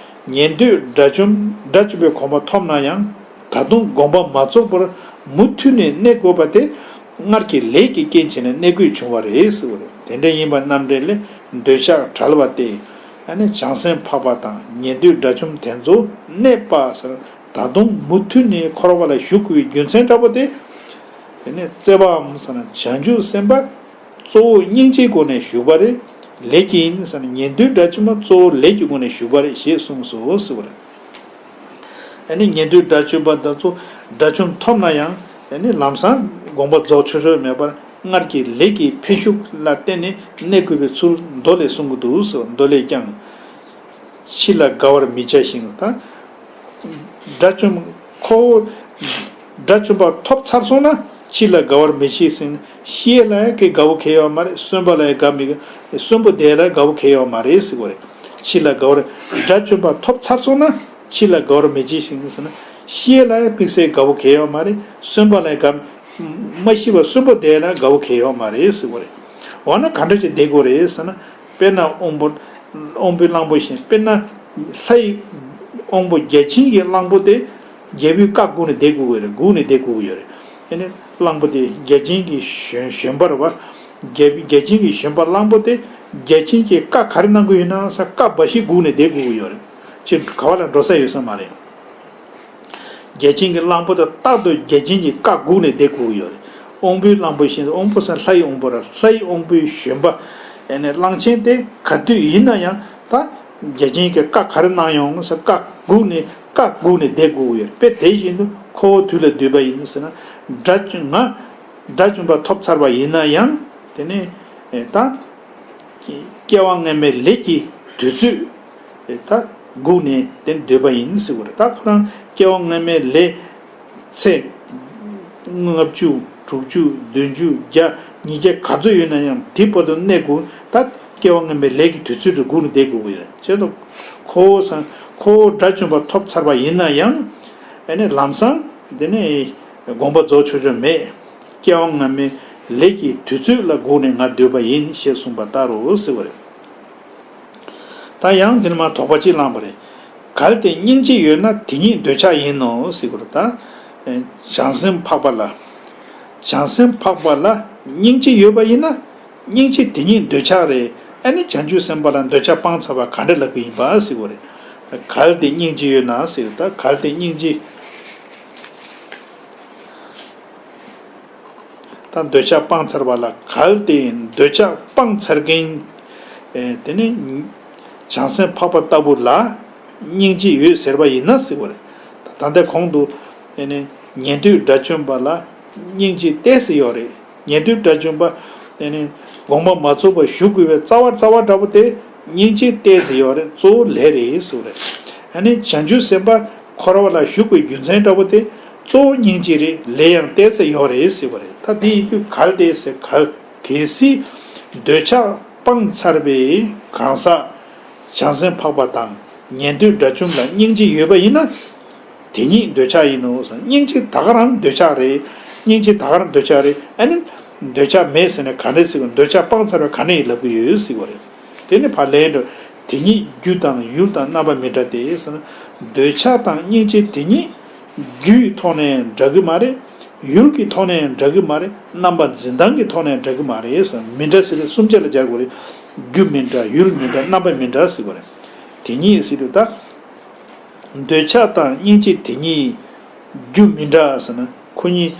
ཉན་ཐོས་དགྲ་བཅོམ་དགྲ་བཅོམ་པའི་གོ་འཕང་ཐོབ་ན་ཡང་ད་དུང་དགོངས་པ་མ་རྫོགས་པར་མུ་མཐུད་ནས་གནས་དགོས་པ་དེ་སྔར་གྱི་ལས་ཀྱི་རྐྱེན་བྱས་ནས་གནས་དགོས་བྱུང་བ་རེད་ཟེར་བ་རེད། དེ་འདྲ་ཡིན་པ་རྣམ་འགྲེལ་ལས། འདོད་ཆགས་བྲལ་བ་སྟེ། ཨ་ནི་བྱང་སེམས་འཕགས་པ་དང་ཉན་ཐོས་དགྲ་བཅོམ་དེ་ཚོ་གནས་པ་ཟེར། ད་དུང་མུ་མཐུད་ནས་འཁོར་བ་ལ་ཞུགས་དགོས་པའི་རྒྱུ་མཚན་འདྲ་པོ་དེ། དེ་ནས་བརྩེ་བའམ་ཟེར་ན་བྱང་ཆུབ་སེམས་དཔའ་གཙོ་བོ་སྙིང་རྗེའི་སྒོ་ནས་ཞུགས་པ་རེད། ལས་ཀྱིས་ཡིན་ཟེར་ན་ཉན་ཐོས་དགྲ་བཅོམ་པ་གཙོ་བོ་ལས་ཀྱི་སྒོ་ནས་ཞུགས་པ་རེད་ཞེས་གསུངས་སོ་ཟེར་བ་རེད། ཨ་ནི་ཉན་ཐོས་དགྲ་བཅོམ་པ་དེ་ཚོ་དགྲ་བཅོམ་ཐོབ་ན་ཡང་ཨ་ནི་ལམ་སང་དགོངས་པ་རྫོགས་ཆོག་ཆོག་མེད་པར་སྔར་གྱི་ལས་ཀྱི་འཕེན་ཤུགས་ལ་བརྟེན་ནས་གནས་དགོས་པའི་ཚུལ་མདོ་ལས་གསུང་གི་འདུག་ཟེར། མདོ་ལས་ཀྱང་། འཆི་ལ་དགའ་བར་མི་བྱ་ཞིང་། ད་དགྲ་བཅོམ་ཁོ་བོ་དགྲ་བཅོམ་པ་ཐོབ་ཚར་སོང་ན་འཆི་ལ་དགའ་བར་མི་བྱེད་ཟེར་ན། ཤི་ཡས་ལ་ཡང་གི་དགའ་བོ་གལ་ཡོད་མ་རེད། གསོན་པ་ལ་ཡང་དགའ་མི་དགའ། གསོན་པོ་བསྡད་ལ་དགའ་བོ་གལ་ཡོད་མ་རེད་ཟེར་བ་རེད། འཆི་ལ་དགའ་བར། དགྲ་བཅོམ་པ་ཐོབ་ཚར་སོང་ན་འཆི་ལ་དགའ་བར་མི་བྱེད་ཞིང་ཟེར་ན། ཤི་ཡས་ལ་ཡང་དམིགས་བསལ་དགའ་བོ་གལ་ཡོད་མ་རེད། གསོན་པ་ལ་ཡང་དགའ། མ་ཤི་བར་གསོན་པོ་བསྡད་ལ་དགའ་བོ་གལ་ཡོད་མ་རེད་ཟེར་བ་རེད། འོ་ན་ག་འདྲ་ཅིག་བསྡད་དགོས་རེད་ཟེར་ན། དཔེར་ན་དབང་པོ། དབང་པོའི་གླང་པོ་བཞིན། དཔེར་ན་ལྷའི་དབང་པོ་བརྒྱ་བྱིན་གྱི་གླང་པོ་དེ་རྒྱལ་པོའི་བཀའ་བསྒུགས་ནས་བསྡད་དགོས་ཀྱི་རེད། བསྒུགས་ནས་བསྡད་དགོས་ཀྱི་ཡོད་རེད། ཨ་ནི་གླང་པོ་དེ་བརྒྱ་བྱིན་གྱི་བཞོན་བཞོན་པ་རེད་བ། རྒྱལ་བརྒྱ་བྱིན་གྱི་བཞོན་པ་གླང་པོ་དེ་བརྒྱ་བྱིན་གྱིས་བཀའ་ག་རེ་གནང་གི་ཡོད་ན་ས་བཀའ་འབའ་ཞིག་བསྒུགས་ནས་བསྡད་དགོས་ཀྱི་ཡོད་རེད། ཅིག་ག་བ་ལ་འགྲོ་ས་ཡོད་ས་མ་རེད། བརྒྱ་བྱིན་གྱི་གླང་པོ་དེ་རྟག་ཏུ་བརྒྱ་བྱིན་གྱི་བཀའ་བསྒུགས་ནས་བསྡད་དགོས་ཀྱི་ཡོད་རེད། དབང་པོའི་གླང་པོ་བཞིན། དབང་པོ་ཟེར་ལྷའི་དབང་པོ་ར། ལྷའི་དབང་པོའི་བཞོན་པ། ཨ་ནི་གླང་ཆེན་དེ་ག་དུས་ཡིན་ན་ཡང་ད་བརྒྱ་བྱིན་གྱི་བཀའ་ག་རེ་གནང་ཡོང་ཟེར་བཀའ་བསྒུགས་ནས་བཀའ་བསྒུགས་ནས་བསྡད་དགོས་ཀྱི་ཡོད་རེད། དཔེ་དེ་བཞིན་དུ་ཁོ་བོ་དུས་ལ་བསྡུས་པ་ཡིན་ཟེར་ན། དགྲ་བཅོམ་ང་དགྲ་བཅོམ་པ་ཐོབ་ཚར་བ་ཡིན་ན་ཡང་དེ་ནས་ད། སྐྱེ་བ་སྔ་མའི་ལས་ཀྱི་དུས་ཚོད་ད་བསྒུགས་ནས་དེ་སྡོད་པ་ཡིན་ཟེར་བ་རེད། ད་ཁོ་རང་སྐྱེ་བ་སྔ་མའི་ལས་ཚེ་ལྔ་བཅུ་ དྲུག་ཅུ་བདུན་ཅུ་བརྒྱ་ཉིས་བརྒྱ་ག་ཚོད་ཡོད་ན་ཡང་དེ་བར་དུ་གནས་དགོས། ད་སྐྱེ་བ་སྔ་མའི་ལས་ཀྱི་དུས་ཚོད་དེ་སྒུག་ནས་བསྡད་དགོས་ཀྱི་ཡོད་རེད། བྱས་ཙང་ཁོ་བོ་སང་ཁོ་བོ་དགྲ་བཅོམ་པ་ཐོབ་ཚར་བ་ཡིན་ན་ཡང་ཨ་ནི་ལམ་སང་དེ་ནི་དགོངས་པ་རྫོགས་ཆོག་ཆོག་མེད། སྐྱེ་བ་སྔ་མའི་ལས་ཀྱི་དུས་ཚོད་ལ་སྒུག་ནས་ང་སྡོད་པ་ཡིན་ཞེས་གསུངས་པ་ལྟར་རོ་ཟེར་བ་རེད། ད་ཡང་འདིར་མ་དོགས་པ་གཅིག་བསླངས་པ་རེད། གལ་ཏེ་སྙིང་རྗེ་ཡོད་ན་དེ་ཉིད་འདོད་ཆགས་ཡིན་ནོ་ཟེར་གྱི་རེད། ད་བྱང་སེམས་འཕགས་པ་ལ། བྱང་སེམས་འཕགས་པ་ལ་སྙིང་རྗེ་ཡོད་པ་ཡིན་ན་སྙིང་རྗེ་དེ་ཉིད་འདོད་ཆགས་རེད། ཨ་ནི་བྱང་ཆུབ་སེམས་དཔའ་ལ་འདོད་ཆགས་སྤངས་ཚར་བ་ག་འདྲ་ལབ་ཀྱི་ཡིན་པ་ཟེར་གྱི་རེད། གལ་ཏེ་སྙིང་རྗེ་ཡོད་ན་ཟེར། ད་གལ་ཏེ་སྙིང་རྗེ། ད་འདོད་ཆགས་སྤངས་ཚར་བ་ལ། གལ་ཏེ་འདོད་ཆགས་སྤངས་ཚར་མཁན་དེ་ནི་བྱང་སེམས་འཕགས་པ་ལྟ་བུ་ལ་སྙིང་རྗེ་ཡོད་ཟེར་བ་ཡིན་ན་ཟེར་བ་རེད། ད་ལྟ་གོང་དུ་ཉན་ཐོས་དགྲ་བཅོམ་པ་ལ་སྙིང་རྗེ་ཏོག་ཙམ་ཡོད་རེད། ཉན་ཐོས་དགྲ་བཅོམ་པ་དགོངས་པ་མ་ཚོམ་པར་བཞུགས་དགོས་པའི་རྩ་བ་རྩ་བ་འདྲ་པོ་དེ་སྙིང་རྗེ་ཏོག་ཙམ་ཡོད་རེད། གཙོ་བོ་ལས་རེད་ཟེར་བ་རེད། ཨ་ནི་བྱང་ཆུབ་སེམས་དཔའ་འཁོར་བ་ལ་ཞུགས་པའི་རྒྱུ་མཚན་འདྲ་པོ་དེ་གཙོ་བོ་སྙིང་རྗེ་རེད། ལས་ཡང་ཏོག་ཙམ་ཡོད་རེད་ཟེར་བ་རེད། ད་དེ་ཡིན་དུས་གལ་ཏེ་ཟེར། གལ་གལ་སྲིད་འདོད་ཆགས་སྤངས་ཚར་བའི་གང་ཟག་བྱང་སེམས་འཕགས་པ་དང་ཉན་ཐོས་དགྲ་བཅོམ་ལ་སྙིང་རྗེ་ཡོད་པ་ཡིན་ན། དེ་ཉིད་འདོད་ཆགས་ཡིན་ནོ། སྙིང་རྗེ་ད་ག་རང་འདོད་ཆགས་རེད། སྙིང་རྗེ་ད་ག་རང་འདོད་ཆགས་རེད། ཨ་ནི་འདོད་ཆགས་མེད་ཟེར་ན་ག་འདྲ་ཟེར་གི། འདོད་ཆགས་སྤངས་ཚར་བ་ག་འདྲ་ཡིན་ལབ་ཀྱི་ཡོད་ཟེར་གི་རེད། དེ་ནི་ཕར་ལན་འགྲོ། དེ་ཉིད་རྒྱུ་དང་ཡུལ་དང་རྣམ་པ་མི་འདྲ་སྟེ་ཟེར་ན། འདོད་ཆགས་དང་སྙིང་རྗེ་དེ་ཉིད་རྒྱུའི་ཐོག་ནས་འདྲ་གི་མ་རེད། ཡུལ་གྱི་ཐོག་ནས་འདྲ་གི་མ་རེད། རྣམ་པ་འཛིན་སྟངས་ཀྱི་ཐོག་ནས་འདྲ་གི་མ་རེད་ཟེར། མི་འདྲ་ཟེར་ཏེ་གསུམ་ཆ་ལ་སྦྱར་དགོས་རེད། རྒྱུ་མི་འདྲ། ཡུལ་མི་འདྲ། རྣམ་པ་མི་འདྲ་ཟེར་དགོས་རེད། དེ་ཉིད་ཟེར་དུས་ད། འདོད་ཆགས་དང་སྙིང་རྗེ་དེ་ཉིད་རྒྱུ་མི་འདྲ་ཟེར་ན། ཁོ་གཉིས་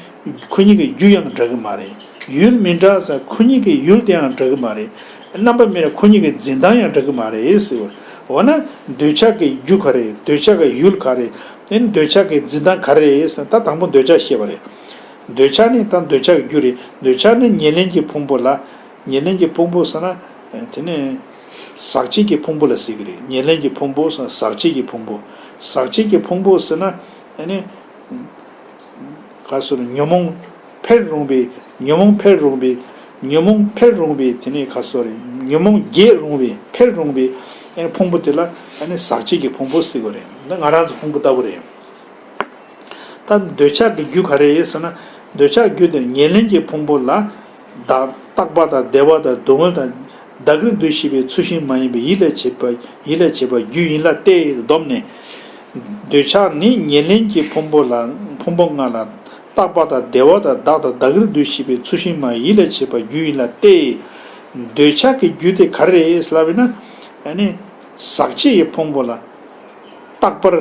ཁོ་གཉིས་ཀྱི་རྒྱུ་ཡང་འདྲ་གི་མ་རེད། ཡུལ་མི་འདྲ་ཟེར། ཁོ་གཉིས་ཀྱི་ཡུལ་དེ་ཡང་འདྲ་གི་མ་རེད། རྣམ་པ་མི་འདྲ། ཁོ་གཉིས་ཀྱི་འཛིན་སྟངས་ཡང་འདྲ་གི་མ་རེད་ཟེར་བ། འོ་ན་འདོད་ཆགས་ཀྱི་རྒྱུ་ག་རེ། འདོད་ཆགས་ཀྱི་ཡུལ་ག་རེ། ཨ་ནི་འདོད་ཆགས་ཀྱི་འཛིན་སྟངས་ག་རེ་ཟེར་ན། ད་དང་པོ་འདོད་ཆགས་བཤད་པ་རེད། འདོད་ཆགས་ནི་ད་འདོད་ཆགས་ཀྱི་རྒྱུ་རེད། འདོད་ཆགས་ནི་ཉེར་ལེན་གྱི་ཕུང་པོ་ལ། ཉེར་ལེན་གྱི་ཕུང་པོ་ཟེར་ན། དེ་ནི་ཟག་བཅས་ཀྱི་ཕུང་པོ་ལ་ཟེར་གྱི་རེད། ཉེར་ལེན་གྱི་ཕུང་པོ་ཟེར་ན་ཟག་བཅས་ཀྱི་ཕུང་པོ། ཟག་བཅས་ཀྱི་ཕུང་པོ་ཟེར་ན། ཨ་ནི་ག་ཟེར། ཉོན་མོངས་འཕེལ་རུང་བའི། ཉོན་མོངས་འཕེལ་རུང་བའི། ཉོན་མོངས་འཕེལ་རུང་བའི་དེ་ནི་ག་ཟེར། ཉོན་མོངས་རྒྱས་རུང་བའི། འཕེལ་རུང་བའི་ཨ་ནི་ཕུང་པོ་དེ་ལ་ཨ་ནི་ཟག་བཅས་ཀྱི་ཕུང་པོ་ཟེར་གྱི་རེད། ང་རང་ཚོ་ཕུང་པོ་ལྟ་བུ་རེད། ད་འདོད་ཆགས་ཀྱི་རྒྱུ་ག་རེ་ཡིན་ཟེར་ན། འདོད་ཆགས་རྒྱུ་དེ་ཉེར་ལེན་གྱི་ཕུང་པོ་ལ། བདག་རྟག་པ་དང་བདེ་བ་དང་སྡུག་བསྔལ་དང་བདག་གིར་འདུ་ཤེས་པའི་ཚུལ་བཞིན་མ་ཡིན་པའི་ཡིད་ལ་བྱེད་པ། ཡིད་ལ་བྱེད་པ་རྒྱུ་ཡིན་ལ་སྟེ། བསྡོམས་ནས། འདོད་ཆགས་ནི་ཉེར་ལེན་གྱི་ཕུང་པོ་ལ། ཕུང་པོ་ལྔ་ལ། རྟག་པ་དང་བདེ་བ་དང་བདག་དང་བདག་གིར་འདུ་ཤེས་པའི་ཚུལ་བཞིན་མ་ཡིད་ལ་བྱེད་པ་རྒྱུ་ཡིན་ལ་སྟེ། འདོད་ཆགས་ཀྱི་རྒྱུ་དེ་ག་རེ་རེད་ལབ་ན། ཨ་ནི་ཟག་བཅས་ཀྱི་ཕུང་པོ་ལ་རྟག་པར་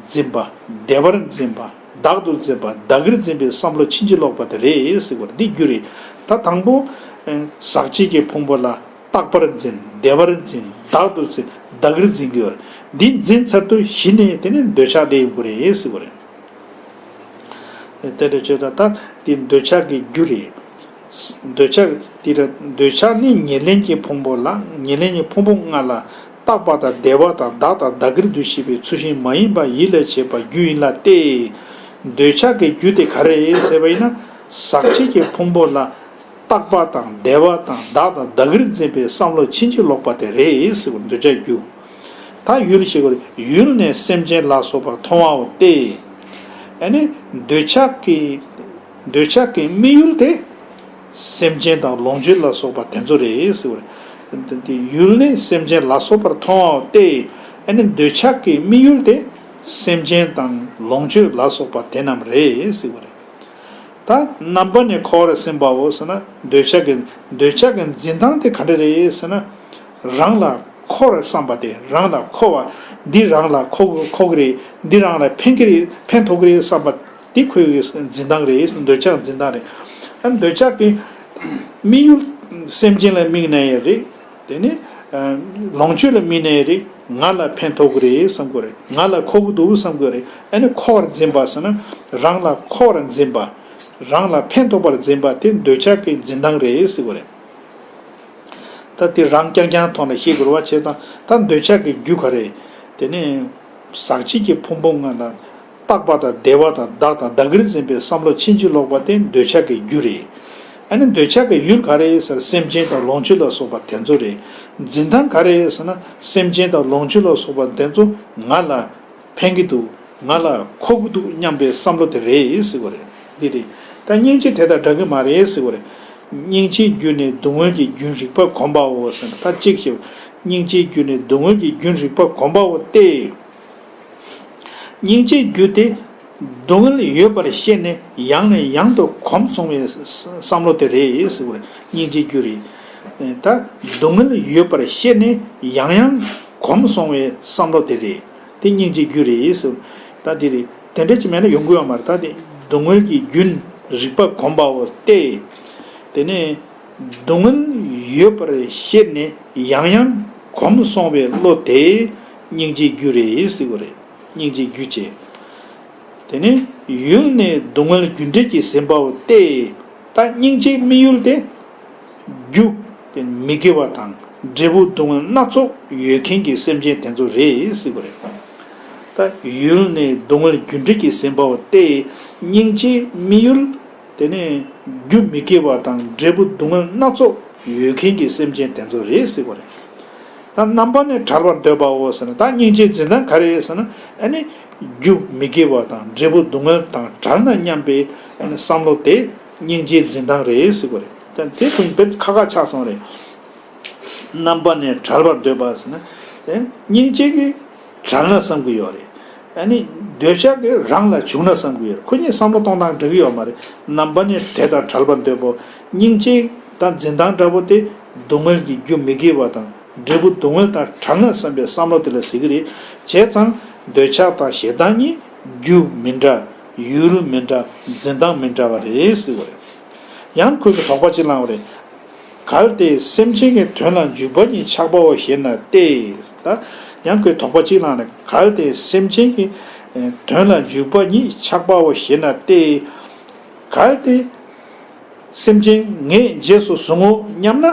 འཛིན་པ། བདེ་བར་འཛིན་པ། བདག་ཏུ་འཛིན་པ། བདག་གིར་འཛིན་པའི་བསམ་བློ་ཕྱིན་ཅི་ལོག་པ་དེ་རེད་ཟེར་བ་འདི་རྒྱུ་རེད། ད་དང་པོ་ཟག་བཅས་ཀྱི་ཕུང་པོ་ལ་རྟག་པར་འཛིན། བདེ་བར་འཛིན། བདག་ཏུ་འཛིན། བདག་གིར་འཛིན་གྱི་ཡོད་རེད། འདི་འཛིན་ཚར་དུས་གཞི་ནས་དེ་ནི་འདོད་ཆགས་སླེབས་ཡོང་གི་རེད་ཟེར་བ་རེད། དེ་འདྲ་བྱས་ཙང་ད་འདི་འདོད་ཆགས་ཀྱི་རྒྱུ་རེད། འདོད་ཆགས་དེ་ར། འདོད་ཆགས་ནི་ཉེར་ལེན་གྱི་ཕུང་པོ་ལ། ཉེར་ལེན་གྱི་ཕུང་པོ་ལྔ་ལ། རྟག་པ་དང་བདེ་བ་དང་བདག་དང་བདག་གིར་འདུ་ཤེས་པའི་ཚུལ་བཞིན་མ་ཡིན་པ་ཡིད་ལ་བྱེད་པ་རྒྱུ་ཡིན་ལ་སྟེ། འདོད་ཆགས་ཀྱི་རྒྱུ་དེ་ག་རེ་ཟེར་བ་ཡིན་ན། ཟག་བཅས་ཀྱི་ཕུང་པོ་ལ་རྟག་པ་དང་བདེ་བ་དང་བདག་དང་བདག་གིར་འཛིན་པའི་བསམ་བློ་ཕྱིན་ཅི་ལོག་པ་དེ་རེད་ཟེར་བ། འདོད་ཆགས་རྒྱུ། ད་ཡུལ་ཞེས་པ་ཡུལ་ནི་སེམས་ཅན་ལ་སོགས་པར་མཐོང་བའོ་སྟེ། ཨ་ནི་འདོད་ཆགས་ཀྱི། འདོད་ཆགས་ཀྱི་དམིགས་ཡུལ་དེ་སེམས་ཅན་དང་ལོངས་སྤྱོད་ལ་སོགས་པ་དེ་ཚོ་རེད་ཟེར་བ་རེད། དེ་ཡུལ་ནི་སེམས་ཅན་ལ་སོགས་པར་མཐོང་བའོ་སྟེ། ཨ་ནི་འདོད་ཆགས་ཀྱི་དམིགས་ཡུལ་དེ་སེམས་ཅན་དང་ལོངས་སྤྱོད་ལ་སོགས་པ་དེ་རྣམས་རེད་ཟེར་བ་རེད། ད་རྣམ་པ་ནི་འཁོར་བར་སེམས་པའོ་ཟེར་ན། འདོད་ཆགས་ཀྱི། འདོད་ཆགས་ཀྱི་འཛིན་སྟངས་དེ་ག་འདྲ་རེད་ཟེར་ན། རང་ལ་འཁོར་བར་བསམ་པ་དེ། རང་ལ་འཁོར་བ། འདི་རང་ལ་འཁོར་འཁོར་གི་རེད། འདི་རང་ལ་ཕན་གི་རེད། ཕན་ཐོགས་གི་རེད་བསམ་པ་དེ་ཁོའི་འཛིན་སྟངས་རེད། འདོད་ཆགས་འཛིན་སྟངས་རེད། ཨ་འདོད་ཆགས་ཀྱི་དམིགས་ཡུལ་སེམས་ཅན་ལ་དམིགས་ནའི་རེད། དེ་ནི་ལོངས་སྤྱོད་ལ་དམིགས་ནའི་རེད། ང་ལ་ཕན་ཐོགས་གི་རེད་བསམ་གི་རེད། ང་ལ་མཁོ་གི་འདུག་བསམ་གི་རེད། ཨ་ནི་མཁོ་བར་འཛིན་པ་ཟེར་ན། རང་ལ་མཁོ་བར་འཛིན་པ། རང་ལ་ཕན་ཐོགས་པར་འཛིན་པ་དེ་འདོད་ཆགས་ཀྱི་འཛིན་སྟངས་རེད་ཟེར་གི་རེད། ད་དེ་རང་རྐྱང་རྐྱང་ཐོག་ནས་ཤེས་དགོས་པ་བྱས་ཙང་། ད་འདོད་ཆགས་ཀྱི་རྒྱུ་ག་རེ། དེ་ནི་ཟག་བཅས་ཀྱི་ཕུང་པོ་ལྔ་ལ། རྟག་པ་དང་བདེ་བ་དང་བདག་དང་བདག་གིར་འཛིན་པའི་བསམ་བློ་ཕྱིན་ཅི་ལོག་པ་དེ་འདོད་ཆགས་ཀྱི་རྒྱུ་རེད། ཨ་ནི་འདོད་ཆགས་ཀྱི་ཡུལ་ག་རེ་ཟེར་སེམས་ཅན་དང་ལོངས་སྤྱོད་ལ་སོགས་པ་དེ་ཚོ་རེད། འཛིན་སྟངས་ག་རེ་ཟེར་ན་སེམས་ཅན་དང་ལོངས་སྤྱོད་ལ་སོགས་པ་དེ་ཚོ་ང་ལ་ཕན་གྱི་འདུག་ང་ལ་མཁོ་གི་འདུག་སྙམ་པའི་བསམ་བློ་དེ་རེད་ཟེར་བ་རེད། འདི་རེད། ད་སྙིང་རྗེ་དེ་དང་འདྲ་གི་མ་རེད་ཟེར་བ་རེད། སྙིང་རྗེའི་རྒྱུ་ནི་སྡུག་བསྔལ་གྱི་རྒྱུན་རིག་པ་གོམས་པའོ་ཟེར་ན་ད་གཅིག་བྱས། སྙིང་རྗེའི་རྒྱུ་ནི་སྡུག་བསྔལ་གྱི་རྒྱུན་རིག་པ་གོམས་པའོ་སྟེ། སྙིང་རྗེའི་རྒྱུ་དེ་སྡུག་བསྔལ་ཡོད་པར་ཤེས་ནས་ཡང་ནས་ཡང་དུ་གོམས་སོང་བའི་བསམ་བློ་དེ་རེད་ཟེར་བ་རེད། སྙིང་རྗེའི་རྒྱུ་རེད། ད་སྡུག་བསྔལ་ཡོད་པར་ཤེས་ནས་ཡང་ཡང་གོམས་སོང་བའི་བསམ་བློ་དེ་རེད། དེ་སྙིང་རྗེའི་རྒྱུ་རེད་ཟེར། ད་དེ་རེད། དེ་འདྲ་ཅིག་མེད་ན་ཡོང་གི་ཡོད་མ་རེད། ད་དེ་སྡུག་བསྔལ་གྱི་རྒྱུན་རིག་པ་གོམས་པའོ་སྟེ། དེ་ནས་སྡུག་བསྔལ་ཡོད་པར་ཤེས་ནས་ཡང་ཡང་གོམས་སོང་བའི་བློ་དེ་སྙིང་རྗེའི་རྒྱུ་རེད་ཟེར་བ་རེད། སྙིང་རྗེའི་རྒྱུ་བྱས། དེ་ནས་ཡུལ་ནི་སྡུག་བསྔལ་རྒྱུ་འབྲས་ཀྱིས་ཟིན་པའོ་སྟེ། ད་སྙིང་རྗེའི་དམིགས་ཡུལ་དེ། རྒྱུ། དེ་མི་དགེ་བ་དང་འབྲས་བུ་སྡུག་བསྔལ་སྣ་ཚོགས་ཡོད་མཁན་གྱི་སེམས་ཅན་དེ་ཚོ་རེད་ཟེར་བ་རེད། ད་ཡུལ་ནི་སྡུག་བསྔལ་རྒྱུ་འབྲས་ཀྱིས་ཟིན་པའོ་སྟེ། སྙིང་རྗེའི་དམིགས་ཡུལ། དེ་ནས་རྒྱུ་མི་དགེ་བ་དང་འབྲས་བུ་སྡུག་བསྔལ་སྣ་ཚོགས་ཡོད་མཁན་གྱི་སེམས་ཅན་དེ་ཚོ་རེད་ཟེར་བ་རེད། ད་རྣམ་པ་ནི་བྲལ་བར་འདོད་པའོ་ཟེར་ན་ད་སྙིང་རྗེའི་འཛིན་སྟངས་ག་རེ་རེད་ཟེར་ན་ཨ་ནི་རྒྱུ་མི་དགེ་བ་དང་འབྲས་བུ་སྡུག་བསྔལ་དང་བྲལ་ན་སྙམ་པའི་ཨ་ནི་བསམ་བློ་དེ་སྙིང་རྗེའི་འཛིན་སྟངས་རེད་ཟེར་བ་རེད། ད་དེ་ཁོ་དཔེ་ཁ་ཁ་ཆགས་སོང་རེད། རྣམ་པ་ནས་བྲལ་བར་འདོད་པ་ཟེར་ན། དེ་སྙིང་རྗེ་གིས་བྲལ་ན་བསམ་གྱི་ཡོད་རེད། ཨ་ནི་འདོད་ཆགས་ཀྱིས་རང་ལ་བྱུང་ན་བསམ་གྱི་ཡོད་རེད། ཁོ་གཉིས་བསམ་བློ་གཏོང་སྟངས་འགྲིག་གི་ཡོད་མ་རེད། རྣམ་པ་ནས་དེ་དང་བྲལ་བར་འདོད་པོ། སྙིང་རྗེ་དང་འཛིན་སྟངས་འདྲ་པོ་དེ་སྡུག་བསྔལ་གྱི་རྒྱུ་མི་དགེ་བ་དང་འབྲས་བུ་སྡུག་བསྔལ་དང་བྲལ་ན་བསམ་པའི་བསམ་བློ་དེ་ལ་ཟེར་གྱི་རེད། བྱས་ཙང་འདོད་ཆགས་དང་ཞེ་སྡང་གཉིས་རྒྱུ་མི་འདྲ། ཡུལ་མི་འདྲ། འཛིན་སྟངས་མི་འདྲ་བ་རེད་ཟེར་བ་རེད། ཡང་ཁོས་ཀྱི་དོགས་པ་གཅིག་བསླངས་པ་རེད། གལ་ཏེ་སེམས་ཅན་གྱི་དོན་ལ་འཇུག་པ་ཉིད་ཆགས་པའོ་ཞེ་ན་སྟེ། ད་ཡང་ཁོས་དོགས་པ་གཅིག་བསླངས་ནས་གལ་ཏེ་སེམས་ཅན་གྱི་དོན་ལ་འཇུག་པ་ཉིད་ཆགས་པའོ་ཞེ་ན་སྟེ། གལ་ཏེ་སེམས་ཅན་ངས་རྗེས་སུ་བཟུང་ངོ་སྙམ་ན་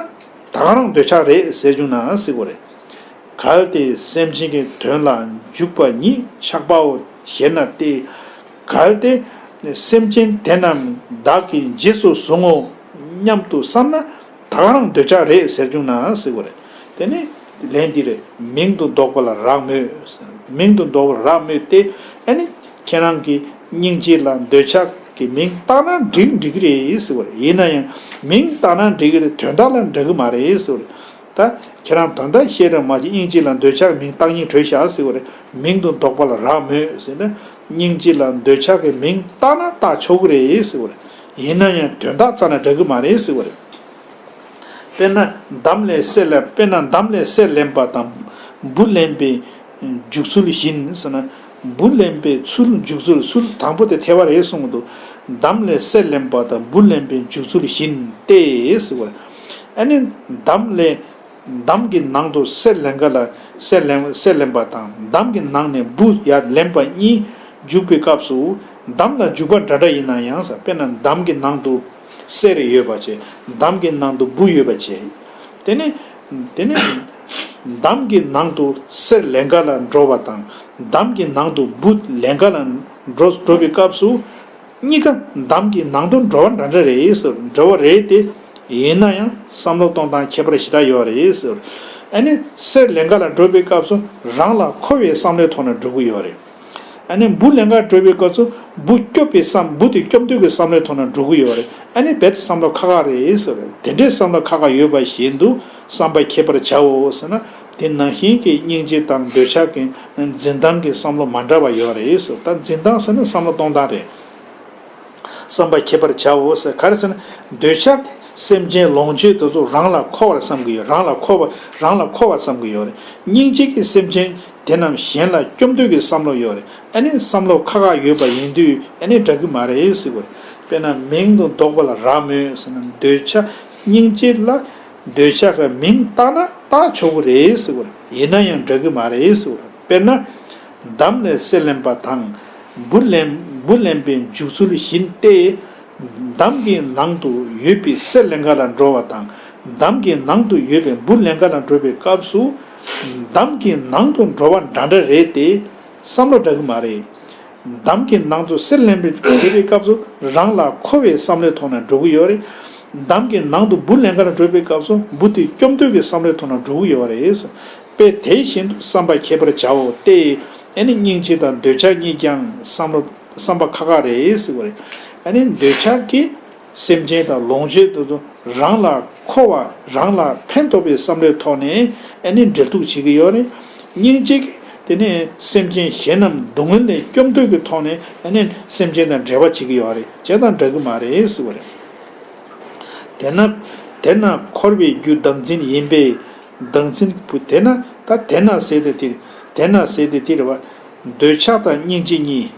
ད་ག་རང་འདོད་ཆགས་རེད་ཟེར་བྱུང་ན་ཟེར་བ་རེད། གལ་ཏེ་སེམས་ཅན་གྱི་དོན་ལ་འཇུག་པ་ཉིད་ཆགས་པའོ་ཞེ་ན་སྟེ། གལ་ཏེ་སེམས་ཅན་དེ་རྣམས་བདག་གིས་རྗེས་སུ་བཟུང་ངོ་སྙམ་དུ་བསམ་ན་ད་ག་རང་འདོད་ཆགས་རེད་ཟེར་བྱུང་ན་ཟེར་བ་རེད། དེ་ནི་ལན་འདི་རེད། མིང་དུ་འདོགས་པ་ལ་རག་མོད། མིང་དུ་འདོགས་པ་ལ་རག་མོད་དེ། ཨ་ནི་ཁྱེད་རང་གི་སྙིང་རྗེ་ལ་འདོད་ཆགས་ཀྱི་མིང་བཏགས་ན་འགྲིག་འགྲིག་གི་རེད་ཟེར་བ་རེད། ཡིན་ན་ཡང་མིང་བཏགས་ན་འགྲིག་གི་རེད། དོན་དག་ལ་འགྲིག་གི་མ་རེད་ཟེར་བ་རེད། ད་ཁྱེད་རང་དོན་དག་ཤེས་ར་མ་བྱེད་སྙིང་རྗེ་ལ་འདོད་ཆགས་མིང་བཏགས་སྙིང་བྲོས་བཞག་ཟེར་བ་རེད། མིང་དུ་འདོགས་པ་ལ་རག་མོད་ཟེར་ན། སྙིང་རྗེ་ལ་འདོད་ཆགས་ཀྱི་མིང་བཏགས་ན་བཏགས་ཆོག་གི་རེད་ཟེར་བ་རེད། ཡིན་ན་ཡང་དོན་དག་རྩ་ནས་འགྲིག་གི་མ་རེད་ཟེར་བ་རེད། དཔེར་ན་འདམ་ལས་སེར་ལེན། དཔེར་ན་འདམ་ལས་སེར་ལེན་པ་དང་འབུ་ལེན་པའི་འཇུག་ཚུལ་བཞིན་ཟེར་ན། འབུ་ལེན་པའི་ཚུལ། འཇུག་ཚུལ། ཚུལ་དང་པོ་དེ་ཐལ་བ་རེད་གསུངས་འདུག་འདམ་ལས་སེར་ལེན་པ་དང་འབུ་ལེན་པའི་འཇུག་ཚུལ་བཞིན་ཏེ་ཟེར་བ། ཨ་ནི་འདམ་ལས། འདམ་གྱི་ནང་དུ་སེར་ལེན་ག་ལ། སེར་ལེན། སེར་ལེན་པ་དང་འདམ་གྱི་ནང་ནས་འབུ་ཡར་ལེན་པ་གཉིས་འཇུག་པའི་སྐབས་སུ་འདམ་ལ་འཇུག་པ་འདྲ་འདྲ་ཡིན་ན་ཡང་ཟེར། དཔེར་ན་འདམ་གྱི་ནང་དུ་སེར་ཡོད་པ་བྱས། འདམ་གྱི་ནང་དུ་འབུ་ཡོད་པ་བྱས། དེ་ནི། དེ་ནི། འདམ་གྱི་ནང་དུ་སེར་ལེན་ག་ལ་འགྲོ་བ་དང་། འདམ་གྱི་ནང་དུ་འབུ་ལེན་ག་ལ་འགྲོ་འགྲོ་བའི་སྐབས་སུ། གཉིས་ཀ་འདམ་གྱི་ནང་དུ་འགྲོ་བ་འདྲ་འདྲ་རེད་ཟེར། འགྲོ་བ་རེད་དེ། ཡིན་ན་ཡང་བསམ་བློ་གཏོང་སྟངས་ཁྱད་པར་ཞེ་དྲག་ཡོད་རེད་ཟེར། ཨ་ནི་སེར་ལེན་ག་ལ་འགྲོ་བའི་སྐབས་སུ་རང་ལ་མཁོ་བའི་བསམ་བློའི་ཐོག་ནས་འགྲོ་གི་ཡོད་རེད། ཨ་ནི་འབུ་ལེན་ག་འགྲོ་བའི་སྐབས་སུ་འབུ་སྐྱོབ་པའི་བསམ། འབུ་དེ་སྐྱོབ་འདོད་ཀྱི་བསམ་བློའི་ཐོག་ནས་འགྲོ་གི་ཡོད་རེད། ཨ་ནི་རྦད་དེ་བསམ་བློ་ཁག་ཁག་རེད་ཟེར། དེ་འདྲའི་བསམ་བློ་ཁག་ཁག་ཡོད་པ་བཞིན་དུ་བསམ་པ་ཁྱད་པར་བྱའོ་ཟེར་ན། དེ་ནང་བཞིན་གྱི་སྙིང་རྗེ་དང་འདོད་ཆགས་ཀྱི་འཛིན་སྟངས་ཀྱི་བསམ་བློ་མ་འདྲ་བ་ཡོད་རེད་ཟེར། ད་འཛིན་སྟངས་ཟེར་ན་བསམ་བློ་གཏོང་སྟངས་རེད། བསམ་པ་ཁྱད་པར་བྱའོ་ཟེར། ག་རེ་ཟེར་ན། འདོད་ཆགས་སེམས་ཅན་ལོངས་སྤྱོད་དེ་ཚོ་རང་ལ་མཁོ་བར་བསམ་གྱི་ཡོད། རང་ལ་མཁོ་བ། རང་ལ་མཁོ་བ་བསམ་གྱི་ཡོད་རེད། སྙིང་རྗེ་གི་སེམས་ཅན་དེ་རྣམས་གཞན་ལ་སྐྱོབ་འདོད་ཀྱི་བསམ་བློ་ཡོད་རེད། ཨ་ནི་བསམ་བློ་ཁག་ཁག་ཡོད་པ་ཡིན་དུས་ཨ་ནི་འདྲ་གི་མ་རེད་ཟེར་བ་རེད། དཔེར་ན་མིང་དུ་འདོགས་པ་ལ་རག་མོད་ཟེར་ན། འདོད་ཆགས་སྙིང་རྗེ་ལ་འདོད་ཆགས་ཀྱི་མིང་བཏགས་ན་བཏགས་ཆོག་གི་རེད་ཟེར་བ་རེད། ཡིན་ན་ཡང་འདྲ་གི་མ་རེད་ཟེར་བ་རེད། དཔེར་ན། འདམ་ལས་སེར་ལེན་པ་དང་། འབུ་ལེན། འབུ་ལེན་པའི་འཇུག་ཚུལ་བཞིན་ཏེ། འདམ་གྱི་ནང་དུ་ཡོད་པའི་སེར་ལེན་ག་ལ་འགྲོ་བ་དང་། འདམ་གྱི་ནང་དུ་ཡོད་པའི་འབུ་ལེན་ག་ལ་འགྲོ་བའི་སྐབས་སུ། འདམ་གྱི་ནང་དུ་འགྲོ་བ་འདྲ་འདྲ་རེད་དེ། བསམ་བློ་འདྲ་གི་མ་རེད། འདམ་གྱི་ནང་དུ་གསེར་ལེན་པར་འགྲོ་བའི་སྐབས་སུ་རང་ལ་མཁོ་བའི་བསམ་བློའི་ཐོག་ནས་འགྲོ་གི་ཡོད་རེད། འདམ་གྱི་ནང་དུ་འབུ་ལེན་གར་འགྲོ་བའི་སྐབས་སུ་འབུ་དེ་སྐྱོབ་འདོད་ཀྱི་བསམ་བློའི་ཐོག་ནས་འགྲོ་གི་ཡོད་རེད། དཔེ་དེ་བཞིན་དུ་བསམ་པ་ཁྱད་པར་བྱའོ་སྟེ། ཨ་ནི་སྙིང་རྗེ་དང་འདོད་ཆགས་གཉིས་ཀྱང་བསམ་བློ་བསམ་པ་ཁ་ཁ་རེད་ཟེར་བ་རེད། ཨ་ནི་འདོད་ཆགས་ཀྱིས་སེམས་ཅན་དང་ལོངས་སྤྱོད་དེ་ཚོ་རང་ལ་མཁོ་བ་རང་ལ་ཕན་ཐོགས་པའི་བསམ་བློའི་ཐོག་ནས་ཨ་ནི་འབྲེལ་གཏུག་བྱེད་ཀྱི་ཡོད་རེད། སྙིང་རྗེ་གིས་དེ་ནས་སེམས་ཅན་གཞན་རྣམས་སྡུག་བསྔལ་ལས་སྐྱོབ་འདོད་ཀྱི་ཐོག་ནས་ཨ་ནི་སེམས་ཅན་དང་འབྲེལ་བ་བྱེད་ཀྱི་ཡོད་རེད། བྱས་ཙང་འདྲ་གི་མ་རེད་ཟེར་བ་རེད། དེས་ན། དེས་ན་འཁོར་བའི་རྒྱུ་བདག་འཛིན་ཡིན་པས། བདག་འཛིན་བུ་དེས་ན་ད་དེས་ན་ཟེར་དེ་དེ་དེས་ན་ཟེར་དེ་དེ་རེད་བ། འདོད་ཆགས་དང་སྙིང་རྗེ་གཉིས།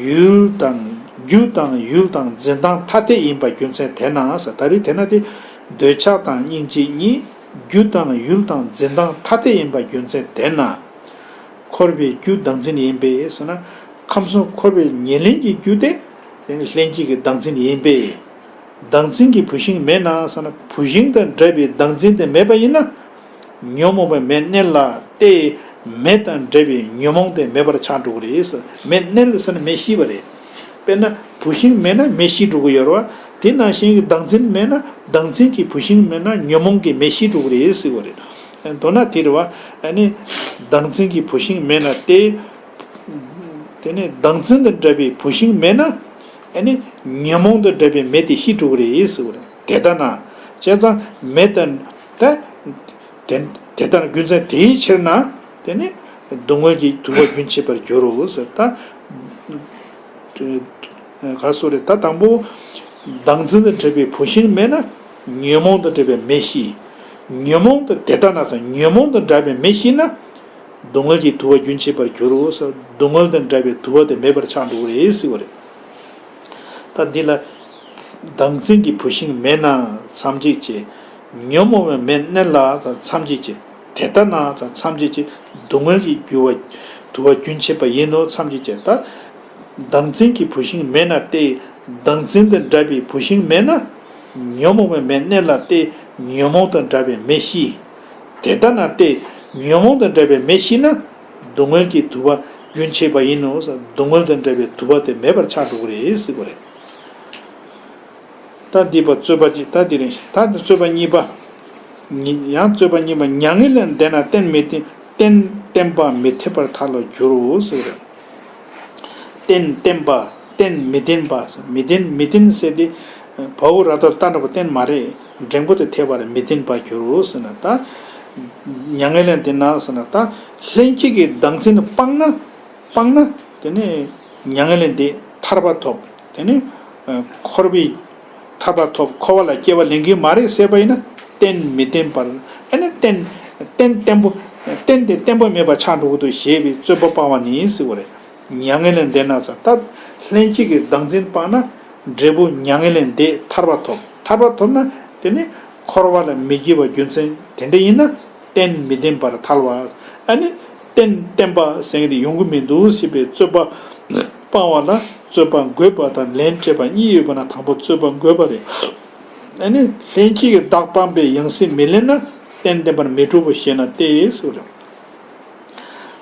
ཡུལ་དང་རྒྱུ་དང་ཡུལ་དང་འཛིན་སྟངས་ཐ་དད་ཡིན་པ་རྒྱུ་མཚན་དེས་ན་ཟེར། ད་རེས་དེས་ན་དེ་འདོད་ཆགས་དང་སྙིང་རྗེ་གཉིས་རྒྱུ་དང་ཡུལ་དང་འཛིན་སྟངས་ཐ་དད་ཡིན་པ་རྒྱུ་མཚན་དེས་ན། འཁོར་བའི་རྒྱུ་བདག་འཛིན་ཡིན་པས་ཟེར་ན། ཁམས་གསུམ་འཁོར་བའི་ཉེར་ལེན་གྱི་རྒྱུ་དེ་དེ་ནི་ལྷན་སྐྱེས་ཀྱི་བདག་འཛིན་ཡིན་པས། བདག་འཛིན་གྱི་བུད་ཤིང་མེད་ན་ཟེར་ན། བུད་ཤིང་དང་འདྲ་བའི་བདག་འཛིན་དེ་མེད་པ་ཡིན་ན། ཉོན་མོངས་པའི་མེ་མནན་ལ་སྟེ། མེ་དང་འདྲ་བའི་ཉོན་མོངས་དེ་མེད་པར་ཆགས་འགྲོ་གི་རེད་ཟེར། མེ་མནན་ལ་ཟེར་ན་མེ་ཤི་བ་རེད། དཔེར་ན་བུད་ཤིང་མེད་ན་མེ་ཤི་འགྲོ་གི་ཡོད་རེད་བ། དེ་ནང་བཞིན་གྱི་བདག་འཛིན་མེད་ན། བདག་འཛིན་གྱི་བུད་ཤིང་མེད་ན་ཉོན་མོངས་ཀྱི་མེ་ཤི་འགྲོ་གི་རེད་ཟེར་བ་རེད། མདོར་ན་དེ་རེད་བ། ཨ་ནི་བདག་འཛིན་གྱི་བུད་ཤིང་མེད་ན་སྟེ། དེ་ནས་བདག་འཛིན་དང་འདྲ་བའི་བུད་ཤིང་མེད་ན། ཨ་ནི་ཉོན་མོངས་དང་འདྲ་བའི་མེ་དེ་ཤི་འགྲོ་གི་རེད་ཟེར་བ་རེད། དེ་ལྟ་ན། བྱས་ཙང་མེ་དང་། ད། དེ་དེ་ལྟར་རྒྱུ་མཚན་དེའི་ཕྱིར་ན། དེ་ནི་སྡུག་བསྔལ་གྱི་དུ་བ་རྒྱུན་ཆད་པར་འགྱུར་རོ་ཟེར། ད། ག་སོ་རེད། ད་དང་པོ། བདག་འཛིན་དང་འདྲ་བའི་བུད་ཤིང་མེད་ན། ཉོན་མོངས་དང་འདྲ་བའི་མེ་ཤི། ཉོན་མོངས་དང་དེ་ལྟ་ན་ཟེར། ཉོན་མོངས་དང་འདྲ་བའི་མེ་ཤི་ན། སྡུག་བསྔལ་གྱི་དུ་བ་རྒྱུན་ཆད་པར་འགྱུར་རོ་ཟེར། སྡུག་བསྔལ་དང་འདྲ་བའི་དུ་བ་དེ་མེད་པར་ཆགས་འགྲོ་གི་རེད་ཟེར་བ་རེད། ད་འདི་ལ། བདག་འཛིན་གྱི་བུད་ཤིང་མེད་ན་མཚམས་གཅིག་བྱེད། ཉོན་མོངས་པའི་མེ་མནན་ལ་མཚམས་གཅིག་བྱེད། དེ་ལྟ་ན་མཚམས་གཅིག་བྱེད། སྡུག་བསྔལ་གྱི་རྒྱུ་བ། དུ་བ་རྒྱུན་ཆད་པ་ཡིན་ནོ་མཚམས་གཅིག་བྱེད། ད། བདག་འཛིན་གྱི་བུད་ཤིང་མེད་ན་སྟེ། བདག་འཛིན་དང་འདྲ་བའི་བུད་ཤིང་མེད་ན། ཉོན་མོངས་པའི་མེ་མནན་ལ་སྟེ། ཉོན་མོངས་དང་འདྲ་བའི་མེ་ཤི། དེ་ལྟ་ན་སྟེ། ཉོན་མོངས་དང་འདྲ་བའི་མེ་ཤི་ན། སྡུག་བསྔལ་གྱི་དུ་བ་རྒྱུན་ཆད་པ་ཡིན་ནོ། སྡུག་བསྔལ་དང་འདྲ་བའི་དུ་བ་དེ་མེད་པར་ཆགས་འགྲོ་གི་རེད་ཟེར་བ་རེད། ད་འདི་པ་རྩོད་པ་གཅིག་ད་འདི་རེད། ད་འདི་རྩོད་པ་གཉིས་པ། ཉི་ཡང་རྩོད་པ་གཉིས་པ། མྱ་ངན་ལས་འདས་ན་རྟེན་མི་བརྟེན། རྟེན་བརྟེན་པ་མི་འཐད་པར་ཐལ་ལོ་འགྱུར་རོ་ཟེར་བ་རེད། རྟེན་བརྟེན་པ། རྟེན་མི་བརྟེན་པ། མི་བརྟེན་མི་བརྟེན་ཟེར་ཏེ། བའོ་ར་དོར་ཏ་འདྲ་པོ་རྟེན་མ་རེད། འགྲེང་བུ་དེ་འཐད་པ་རེད། མི་བརྟེན་པར་འགྱུར་རོ་ཟེར་ན་ད། མྱ་ངན་ལས་འདས་ན་ཟེར་ན་ད། ལྷན་སྐྱེས་ཀྱི་བདག་འཛིན་སྤངས་ན། སྤངས་ན། དེ་ནས་མྱ་ངན་ལས་འདས་ཐར་པ་ཐོབ། དེ་ནས་འཁོར་བའི་ཐར་པ་ཐོབ། འཁོར་བ་ལ་སྐྱེ་བ་ལེན་གྱི་མ་རེད་ཟེར་བ་ཡིན་ན། རྟེན་མི་བརྟེན་པར། ཨ་ནི་རྟེན་རྟེན་བརྟེན་པོ། རྟེན་དེ་བརྟེན་པོ་མེད་པ་ཆགས་འགྲོ་གི་འདུག་ཞེས་པའི་རྩོད་པ་སྤང་བ་ནི་ཟེར་བ་རེད། མྱ་ངན་ལས་འདས་ན་ཟེར། ད་ལྷན་སྐྱེས་ཀྱི་བདག་འཛིན་སྤངས་ན། འབྲས་བུ་མྱ་ངན་ལས་འདས་ཐར་པ་ཐོབ། ཐར་པ་ཐོབ་ན་དེ་ནི་འཁོར་བ་ལ་མི་སྐྱེ་བ་རྒྱུ་མཚན་དེ་འདྲ་ཡིན་ན། རྟེན་མི་བརྟེན་པར་ཐལ་བ། ཨ་ནི་རྟེན་བརྟེན་པ་ཟེར་མཁན་དེ་ཡོང་གི་མི་འདུག་ཟེར་བའི་རྩོད་པ་སྤང་བ་ལ་རྩོད་པ་འགོད་པ་དང་ལན་སྤྲད་པ་གཉིས་ཡོད་པ་ན་དང་པོ་རྩོད་པ་འགོད་པ་རེད། ཨ་ནི་ལྷན་སྐྱེས་ཀྱི་བདག་སྤངས་པའི་ཡང་སྲིད་མི་ལེན་ན་རྟེན་བརྟེན་པར་མི་གྲུབ་བོ་ཞེ་ན་སྟེ་ཟེར་བ་རེད།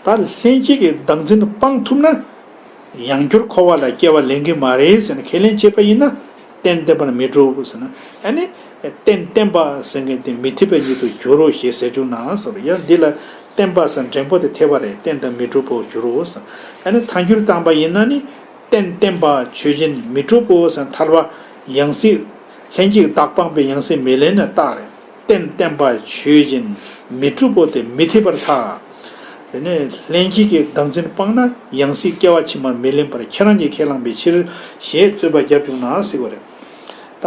ད་ལྷན་སྐྱེས་ཀྱི་བདག་འཛིན་སྤང་ཐུབ་ན། ཡང་བསྐྱར་འཁོར་བ་ལ་སྐྱེ་བ་ལེན་གྱི་མ་རེད་ཟེར་ནས་ཁས་ལེན་བྱས་པ་ཡིན་ན། རྟེན་བརྟེན་པར་མི་གྲུབ་ཟེར་ན། ཨ་ནི། རྟེན་བརྟེན་པ་ཟེར་མཁན་དེ་མི་འཐད་པ་ཉིད་དུ་འགྱུར་རོ་ཞེས་ཟེར་བཅུག་ན་ཟེར་བ། ཡང་འདི་ལ་བརྟེན་པ་ཟེར་འགྲེང་བུ་དེ་འཐད་པ་རེད། རྟེན་དང་མི་འགྲུབ་པོ་འགྱུར་རོ་ཟེར། ཨ་ནི་ཐལ་འགྱུར་བཏང་པ་ཡིན་ན་ནི། རྟེན་བརྟེན་པ་ཆོས་ཅན་མི་འགྲུབ་བོ་ཟེར་ཐལ་བ། ཡང་སྲིད། ལྷན་སྐྱེས་བདག་སྤངས་པའི་ཡང་སྲིད་མི་ལེན་ན་རྟགས་རེད། རྟེན་བརྟེན་པ་ཆོས་ཅན་མི་འགྲུབ་བོ་དེ་མི་འཐད་པར་ཐལ། དེ་ནས་ལྷན་སྐྱེས་ཀྱི་བདག་འཛིན་སྤངས་ན་ཡང་སྲིད་སྐྱེ་བ་ཕྱི་མར་མི་ལེན་པར་ཁྱེད་རང་གིས་ཁས་བླངས་པའི་ཕྱིར་ཞེས་རྩོད་པ་རྒྱབ་བཅུག་ན་ཟེར་བ་རེད། ད་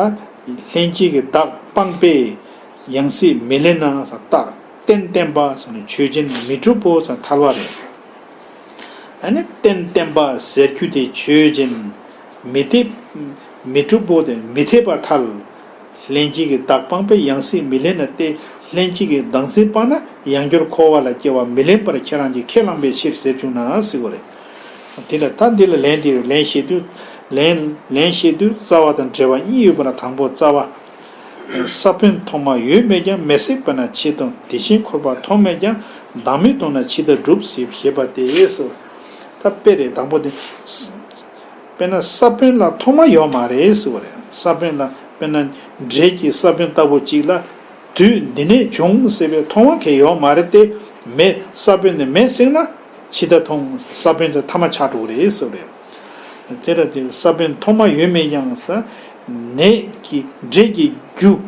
ལྷན་སྐྱེས་ཀྱི་བདག་སྤངས་པས་ཡང་སྲིད་མི་ལེན་ན་ཟེར་རྟགས། རྟེན་བརྟེན་པ་ཟེར་ནས་ཆོས་ཅན་མི་འགྲུབ་བོ་ཟེར་ཐལ་བ་རེད། ཨ་ནི་རྟེན་བརྟེན་པ་ཟེར་རྒྱུ་དེ་ཆོས་ཅན། མི་འཐད། མི་འགྲུབ་བོ་དེ་མི་འཐད་པར་ཐལ། ལྷན་སྐྱེས་ཀྱི་བདག་སྤངས་པས་ཡང་སྲིད་མི་ལེན་ན་སྟེ། ལྷན་སྐྱེས་ཀྱི་བདག་འཛིན་སྤངས་ན་ཡང་བསྐྱར་འཁོར་བ་ལ་སྐྱེ་བ་མི་ལེན་པར་ཁྱེད་རང་གིས་ཁས་བླངས་པའི་ཕྱིར་ཟེར་བཅུག་ན་ཟེར་བ་རེད། དེ་ལ་ད་འདི་ལ་ལན་འདི་ལན་བཤད་དུས། ལན་ལན་བཤད་དུས་རྩ་བ་དང་འབྲེལ་བ་གཉིས་ཡོད་པ་ན་དང་པོ་རྩ་བ། ས་བོན་ཐོག་མ་ཡོད་མེད་ཀྱང་མེ་བསྲེགས་པ་ན་ཕྱེད་དང་། དེ་བཞིན་འཁོར་བ་ཐོག་མེད་ཀྱང་བདག་མེད་རྟོགས་ན་ཕྱི་ལྟར་འགྲུབ་ཟེར་བཤད་པ་སྟེ་སོ། ད་དཔེ་རེད། དང་པོ་དེ། ས་ དཔེར་ན་ས་བོན་ལ་ཐོག་མ་ཡོད་མ་རེད་ཟེར་བ་རེད། ས་བོན་ལ་དཔེར་ན་འབྲས་ཀྱི་ས་བོན་ལྟ་བུ་ཅིག་ལ་དུས་འདི་ནས་བྱུང་ཟེར་བའི་ཐོག་མ་གང་ཡོད་མ་རེད་དེ། མེད། ས་བོན་དེ་མེད་ཟེར་ན་ཕྱི་ལྟར་མཐོང་། ས་བོན་དེ་ཐ་མ་ཆགས་འགྲོ་གི་རེད་ཟེར་བ་རེད། དེ་ལ་དེ་ས་བོན་ཐོག་མ་ཡོད་མེད་ཀྱང་ཟེར། ནས་ཀྱི་འབྲས་ཀྱི་རྒྱུ།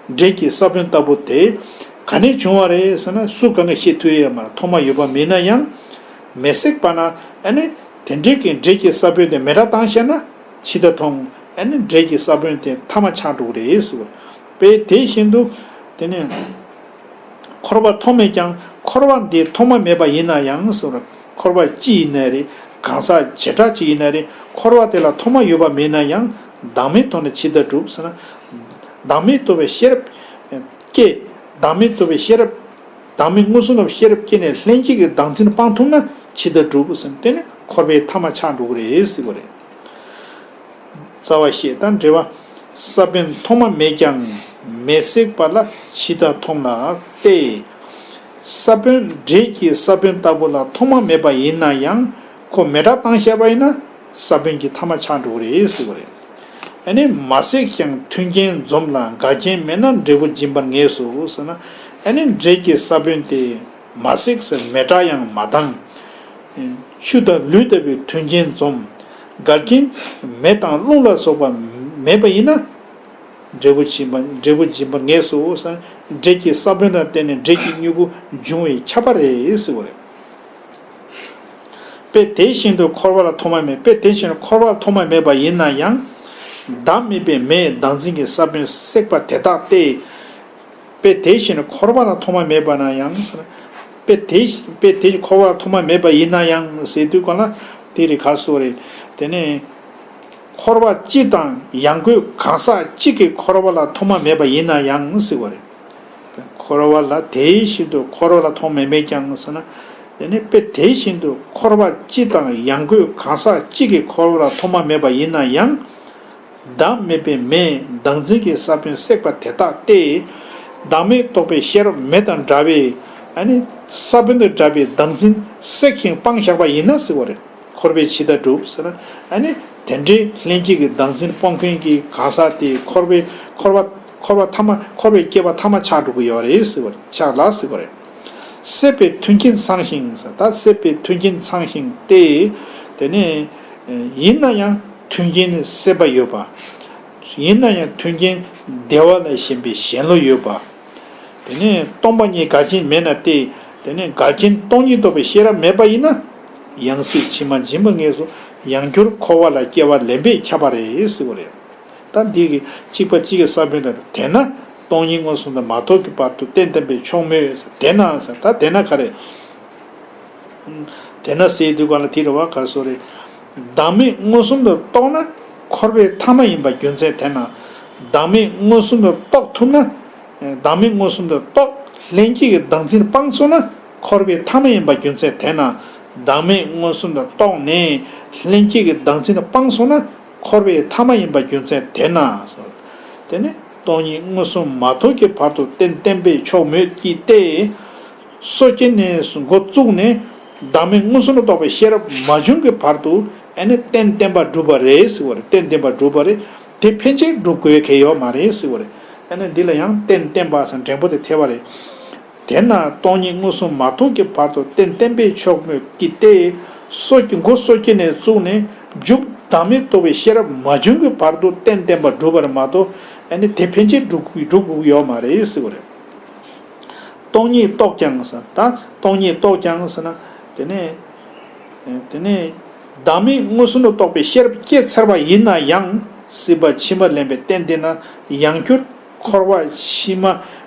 འབྲས་ཀྱི་ས་བོན་ལྟ་བུ་དེ་ག་ནས་བྱུང་བ་རེད་ཟེར་ན་སུ་གང་གིས་ཤེས་ཐུབ་ཡོད་མ་རེད། ཐོག་མ་ཡོད་པ་མིན་ན་ཡང་མེ་བསྲེགས་པ་ན་ཨ་ནི་དེ་འབྲས་ཀྱི་འབྲས་ཀྱི་ས་བོན་དེ་མེ་སྲེག་བཏང་བཞག་ན་ཕྱི་ལྟར་མཐོང་། ཨ་ནི་འབྲས་ཀྱི་ས་བོན་དེ་ཐ་མ་ཆགས་འགྲོ་གི་རེད་ཟེར་བ། དཔེ་དེ་བཞིན་དུ་དེ་ནས་འཁོར་བ་ཐོག་མེད་ཀྱང་འཁོར་བ་འདི་ཐོག་མ་མེད་པ་ཡིན་ན་ཡང་ཟེར་བ། འཁོར་བ་ཅི་ཡིན་ནའི་རེད། གང་ཟག་བྱེ་བྲག་ཅིག་ཡིན་ནའི་རེད། འཁོར་བ་དེ་ལ་ཐོག་མ་ཡོད་པ་མིན་ན་ཡང་བདག་མེད་ཐོག་ནས་ཇི་ལྟར་འགྲུབ་ཟེར་ན། བདག་མེད་རྟོགས་པའི་ཤེས་རབ་སྐྱེ། བདག་མེད་རྟོགས་པའི་ཤེས་རབ། བདག་མེད་མངོན་སུམ་རྟོགས་པའི་ཤེས་རབ་སྐྱེས་ནས་ལྷན་སྐྱེས་ཀྱི་བདག་འཛིན་སྤང་ཐུབ་ན་ཇི་ལྟར་འགྲུབ་ཟེར་ན། དེ་ནི་འཁོར་བའི་ཐ་མ་ཆགས་འགྲོ་གི་རེད་ཟེར་བ་རེད། རྩ་བ་ཤེས་དང་འབྲེལ་བ། ས་བོན་ཐོག་མ་མེད་ཀྱང་མེ་བསྲེགས་པ་ལ་ཇི་ལྟར་མཐོང་ལ་སྟེ། ས་བོན་འབྲས་ཀྱི་ས་བོན་ལྟ་བུ་ལ་ཐོག་མ་མེད་པ་ཡིན་ན་ཡང་ཁོ་མེ་སྲེག་བཏང་བཞག་པ་ཡིན་ན་ས་བོན་གྱི་ཐ་མ་ཆགས་འགྲོ་གི་རེད་ཟེར་བ་རེད། ཨ་ནི་མ་བསྲེགས་ཀྱང་མཐུན་རྐྱེན་འཛོམས་ལ་འགལ་རྐྱེན་མེད་ན་འབྲས་བུ་འབྱིན་པར་ངེས་སོ་ཟེར་ན། ཨ་ནི་འབྲས་ཀྱི་ས་བོན་དེ་མ་བསྲེགས་ཟེར་མེ་སྲེག་ཡང་མ་བཏང་། ཆུ་དང་ལུད་ལྟ་བུའི་མཐུན་རྐྱེན་འཛོམས། འགལ་རྐྱེན་མེ་དང་རླུང་ལ་སོགས་པ་མེད་པ་ཡིན་ན། འབྲས་བུ་འབྱིན་པ་འབྲས་བུ་འབྱིན་པར་ངེས་སོ་ཟེར། འབྲས་ཀྱི་ས་བོན་ལ་བརྟེན་ནས་འབྲས་ཀྱི་མྱུ་གུ་འབྱུང་བས་ཁྱབ་པ་རེད་ཟེར་བ་རེད། དཔེ་དེ་བཞིན་དུ་འཁོར་བ་ལ་ཐོག་མ་མེད། དཔེ་དེ་བཞིན་དུ་འཁོར་བ་ལ་ཐོག་མ་མེད་པ་ཡིན་ན་ཡང་། བདག་མེད་པའི་མེས་བདག་འཛིན་གྱི་ས་བོན་བསྲེགས་པ་དེ་ལྟ་སྟེ། དཔེ་དེ་བཞིན་འཁོར་བ་ལ་ཐོག་མ་མེད་པ་ན་ཡང་། དཔེ་དེ་དཔེ་དེ་འཁོར་བ་ལ་ཐོག་མ་མེད་པ་ཡིན་ན་ཡང་ཟེར་དུས་གང་ལ་དེ་རིགས་ག་སོ་རེད། དེ་ནས་འཁོར་བ་སྤྱི་དང་ཡང་སྒོས་གང་ཟག་གཅིག་གི་འཁོར་བ་ལ་ཐོག་མ་མེད་པ་ཡིན་ན་ཡང་ཟེར་བ་རེད། འཁོར་བ་ལ་དེ་བཞིན་དུ་འཁོར་བ་ལ་ཐོག་མ་མེད་ཀྱང་ཟེར་ན། དེ་ནས་དཔེ་དེ་བཞིན་དུ་འཁོར་བ་སྤྱི་དང་ཡང་སྒོས་གང་ཟག་གཅིག་གི་འཁོར་བ་ལ་ཐོག་མ་མེད་པ་ཡིན་ན་ཡང་། བདག་མེད་པའི་མེས་བདག་འཛིན་གྱི་ས་བོན་བསྲེགས་པ་དེ་ལྟ་སྟེ། བདག་མེད་རྟོགས་པའི་ཤེས་རབ་མེ་དང་འདྲ་བས། ཨ་ནི་ས་བོན་དང་འདྲ་བའི་བདག་འཛིན་བསྲེགས་ཤིང་སྤངས་བཞག་པ་ཡིན་ན་ཟེར་བ་རེད། འཁོར་བས་ཇི་ལྟར་འགྲུབ་ཟེར་ན། ཨ་ནི་དེ་འདྲའི་ལྷན་སྐྱེས་ཀྱི་བདག་འཛིན་སྤོང་མཁན་གྱི་གང་ཟག་དེ་འཁོར་བའི་འཁོར་བ་འཁོར་བ་ཐ་མ་འཁོར་བའི་སྐྱེ་བ་ཐ་མ་ཆགས་འགྲོ་གི་ཡོད་རེད་ཟེར་བ་རེད། ཆགས་ལ་ཟེར་བ་རེད། སྲེད་པའི་མཐུན་རྐྱེན་ཚང་ཞིང་ཟེར། ད་སྲེད་པའི་མཐུན་རྐྱེན་ཚང་ཞིང་སྟེ། དེ་ནས་ཡིན་ན་ཡང་མཐུན་རྐྱེན་ནི་སྲེད་པ་ཡོད་པ། ཡིན་ན་ཡང་མཐུན་རྐྱེན་བདེ་བ་ལ་ཞེན་པའི་ཞེན་ལོག་ཡོད་པ། དེ་ནས་སྟོང་པ་ཉིད་འགལ་རྐྱེན་མེད་ན་སྟེ། དེ་ནས་འགལ་རྐྱེན་སྟོང་ཉིད་རྟོགས་པའི་ཤེས་རབ་མེད་པ་ཡིན་ན། ཡང་སྲིད་ཕྱི་མ་འབྱིན་པར་ངེས་སོ། ཡང་འགྱུར་འཁོར་བ་ལ་སྐྱེ་བ་ལེན་པས་ཁྱབ་པ་རེད་ཟེར་བ་རེད། ད་འདི་གི་གཅིག་པ་གཅིག་གི་ས་བོན་དང་དེས་ན་སྟོང་ཉིད་མངོན་སུམ་དུ་མ་རྟོགས་ཀྱི་བར་དུ་གཏན་གཏན་པས་ཆོག་མོད། དེས་ན་ཟེར། ད་དེས་ན་ག་རེ། དེས་ན་ཟེར་དུས་ག་ལ་དེ་རེད་བ། ག་སོ་རེད། བདག་མེད་མངོན་སུམ་དུ་རྟོགས་ན་འཁོར་བའི་ཐ་མ་ཡིན་པ་རྒྱུ་མཚན་དེས་ན། བདག་མེད་མངོན་སུམ་དུ་རྟོགས་ཐུབ་ན། བདག་མེད་མངོན་སུམ་དུ་རྟོགས། ལྷན་སྐྱེས་ཀྱི་བདག་འཛིན་སྤངས་སོང་ན་འཁོར་བའི་ཐ་མ་ཡིན་པ་རྒྱུ་མཚན་དེས་ན། བདག་མེད་མངོན་སུམ་དུ་རྟོགས་ནས་ལྷན་སྐྱེས་ཀྱི་བདག་འཛིན་སྤངས་སོང་ན་འཁོར་བའི་ཐ་མ་ཡིན་པ་རྒྱུ་མཚན་དེས་ན། དེ་ནི་སྟོང་ཉིད་མངོན་སུམ་མ་རྟོགས་ཀྱི་བར་དུ་གཏན་གཏན་པས་ཆོག་མོད་ཀྱི་སྟེ། སོ་སྐྱེ་ནས་འགོ་བཙུགས་ནས་བདག་མེད་མངོན་སུམ་དུ་རྟོགས་པའི་ཤེས་རབ་མ་བྱུང་གི་བར་དུ་ཨ་ནི་གཏན་གཏན་པ་སྒྲུབ་པ་རེད་ཟེར་བ་རེད། གཏན་གཏན་པ་སྒྲུབ་པ་རེད། དེ་ཕན་ཆད་སྒྲུབ་དགོས་གལ་ཡོད་མ་རེད་ཟེར་བ་རེད། ཨ་ནི་འདི་ལ་ཡང་གཏན་གཏན་པ་ཟེར་འགྲེང་བུ་དེ་ཐེབས་པ་རེད། དེས་ན་སྟོང་ཉིད་མངོན་སུམ་མ་རྟོགས་ཀྱི་བར་དུ་གཏན་གཏན་པས་ཆོག་མོད་ཀྱི་སྟེ། སོ་སྐྱེ་འགོ་སོ་སྐྱེ་ནས་བཙུགས་ནས་མཇུག་བདག་མེད་རྟོགས་པའི་ཤེས་རབ་མ་བྱུང་གི་བར་དུ་གཏན་གཏན་པ་སྒྲུབ་པར་མ་གཏོགས་ཨ་ནི་དེ་ཕན་ཆད་སྒྲུབ་སྒྲུབ་དགོས་ཀྱི་ཡོད་མ་རེད་ཟེར་བ་རེད། སྟོང་ཉིད་རྟོགས་ཀྱང་ཟེར། ད་སྟོང་ཉིད་རྟོགས་ཀྱང་ཟེར་ན། དེ་ནས་དེ་ནས་བདག་མེད་མངོན་སུམ་དུ་རྟོགས་པའི་ཤེས་རབ་སྐྱེས་ཚར་བ་ཡིན་ན་ཡང་སྲིད་པ་ཕྱི་མ་ལེན་པའི་རྟེན་དེ་ན་ཡང་འགྱུར་འཁོར་བ་ཕྱི་མ་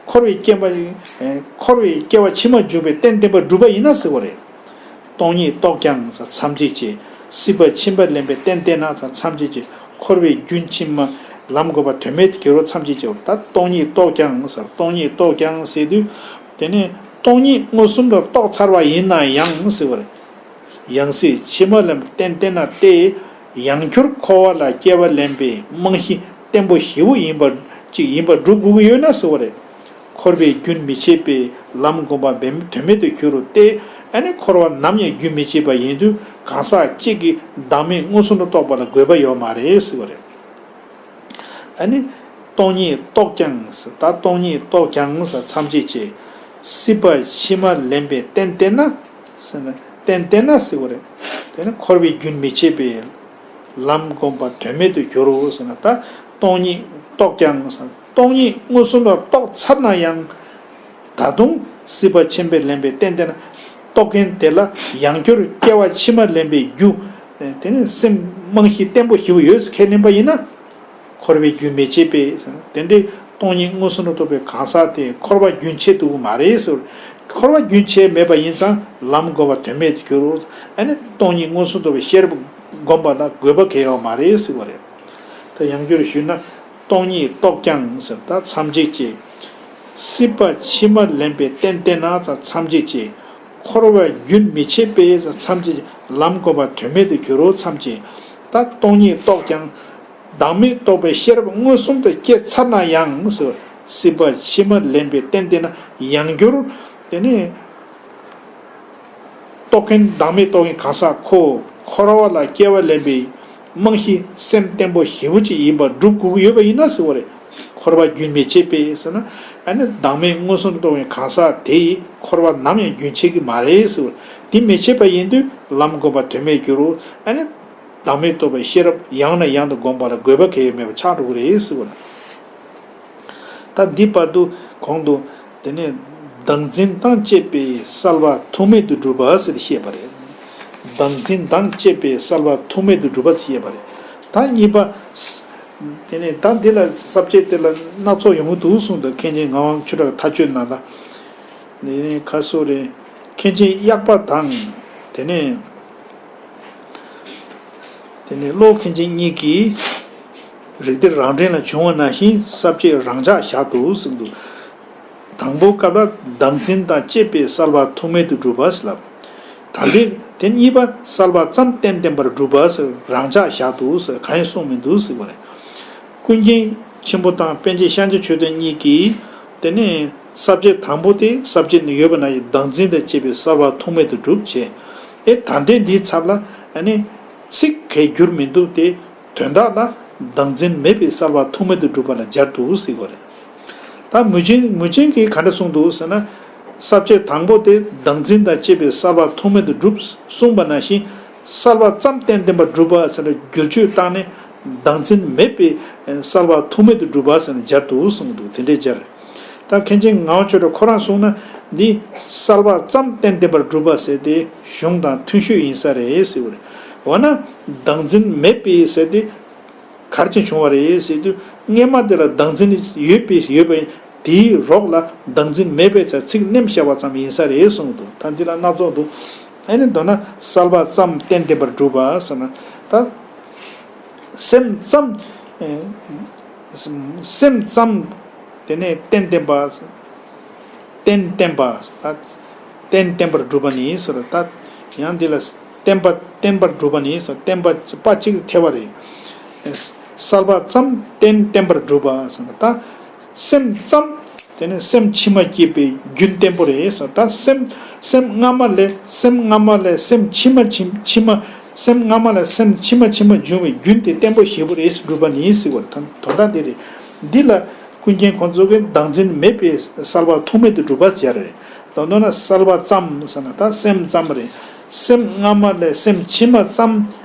འཁོར་བའི་སྐྱེ་བ་འཁོར་བའི་སྐྱེ་བ་ཕྱི་མ་འཇུག་པའི་རྟེན་བདེན་པར་གྲུབ་པ་ཡིན་ན་ཟེར་བ་རེད། སྟོང་ཉིད་རྟོགས་ཀྱང་ཟེར་མཚམས་གཅིག་བྱས། སྲིད་པ་ཕྱི་མ་ལེན་པའི་རྟེན་བདེན་ན་ཟེར་མཚམས་གཅིག་བྱས། འཁོར་བའི་རྒྱུན་ཕྱི་མ་ལམ་བསྒོམ་པ་དོན་མེད་དུ་འགྱུར་བ་མཚམས་གཅིག་བྱས། ད་སྟོང་ཉིད་རྟོགས་ཀྱང་ཟེར། སྟོང་ཉིད་རྟོགས་ཀྱང་ཟེར་དུས། དེ་ནས་སྟོང་ཉིད་མངོན་སུམ་དུ་རྟོགས་ཚར་བ་ཡིན་ན་ཡང་ཟེར་བ་རེད། ཡང་སྲིད་ཕྱི་མ་ལེན་པའི་རྟེན་བདེན་ན་སྟེ། ཡང་འགྱུར་འཁོར་བ་ལ་སྐྱེ་བ་ལེན་པའི་རྨང་གཞི་བརྟན་པོ་ཞེ་པོ་ཡིན་པ་ཅིག་ཡིན་པར་སྒྲུབ་དགོས་ཀྱི་ཡོད་ན་ཟེར་བ་རེད། འཁོར་བའི་རྒྱུན་མི་ཆད་པའི་ལམ་བསྒོམ་པ་དོན་མེད་དུ་འགྱུར་རོ་སྟེ། ཨ་ནི་འཁོར་བ་ནམ་ཡང་རྒྱུན་མི་ཆད་པ་ཡིན་དུས། གང་ཟག་གཅིག་གིས་བདག་མེད་མངོན་སུམ་དུ་རྟོགས་པ་ལ་དགོས་པ་ཡོད་མ་རེད་ཟེར་བ་རེད། ཨ་ནི། སྟོང་ཉིད་རྟོགས་ཀྱང་ཟེར། ད་སྟོང་ཉིད་རྟོགས་ཀྱང་ཟེར། མཚམས་གཅོད་བྱེད། སྲིད་པ་ཕྱི་མ་ལེན་པའི་རྟེན་བརྟེན་ན་ཟེར་ན། རྟེན་བརྟེན་ན་ཟེར་བ་རེད། དེ་ནི་འཁོར་བའི་རྒྱུན་མི་འཆད་པས། ལམ་བསྒོམ་པ་དོན་མེད་དུ་འགྱུར་རོ་ཟེར་ན། ད་སྟོང་ཉིད་རྟོགས་ཀྱང་ཟེར། སྟོང་ཉིད་མངོན་སུམ་ལ་རྟོགས་ཚར་ན་ཡང་། ད་དུང་སྲིད་པ་ཕྱི་མ་ལེན་པའི་རྟེན་བརྟེན་ན། རྟོགས་མཁན་དེ་ལ་ཡང་བསྐྱར་སྐྱེ་བ་ཕྱི་མ་ལེན་པའི་རྒྱུ། དེ་ནི་སེམས་རྨང་གཞི་བརྟན་པོ་ཞེ་པོ་ཡོད་ཟེར་ཁས་ལེན་པ་ཡིན་ན། འཁོར་བའི་རྒྱུན་མི་འཆད་པས་ཟེར་ན། དེ་འདྲའི་སྟོང་ཉིད་མངོན་སུམ་དུ་རྟོགས་པའི་གང་ཟག་དེ་འཁོར་བ་རྒྱུན་ཆད་ཐུབ་ཀྱི་མ་རེད་ཟེར། འཁོར་བ་རྒྱུན་ཆད་མེད་པ་ཡིན་ཙང་ལམ་བསྒོམ་པ་དོན་མེད་དུ་འགྱུར་རོ། ཨ་ནི་སྟོང་ཉིད་མངོན་སུམ་དུ་རྟོགས་པའི་ཤེས་རབ་བསྒོམ་པ་ལ་དགོས་པ་གལ་ཡོད་མ་རེད་ཟེར་བ་རེད། ད་ཡང་བསྐྱར་ཞུས་ན། སྟོང་ཉིད་རྟོགས་ཀྱང་ཟེར། ད་མཚམས་གཅོད་བྱེད། སྲིད་པ་ཕྱི་མ་ལེན་པའི་རྟེན་བརྟེན་ན་ཙང་མཚམས་གཅོད་བྱེད། འཁོར་བ་རྒྱུན་མི་འཆད་པས་ཙང་མཚམས་གཅོད་བྱེད། ལམ་བསྒོམ་པ་དོན་མེད་དུ་འགྱུར་རོ་མཚམས་གཅོད། ད་སྟོང་ཉིད་རྟོགས་ཀྱང་། བདག་མེད་རྟོགས་པའི་ཤེས་རབ་མངོན་སུམ་དུ་སྐྱེས་ཚར་ན་ཡང་ཟེར། སྲིད་པ་ཕྱི་མ་ལེན་པའི་རྟེན་བརྟེན་ན་ཡང་བསྐྱར། དེ་ནི། རྟོགས་མཁན་བདག་མེད་རྟོགས་མཁན་གང་ཟག་ཁོ་འཁོར་བ་ལ་སྐྱེ་བ་ལེན་པའི་རྨང་གཞི་སེམས་བརྟན་པོ་ཞེ་པོ་ཅིག་ཡིན་པ་སྒྲུབ་དགོས་ཀྱི་ཡོད་པ་ཡིན་ན་ཟེར་བ་རེད། འཁོར་བ་རྒྱུན་མི་འཆད་པས་ཟེར་ན། ཨ་ནི་བདག་མེད་མངོན་སུམ་དུ་རྟོགས་མཁན་གང་ཟག་དེ་ཡིས་འཁོར་བ་ནམ་ཡང་རྒྱུན་ཆད་ཀྱི་མ་རེད་ཟེར་བ། དེ་མི་བྱེད་པ་ཡིན་དུས་ལམ་བསྒོམ་པ་དོན་མེད་འགྱུར་རོ། ཨ་ནི་བདག་མེད་རྟོགས་པའི་ཤེས་རབ་ཡང་ནས་ཡང་དུ་བསྒོམ་པ་ལ་དགོས་པ་གལ་ཡོད་མེད་པ་ཆགས་འགྲོ་གི་རེད་ཟེར་བ། ད་འདི་བར་དུ་གོང་དུ། དེ་ནས་བདག་འཛིན་དང་བཅས་པའི་གསལ་བ་ཐུག་མེད་དུ་སྒྲུབ་པ་ཟེར་ཏེ་བཤད་པ་རེད། བདག་འཛིན་དང་བཅས་པའི་གསལ་བ་ཐུག་མེད་དུ་སྒྲུབ་པ་ཟེར་བཤད་པ་རེད། ད་གཉིས་པ། དེ་ནས་ད་འདི་ལ་ས་བཅད་དེ་ལ་སྣ་ཚོགས་ཡོང་གི་འདུག་གསུངས་འདུག་མཁན་ཆེན་ངག་དབང་ཆོས་གྲགས་མཐའ་དཔྱོད་ནང་ལ། དེ་ནས་ཁ་སོ་རེ། མཁན་ཆེན་གཡག་པ་དང་། དེ་ནས། དེ་ནས་ཀློག་མཁན་ཆེན་གཉིས་ཀྱིས། རིགས་གཏེར་རང་འགྲེལ་ལ་བྱུང་བ་ནང་བཞིན་ས་བཅད་རང་འཇགས་བཞག་འདུག་གསུངས་འདུག་དང་པོའི་སྐབས་ལ་བདག་འཛིན་དང་བཅས་པའི་གསལ་བ་ཐུག་མེད་དུ་སྒྲུབ་པ་ཟེར་ལབ། ད་ལྟའི་དེ་གཉིས་པ་གསལ་བ་ཙམ་གཏན་བརྟན་པར་སྒྲུབ་པ་ཟེར་རང་འཇགས་བཞག་འདུག་ཟེར་གང་ཡང་གསུངས་མི་འདུག་ཟེར་བ་རེད། ཀུན་མཁྱེན་ཆེན་པོ་དང་པཎ་ཆེན་ཤཱཀྱ་མཆོག་ལྡན་གཉིས་ཀྱིས། དེ་ནས་ས་བཅད་དང་པོ་དེ་ས་བཅད་ནི་ཡོད་པ་ན་ཡང་བདག་འཛིན་དང་བཅས་པའི་གསལ་བ་ཐུག་མེད་དུ་སྒྲུབ་བྱས། ཨེ་ད་ལྟའི་འདིའི་ཚབ་ལ་ཨ་ནི་ཚིག་གས་བསྒྱུར་མི་འདུག་སྟེ། དོན་དག་ལ་བདག་འཛིན་མེད་པའི་གསལ་བ་ཐུག་མེད་དུ་སྒྲུབ་པ་ལ་སྦྱར་འདུག་ཟེར་བ་རེད། ད་མུས་ཆེན་མུས་ཆེན་གྱིས་ག་འདྲ་གསུངས་འདུག་ཟེར་ན། ས་བཅད་དང་པོ་དེ་བདག་འཛིན་དང་བཅས་པའི་གསལ་བ་ཐུག་མེད་དུ་སྒྲུབ་གསུངས་པ་ནང་བཞིན། གསལ་བ་ཙམ་གཏན་བརྟན་པར་སྒྲུབ་པ་ཟེར་ན་བསྒྱུར་བཅོས་བཏང་ནས་བདག་འཛིན་མེད་པའི་གསལ་བ་ཐུག་མེད་དུ་སྒྲུབ་པ་ཟེར་ནས་སྦྱར་འདུག་གསུངས་འདུག་དེ་འདྲའི་སྦྱར། ད་མཁན་ཆེན་ངག་དབང་ཆོས་གྲགས་ཁོ་རང་གསུངས་ན། འདི་གསལ་བ་ཙམ་གཏན་བརྟན་པར་སྒྲུབ་པ་ཟེར་ཏེ་གཞུང་དང་མཐུན་ཤོས་ཡིན་ས་རེད་ཟེར་བ་རེད། འོ་ན་བདག་འཛིན་མེད་པའི་ཟེར་ཏེ་ག་རེ་བྱས་བྱུང་བ་རེད་ཟེར་དུས། སྔས་མ་དེ་ལ་བདག་འཛིན་ཡོད་པའི་ཡོད་པ་ཡིན། དེའི་རོགས་ལ་བདག་འཛིན་མེད་པའི་ཚེ་ཚིག་ནེམ་བཤད་པ་ཙམ་ཡིན་ས་རེད་གསུངས་འདུག་ད་འདི་ལ་སྣ་ཚོགས་འདུག་ཨ་ནི་མདོར་ན་གསལ་བ་ཙམ་གཏན་བརྟན་པར་སྒྲུབ་པ་ཟེར་ན། ད་སེམས་ཙམ། ཨེ། སེམས་ཙམ། དེ་ནས་གཏན་བརྟན་པ། གཏན་བརྟན་པ། ད་གཏན་བརྟན་པར་སྒྲུབ་པ་ནི་ཟེར། ད་ཡང་འདི་ལ་བརྟན་པ་བརྟན་པར་སྒྲུབ་པ་ནི་ཟེར། བརྟན་པ་པ་གཅིག་ཐེ་བ་རེད། གསལ་བ་ཙམ་གཏན་བརྟན་པར་སྒྲུབ་པ་ཟེར་ན། ད་སེམས་ཙམ། དེ་ནས་སེམས་ཕྱི་མ་སྐྱེད་པའི་རྒྱུན་བརྟན་པོ་རེད་ཟེར། ད་སེམས་སེམས་སྔ་མ་ལས་སེམས་སྔ་མ་ལས་སེམས་ཕྱི་མ་ཕྱི་ཕྱི་མ། སེམས་སྔ་མ་ལས་སེམས་ཕྱི་མ་ཕྱི་མ་འབྱུང་བའི་རྒྱུན་དེ་བརྟན་པོ་ཞེ་པོ་རེད་ཟེར་སྒྲུབ་པ་ནི་ཟེར་བ་རེད། ད་དོན་དག་དེ་རེད། འདི་ལ་ཀུན་མཁྱེན་ཁོང་ཚོ་གིས་བདག་འཛིན་མེད་པའི་གསལ་བ་ཐུག་མེད་དུ་སྒྲུབ་པ་སྦྱར་རེད། ད་མདོར་ན་གསལ་བ་ཙམ་ཟེར་ན་ད་སེམས་ཙམ་རེད། སེམས་སྔ་མ་ལས་སེམས་ཕྱི་མ་ཙམ་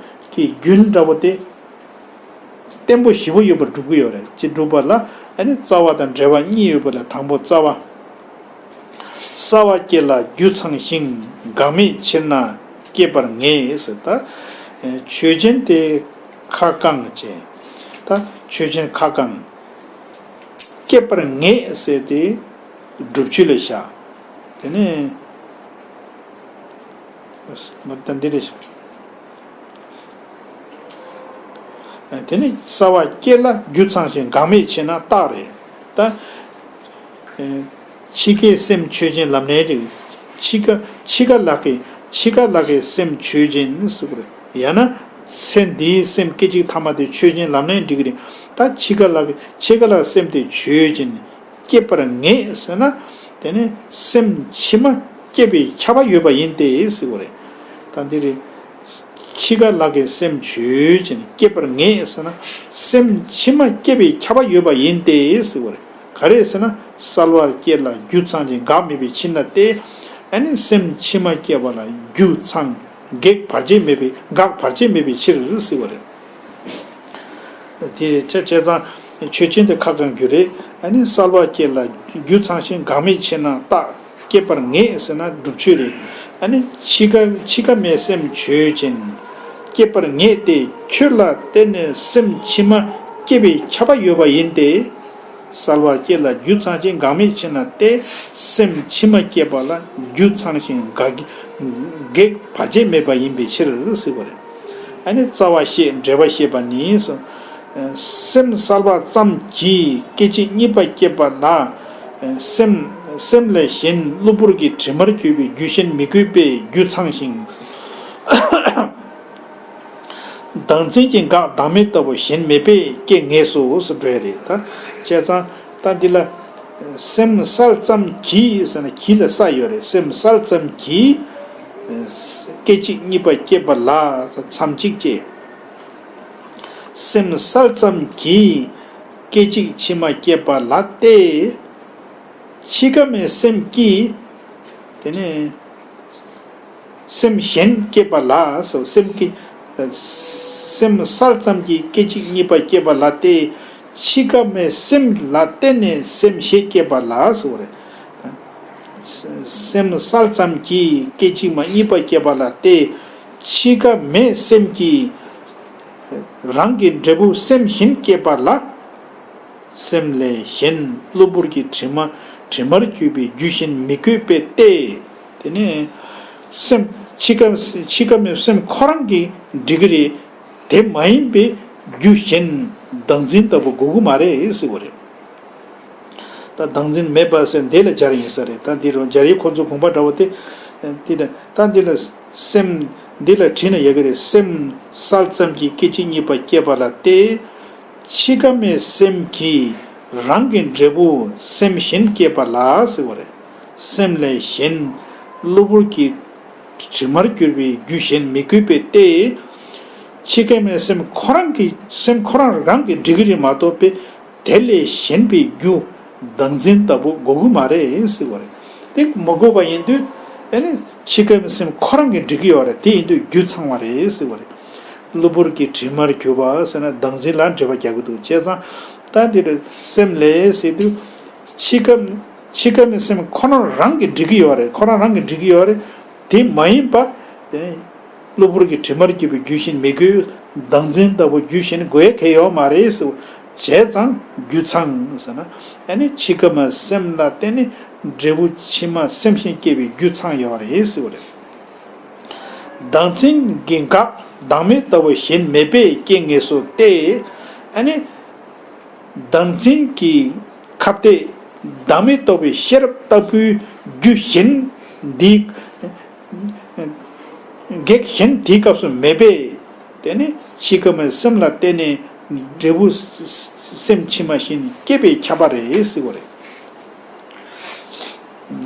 གྱི་རྒྱུན་འདྲ་བོ་དེ་བརྟན་པོ་ཞེ་པོ་ཡོད་པར་སྒྲུབ་ཀྱི་ཡོད་རེད། ཅེས་སྒྲུབ་པ་ལ་ཨ་ནི་རྩ་བ་དང་འབྲེལ་བ་གཉིས་ཡོད་པ་ལས་དང་པོ་རྩ་བ། གསལ་བ་སྐྱེ་ལ་རྒྱུ་ཚང་ཞིང་། འགག་མེད་ཕྱིར་ན་སྐྱེད་པར་ངེས་ཟེར། ད་ཆོས་ཅན་དེ་ཁ་བསྐང་བྱས། ད་ཆོས་ཅན་ཁ་བསྐང་། སྐྱེད་པར་ངེས་ཟེར་ཏེ་སྒྲུབ་བྱེད་ལ་བཞག་དེ་ནས་མ་ད་འདི་རེད། དེ་ནི་གསལ་བ་སྐྱེ་ལ་རྒྱུ་ཚང་ཞིང་འགག་མེད་ཕྱིར་ན་རྟགས་རེད། ད། འཆི་ཁའི་སེམས་ཆོས་ཅན་ལབ་ནའི་འགྲིག་འཆི་ཁ་འཆི་ཁ་ལ་གི་འཆི་ཁ་ལ་གི་སེམས་ཆོས་ཅན་ཟེར་གི་རེད། ཡང་ན་ཚེ་འདིའི་སེམས་སྐད་ཅིག་ཐ་མ་དེ་ཆོས་ཅན་ལབ་ནའི་འགྲིག་གི་རེད། ད་འཆི་ཁ་ལ་གི་འཆི་ཁ་ལ་སེམས་དེ་ཆོས་ཅན། སྐྱེད་པར་ངེས་ཟེར་ན། དེ་ནི་སེམས་ཕྱི་མ་སྐྱེད་པའི་ཁྱབ་པ་ཡོད་པ་ཡིན་ཏེ་ཟེར་བ་རེད། ད་འདི་རེད། འཆི་ཁ་ལ་གི་སེམས་ཆོས་ཅན། སྐྱེད་པར་ངེས་ཟེར་ན། སེམས་ཕྱི་མ་སྐྱེ་བའི་ཁྱབ་པ་ཡོད་པ་ཡིན་ཏེ་ཟེར་བ་རེད། ག་རེ་ཟེར་ན། གསལ་བར་བསྐྱེད་ལ་རྒྱུ་ཚང་ཞིང་། འགག་མེད་པའི་ཕྱིར་ན་སྟེ། ཨ་ནི་སེམས་ཕྱི་མ་སྐྱེ་བ་ལ་རྒྱུ་ཚང་། གེགས་བར་ཆད་མེད་པའི། འགག་བར་ཆད་མེད་པའི་ཕྱིར་ཟེར་བ་རེད། དེ་བྱས་བྱས་ཙང་ཆོས་ཅན་དེ་ཁ་གང་རྒྱུ་རེད། ཨ་ནི་གསལ་བར་བསྐྱེད་ལ་རྒྱུ་ཚང་ཞིང་། འགག་མེད་ཕྱིར་ན་རྟག། སྐྱེད་པར་ངེས་ཟེར་ན་སྒྲུབ་ཆོས་རེད། ཨ་ནི་འཆི་ཁ་འཆི་ཁ་མེད་སེམས་ཆོས་ཅན། སྐྱེད་པར་ངེས་ཏེ་ཁྱོད་ལ་བརྟེན་ནས་སེམས་ཕྱི་མ་སྐྱེ་བའི་ཁྱབ་པ་ཡོད་པ་ཡིན་ཏེ། གསལ་བར་བསྐྱེད་ལ་རྒྱུ་ཚང་ཞིང་། འགག་མེད་ཕྱིར་ན་སྟེ། སེམས་ཕྱི་མ་སྐྱེད་པ་ལ་རྒྱུ་ཚང་ཞིང་། འགག་གེགས་བར་ཆད་མེད་པ་ཡིན་པའི་ཕྱིར་ཟེར་བ་རེད། ཨ་ནི་རྩ་བ་ཤེས། འབྲེལ་བ་ཤེས་པ་ནི། སེམས་གསལ་བ་ཙམ་གྱིས་སྐད་ཅིག་གཉིས་པ་སྐྱེས་པ་ལ། སེམས་སེམས་ལས་གཞན་གློ་བུར་གྱི་དྲི་མར་གྱུར་པའི་རྒྱུ་གཞན་མི་དགོས་པས་རྒྱུ་ཚང་ཞིང་། བདག་འཛིན་གྱི་འགག་བདག་མེད་ལྟ་བུ་གཞན་མེད་པས་སྐྱེ་ངེས་སོ་ཟེར་འགྲོ་ཡ་རེད། ད་བྱས་ཙང་ད་འདི་ལ། སེམས་གསལ་ཙམ་གྱིས་ཟེར་ན་གྱིས་ལ་ས་ཡོད་རེད། སེམས་གསལ་ཙམ་གྱིས་སྐད་ཅིག་གཉིས་པ་སྐྱེས་པ་ལ་མཚམས་གཅིག་བཅད། སེམས་གསལ་ཙམ་གྱིས་སྐད་ཅིག་ཕྱི་མ་སྐྱེས་པ་ལ་སྟེ། འཆི་ཁ་མེད་སེམས་ཀྱིས་དེ་ནས། སེམས་གཞན་སྐྱེས་པ་ལ་སོ། སེམས་ཀྱི། སེམས་གསལ་ཙམ་གྱིས་སྐད་ཅིག་གཉིས་པ་སྐྱེས་པ་ལ་སྟེ། འཆི་ཁ་མེད་སེམས་ལ་བརྟེན་ནས་སེམས་གཞན་སྐྱེས་པ་ལ་སོ་རེད། སེམས་གསལ་ཙམ་གྱིས་སྐད་ཅིག་མ་གཉིས་པ་སྐྱེས་པ་ལ་སྟེ། འཆི་ཁ་མེད་སེམས་ཀྱིས་རང་གི་འབྲས་བུ་སེམས་གཞན་སྐྱེས་པ་ལ། སེམས་ལས་གཞན་གློ་བུར་གྱི་དྲི་མ་དྲི་མར་གྱུར་པའི་རྒྱུ་གཞན་མི་དགོས་པས་ཏེ། དེ་ནས་སེམས་འཆི་ཁ་འཆི་ཁ་མེད་སེམས་ཁོ་རང་གིས་འགྲིག་གི་རེད། དེ་མ་ཡིན་པའི་རྒྱུ་གཞན་བདག་འཛིན་ལྟ་བུ་དགོས་ཀྱི་མ་རེད་ཟེར་བ་རེད། ད་བདག་འཛིན་མེད་པ་ཟེར་འདི་ལ་སྦྱར་ཡིན་ས་རེད། ད་འདི་རུ་སྦྱར་ཡིག་ཁོ་ཚོ་དགོངས་པ་འདྲ་བོ་དེ། འདི་ལ་ད་འདི་ལ་སེམས་འདི་ལ་བྲིས་ན་ཡག་གི་རེད། སེམས་གསལ་ཙམ་གྱིས་སྐད་ཅིག་གཉིས་པ་སྐྱེས་པ་ལ་སྟེ། འཆི་ཁ་མེད་སེམས་ཀྱིས་རང་གི་འབྲས་བུ་སེམས་གཞན་སྐྱེས་པ་ལ་ཟེར་བ་རེད། སེམས་ལས་གཞན་གློ་བུར་གྱི་དྲི་མར་གྱུར་པའི་རྒྱུ་གཞན་མི་དགོས་པས་ཏེ། འཆི་ཁ་མེད་སེམས་ཁོ་རང་གི་སེམས་ཁོ་རང་རང་གིས་འགྲིག་གི་རེད་མ་གཏོགས་པས། དེ་ལས་གཞན་པའི་རྒྱུ་བདག་འཛིན་ལྟ་བུ་དགོས་ཀྱི་མ་རེད་ཟེར་བ་རེད། དེ་མ་དགོས་པ་ཡིན་དུས་ཨ་ནི་འཆི་ཁ་མེད་སེམས་ཁོ་རང་གིས་འགྲིག་གི་ཡོད་རེད། དེ་ཡིན་དུས་རྒྱུ་ཚང་བ་རེད་ཟེར་བ་རེད། གློ་བུར་གྱི་དྲི་མར་གྱུར་པ་ཟེར་ན་བདག་འཛིན་ལ་འབྲེལ་བ་རྒྱག་གི་འདུག་བྱས་ཙང་ད་འདི་རེད། སེམས་ལས་ཟེར་དུས་འཆི་ཁ་འཆི་ཁ་མེད་སེམས་ཁོ་རང་རང་གིས་འགྲིག་གི་ཡོད་རེད། ཁོ་རང་རང་གིས་འགྲིག་གི་ཡོད་རེད། དེ་མ་ཡིན་པ། གློ་བུར་གྱི་དྲི་མར་གྱུར་པའི་རྒྱུ་གཞན་མི་དགོས། བདག་འཛིན་ལྟ་བུ་རྒྱུ་གཞན་དགོས་ཡ་གལ་ཡོད་མ་རེད་ཟེར། བྱས་ཙང་རྒྱུ་ཚང་ཟེར་ན་ཨ་ནི་འཆི་ཁ་མེད་སེམས་ལ་བརྟེན་ནས་འབྲས་བུ་ཕྱི་མ་སེམས་གཞན་སྐྱེ་བའི་རྒྱུ་ཚང་ཡོད་རེད་ཟེར་བ་རེད། བདག་འཛིན་གྱི་འགག་བདག་མེད་ལྟ་བུ་གཞན་མེད་པས་སྐྱེ་ངེས་སོ་སྟེ། ཨ་ནི། བདག་འཛིན་གྱི་ཁ་གཏད་བདག་མེད་རྟོགས་པའི་ཤེས་རབ་ལྟ་བུའི་རྒྱུ་གཞན་འདི། གེགས་གཞན་དེའི་སྐབས་སུ་མེད་པས། དེ་ནི་འཆི་ཁ་མེད་སེམས་ལ་བརྟེན་ནས་འབྲས་བུ་སེམས་ཕྱི་མ་གཞན་སྐྱེས་པའི་ཁྱབ་པ་རེད་ཟེར་བ་རེད།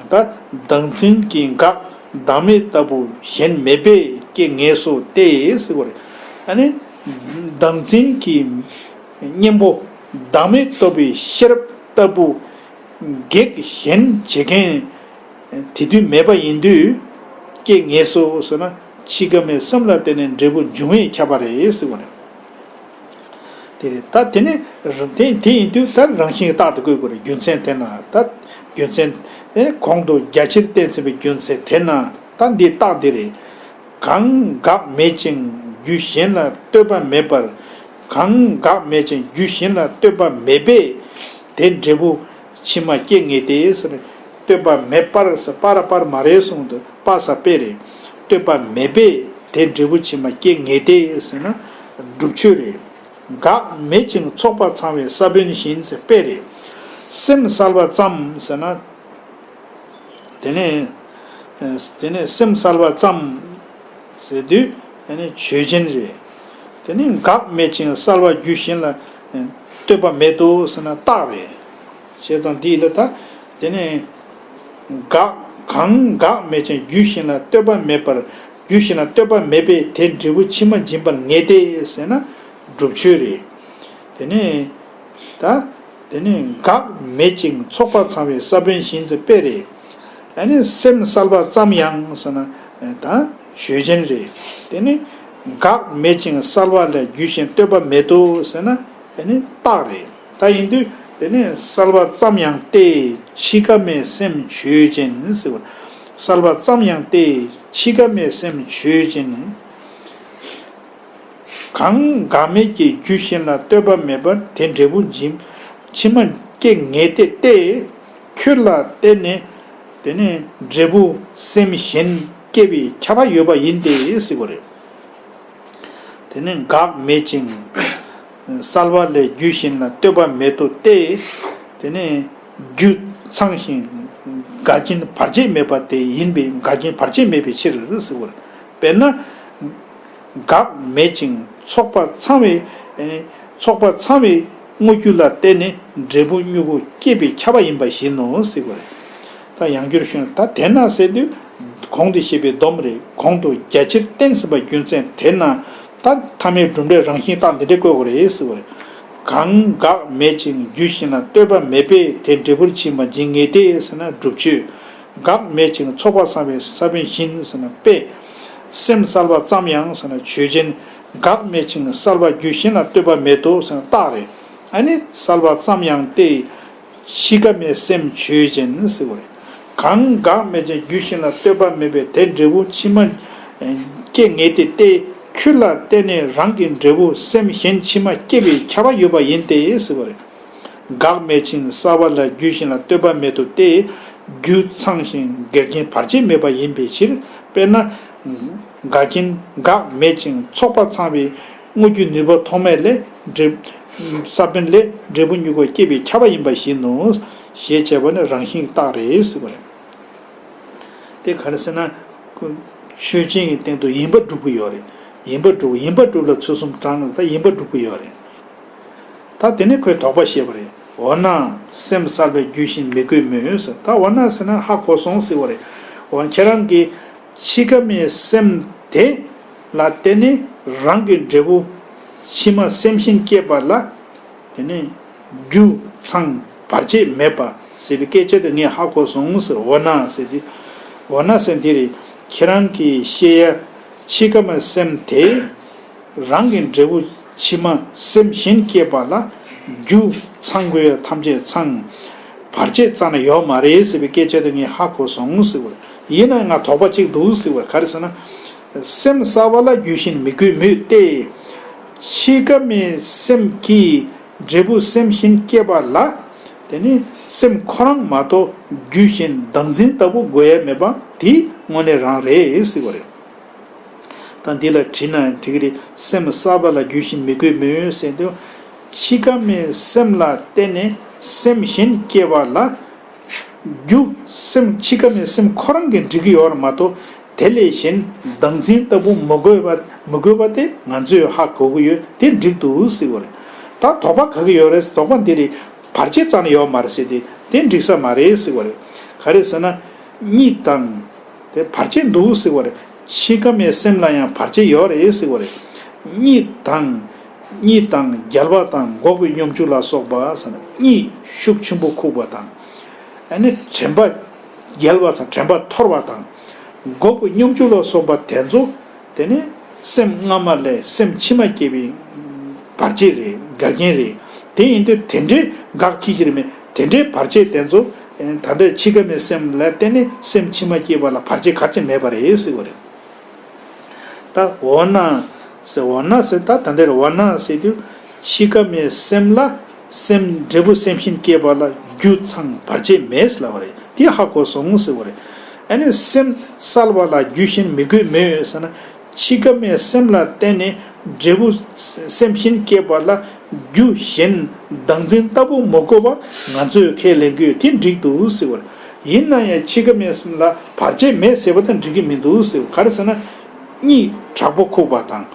ད་བདག་འཛིན་གྱི་འགག་བདག་མེད་ལྟ་བུ་གཞན་མེད་པས་སྐྱེ་ངེས་སོ་སྟེ་ཟེར་བ་རེད། ཨ་ནི་བདག་འཛིན་གྱི་གཉེན་པོ་བདག་མེད་རྟོགས་པའི་ཤེས་རབ་ལྟ་བུ་གེགས་གཞན་བྱེད་མཁན་དེ་དུས་མེད་པ་ཡིན་དུས་སྐྱེ་ངེས་སོ་ཟེར་ན་འཆི་ཁ་མེད་སེམས་ལ་བརྟེན་ནས་འབྲས་བུ་འབྱུང་བས་ཁྱབ་པ་རེད་ཟེར་བ་རེད། དེ་རེད། ད་དེ་ནི་དེ་དེ་ཡིན་དུས་ད་རང་བཞིན་གྱི་རྟགས་དེ་བཀོད་དགོས་རེད། རྒྱུ་མཚན་དེ་ན་ད་རྒྱུ་མཚན་དེ་ནི་གོང་དུ་རྒྱ་ཆེར་བསྟན་ཟིན་པའི་རྒྱུ་མཚན་དེ་ན་ད་འདི་རྟགས་འདི་རེད། གང་འགག་མེད་ཅིང་རྒྱུ་གཞན་ལ་ལྟོས་པ་མེད་པར། གང་འགག་མེད་ཅིང་རྒྱུ་གཞན་ལ་ལྟོས་པ་མེད་པས་དེ་འབྲས་བུ་ཕྱི་མ་སྐྱེ་ངེས་ཏེ་ཟེར། ལྟོས་པ་མེད་པར་ཟེར་པ་ར་པར་མ་རེད་གསུངས་འདུག་པ་ས་པེ་རེད། ལྟོས་པ་མེད་པས་དེ་འབྲས་བུ་ཕྱི་མ་སྐྱེ་ངེས་ཏེ་ཟེར་ན་སྒྲུབ་ཆོས་རེད། འགག་མེད་ཅིང་ཚོགས་པ་ཚང་བའི་ས་བོན་བཞིན་ཟེར་པེ་རེད། སེམས་གསལ་བ་ཙམ་ཟེར་ན། དེ་ནས་དེ་ནས་སེམས་གསལ་བ་ཙམ་ཟེར་དུས་དེ་ནས་ཆོས་ཅན་རེད། དེ་ནས་འགག་མེད་ཅིང་གསལ་བ་རྒྱུ་གཞན་ལ་ལྟོས་པ་མེད་དོ་ཟེར་ན་རྟགས་རེད། བྱས་ཙང་འདི་ལ་ད་དེ་ནས་འགག་གང་འགག་མེད་ཅིང་རྒྱུ་གཞན་ལ་ལྟོས་པ་མེད་པར། རྒྱུ་གཞན་ལ་ལྟོས་པ་མེད་པས་དེ་འབྲས་བུ་ཕྱི་མ་འབྱིན་པར་ངེས་ཏེ་ཟེར་ན་སྒྲུབ་ཆོས་རེད། དེ་ནས་ད་དེ་ནས་འགག་མེད་ཅིང་ཚོགས་པ་ཚང་བའི་ས་བོན་བཞིན་ཟེར་དཔེ་རེད། ཨ་ནི་སེམས་གསལ་བ་ཙམ་ཡང་ཟེར་ན་ད་ཆོས་ཅན་རེད། དེ་ནི་འགག་མེད་ཅིང་གསལ་བ་ལས་རྒྱུ་གཞན་ལྟོས་པ་མེད་དོ་ཟེར་ན་ཨ་ནི་རྟགས་རེད། ད་ཡིན་དུས་དེ་ནི་གསལ་བ་ཙམ་ཡང་སྟེ་འཆི་ཁ་མེད་སེམས་ཆོས་ཅན་ཟེར་བ། གསལ་བ་ཙམ་ཡང་སྟེ་འཆི་ཁ་མེད་སེམས་ཆོས་ཅན། གང་འགག་མེད་ཀྱི་རྒྱུ་གཞན་ལ་ལྟོས་པ་མེད་པར་དེ་འབྲས་བུ་འབྱིན་ཕྱི་མ་སྐྱེ་ངེས་ཏེ་སྟེ། ཁྱོད་ལ་བརྟེན་ནས་དེ་ནི་འབྲས་བུ་སེམས་གཞན་སྐྱེ་བའི་ཁྱབ་པ་ཡོད་པ་ཡིན་ཏེ་ཟེར་བ་རེད། དེ་ནི་འགག་མེད་ཅིང་གསལ་བ་ལས་རྒྱུ་གཞན་ལ་ལྟོས་པ་མེད་དོ་སྟེ། དེ་ནི་རྒྱུ་ཚང་ཞིང་འགལ་རྐྱེན་བར་ཆད་མེད་པ་དེ་ཡིན་པས་འགལ་རྐྱེན་བར་ཆད་མེད་པའི་ཕྱིར་ཟེར་བ་རེད། དཔེར་ན། འགག་མེད་ཅིང་ཚོགས་པ་ཚང་བའི་ཚོགས་པ་ཚང་བའི་དངོས་རྒྱུ་ལ་བརྟེན་ནས་འབྲས་བུ་མྱུ་གུ་སྐྱེད་པའི་ཁྱབ་པ་ཡིན་པ་བཞིན་ནོ་ཟེར་བ་རེད། ད་ཡང་བསྐྱར་ཞུས་ན་ད་དེས་ན་ཟེར་དུས་གོང་དུ་བཤད་པའི་སྡོམ་རེད། གོང་དུ་རྒྱ་ཆེར་བསྟན་ཟིན་པ་རྒྱུ་མཚན་དེས་ན་ད་ཐ་མའི་གྲུབ་འབྲས་རང་བཞིན་རྟགས་འདི་འདྲའི་བཀོད་དགོས་རེད་ཟེར་བ་རེད། གང་འགག་མེད་ཅིང་རྒྱུ་གཞན་ལ་ལྟོས་པ་མེད་པས་དེ་འབྲས་བུར་ཕྱིན་པ་འབྱིན་ངེས་ཏེ་ཟེར་ན་སྒྲུབ་ཆོས། འགག་མེད་ཅིང་ཚོགས་པ་ཚང་བའི་ས་བོན་བཞིན་ཟེར་ན་དཔེ། སེམས་གསལ་བ་ཙམ་ཡང་ཟེར་ན་ཆོས་ཅན། འགག་མེད་ཅིང་གསལ་བ་རྒྱུ་གཞན་ལ་ལྟོས་པ་མེད་དོ་ཟེར་ན་རྟགས་རེད། ཨ་ནི་གསལ་བ་ཙམ་ཡང་སྟེ། འཆི་ཁ་མེད་སེམས་ཆོས་ཅན་ཟེར་བ་རེད། གང་འགག་མེད་ཅིང་རྒྱུ་གཞན་ལ་ལྟོས་པ་མེད་པས་དེ་འབྲས་བུ་ཕྱི་མ་སྐྱེ་ངེས་ཏེ་སྟེ། ཁྱོད་ལ་བརྟེན་ནས་རང་གི་འབྲས་བུ་སེམས་གཞན་ཕྱི་མ་སྐྱེ་བའི་ཁྱབ་པ་ཡོད་པ་ཡིན་ཏེ་ཟེར་བ་རེད། འགག་མེད་ཅིང་གསལ་བ་ལ་རྒྱུ་གཞན་ལ་ལྟོས་པ་མེད་དོ་སྟེ། རྒྱུ་ཚང་ཞིང་འགལ་རྐྱེན་བར་ཆད་མེད་པ་ཡིན་པའི་ཕྱིར། དཔེར་ན། འགལ་རྐྱེན་འགག་མེད་ཅིང་ཚོགས་པ་ཚང་བའི་དངོས་རྒྱུ་ནུས་པ་ཐོགས་མེད་ལས་འབྲས་ས་བོན་ལས་འབྲས་བུ་མྱུ་གུ་སྐྱེ་བའི་ཁྱབ་པ་ཡིན་པ་བཞིན་ནོ། ཞེས་བྱ་བ་ནི་རང་བཞིན་རྟགས་རེད་ཟེར་བ་རེད། དེ་ག་རེ་ཟེར་ན། ཆོས་ཅན་གྱི་སྟེང་དུ་ཡིན་པ་སྒྲུབ་ཀྱི་ཡོད་རེད། ཡིན་པ་སྒྲུབ་ཡིན་པ་སྒྲུབ་ལ་ཚུལ་གསུམ་དྲངས་ནས་ད་ཡིན་པ་སྒྲུབ་ཀྱི་ཡོད་རེད། ད་དེ་ནས་ཁོས་དོགས་པ་བཤད་པ་རེད། འོ་ན་སེམས་གསལ་བའི་རྒྱུ་གཞན་མི་དགོས་མོད་ཟེར། ད་འོ་ན་ཟེར་ན་ཧ་གོ་སོང་ཟེར་བ་རེད། འོ་ཁྱེད་རང་གིས་འཆི་ཁ་མེད་སེམས་དེ་ལ་བརྟེན་ནས་རང་གི་འབྲས་བུ་ཕྱི་མ་སེམས་གཞན་སྐྱེས་པ་ལ། དེ་ནས་རྒྱུ་ཚང་བར་ཆད་མེད་པ་ཟེར་བའི་སྐད་ཆ་དེ་ངས་ཧ་གོ་སོང་ཟེར། འོ་ན་ཟེར་དུས། འོ་ན་ཟེར་འདི་རེད། ཁྱེད་རང་གིས་བཤད་ཡ་འཆི་ཁ་མེད་སེམས་དེ་རང་གི་འབྲས་བུ་ཕྱི་མ་སེམས་གཞན་སྐྱེས་པ་ལ་རྒྱུ་ཚང་དགོས་ཡ་ཐམས་ཅད་ཚང་། བར་ཆད་རྩ་ནས་ཡོད་མ་རེད་ཟེར་བའི་སྐད་ཆ་དེ་ངས་ཧ་གོ་སོང་ཟེར་བ། ཡིན་ན་ང་དོགས་པ་གཅིག་འདུག་ཟེར་བ། ག་རེ་ཟེར་ན། སེམས་གསལ་བ་ལ་རྒྱུ་གཞན་མི་དགོས་མོད་དེ། འཆི་ཁ་མེད་སེམས་ཀྱིས་འབྲས་བུ་སེམས་གཞན་སྐྱེས་པ་ལ། དེ་ནི་སེམས་ཁོ་རང་མ་གཏོགས་རྒྱུ་གཞན་བདག་འཛིན་ལྟ་བུ་དགོས་ཡ་མེད་པ་དེ་དངོས་གནས་རང་རེད་ཟེར་བ་རེད། ད་འདི་ལ་དྲིས་ན་འགྲིག་གི་རེད། སེམས་གསལ་བ་ལ་རྒྱུ་གཞན་མི་དགོས་མོད་ཟེར་དུས། འཆི་ཁ་མེད་སེམས་ལ་བརྟེན་ནས་སེམས་གཞན་སྐྱེས་པ་ལ། རྒྱུ་སེམས་འཆི་ཁ་མེད་སེམས་ཁོ་རང་གིས་འགྲིག་གི་ཡོད་རེད་མ་གཏོགས། དེ་ལས་གཞན་བདག་འཛིན་ལྟ་བུ་མི་དགོས་པ་མི་དགོས་པ་དེ་ང་ཚོས་ཧ་གོ་གི་ཡོད། དེ་འགྲིག་འདུག་ཟེར་བ་རེད། ད་དོགས་པ་ག་གི་ཡོད་རེད། དོགས་པ་འདི་རེད། བར་ཆད་རྩ་ནས་ཡོད་མ་རེད་ཟེར་ཏེ་དེ་འགྲིག་ས་མ་རེད་ཟེར་བ་རེད། ག་རེ་ཟེར་ན། གཉིད་དང་། དེ་བར་ཆད་འདུག་ཟེར་བ་རེད། འཆི་ཁ་མེད་སེམས་ལ་ཡང་བར་ཆད་ཡོད་རེད་ཟེར་བ་རེད། གཉིད་དང་། གཉིད་དང་རྒྱལ་བ་དང་འགོག་པའི་སྙོམས་འཇུག་ལ་སོགས་པ་ཟེར་ན་གཉིད་ཤུགས་ཆེན་པོ་ཁུག་པ་དང་། ཨ་ནི་དྲན་པ་རྒྱལ་བ་དང་དྲན་པ་འཐོར་བ་དང་། འགོག་པའི་སྙོམས་འཇུག་ལ་སོགས་པ་དེ་ཚོ་དེ་ནི་སེམས་སྔ་མ་ལས་སེམས་ཕྱི་མ་སྐྱེ་བའི་བར་ཆད་རེད། འགལ་རྐྱེན་རེད། དེ་ཡིན་དུས་དེ་འདྲའི་འགག་ཅི་ཕྱིར་མེད། དེ་འདྲའི་བར་ཆད་དེ་ཚོ་ད་ལྟའི་འཆི་ཁ་མེད་སེམས་ལ་བརྟེན་ནས་སེམས་ཕྱི་མ་སྐྱེས་པ་ལ་བར་ཆད་ག་རེ་ཅང་མེད་པ་རེད་ཟེར་བ་རེད། ད་འོ་ན་ཟེར། འོ་ན་ཟེར། ད་ད་འདིར་འོ་ན་ཟེར་དུས་འཆི་ཁ་མེད་སེམས་ལ་སེམས་འབྲས་བུ་སེམས་གཞན་སྐྱེས་པ་ལ་རྒྱུ་ཚང་བར་ཆད་མེད་ལབ་པ་རེད། དེ་ཧ་གོ་སོང་ཟེར་བ་རེད། ཨ་ནི་སེམས་གསལ་བ་ལ་རྒྱུ་གཞན་མི་དགོས་མོད་ཟེར་ན། འཆི་ཁ་མེད་སེམས་ལ་བརྟེན་ནས་འབྲས་བུ་སེམས་གཞན་སྐྱེས་པ་ལ་རྒྱུ་གཞན་བདག་འཛིན་ལྟ་བུ་མི་དགོས་པ་ང་ཚོས་ཁས་ལེན་དགོས། དེ་འགྲིག་འདུག་ཟེར་བ་རེད། ཡིན་ན་ཡང་འཆི་ཁ་མེད་སེམས་ལ་བར་ཆད་མེད་ཟེར་བ་དང་འགྲིག་གི་མི་འདུག་ཟེར་བ། ག་རེ་ཟེར་ན། གཉིད་དྲག་པོ་ཁུག་པ་དང་།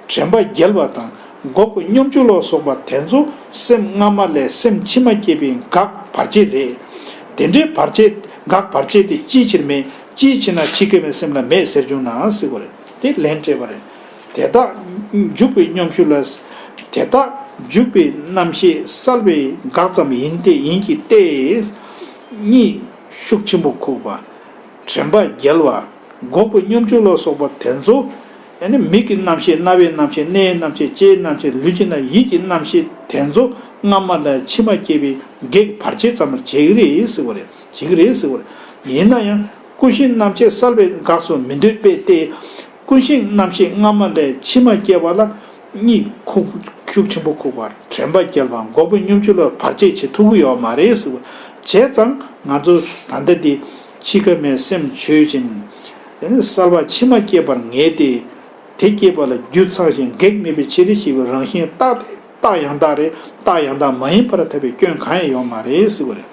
དྲན་པ་རྒྱལ་བ་དང་། འགོག་པའི་སྙོམས་འཇུག་ལ་སོགས་པ་དེ་ཚོ་སེམས་སྔ་མ་ལས་སེམས་ཕྱི་མ་སྐྱེས་པའི་འགག་བར་ཆད་རེད། དེ་འདྲའི་བར་ཆད་འགག་བར་ཆད་དེ་ཅིའི་ཕྱིར་མེད། ཅིའི་ཕྱིར་ན་འཆི་ཁ་མེད་སེམས་ལ་མེད་ཟེར་བྱུང་ན་ཟེར་བ་རེད། དེ་ལན་སྤྲད་པ་རེད། དེ་དག་འཇུག་པའི་སྙོམས་འཇུག་ལ། དེ་དག་འཇུག་པའི་རྣམ་ཤེས་བསལ་བའི་དགག་ཙམ་ཡིན་ཏེ། ཡིན་གྱི་སྟེ། གཉིད་ཤུགས་ཆེན་པོ་ཁུག་པ། དྲན་པ་བརྒྱལ་བ། འགོག་པའི་སྙོམས་འཇུག་ལ་སོགས་པ་དེ་ཚོ། ཡང་ན་མིག་གི་རྣམ་ཤེས། རྣ་བའི་རྣམ་ཤེས། སྣའི་རྣམ་ཤེས། ལྕེའི་རྣམ་ཤེས། ལུས་ཀྱི་རྣམ། ཡིད་ཀྱི་རྣམ་ཤེས་དེ་ཚོ་སྔ་མ་ལས་ཕྱི་མ་སྐྱེ་བའི་གེགས་བར་ཆད་ཙམ་བྱེད་ཀྱི་རེད་ཟེར་བ་རེད། བྱེད་ཀྱི་རེད་ཟེར་བ་རེད། ཡིན་ན་ཡང་ཀུན་གཞིའི་རྣམ་ཤེས་བསལ་བའི་དགག་སུ་མི་འདོད་པས་ཏེ། ཀུན་གཞིའི་རྣམ་ཤེས་སྔ་མ་ལས་ཕྱི་མ་སྐྱེ་བ་ལ་གཉིད་ཁུག་ཤུགས་ཆེན་པོ་ཁུག་པ། དྲན་པ་བརྒྱལ་བ། འགོག་པའི་སྙོམས་འཇུག་ལ་བར་ཆད་བྱེད་ཐུབ་ཀྱི་ཡོད་མ་རེད་ཟེར་བ། བྱས་ཙང་ང་ཚོ་ད་ལྟ་འདི་འཆི་ཁ་མེད་སེམས་ཆོས་ཅན། དེ་ནི་བསལ་བ་ཕྱི་མ་སྐྱེ་བར་ངེས་ཏེ། དེ་སྐྱེས་པ་ལ་རྒྱུ་ཚང་ཞིང་གེགས་མེད་པའི་ཕྱིར་ཞེས་པའི་རང་བཞིན་རྟག་སྟེ། རྟགས་ཡང་དག་རེད། རྟགས་ཡང་དག་མ་ཡིན་པར་ཐལ་བའི་སྐྱོན་གང་ཡང་ཡོད་མ་རེད་ཟེར་བ་རེད།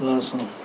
ལགས་སོ།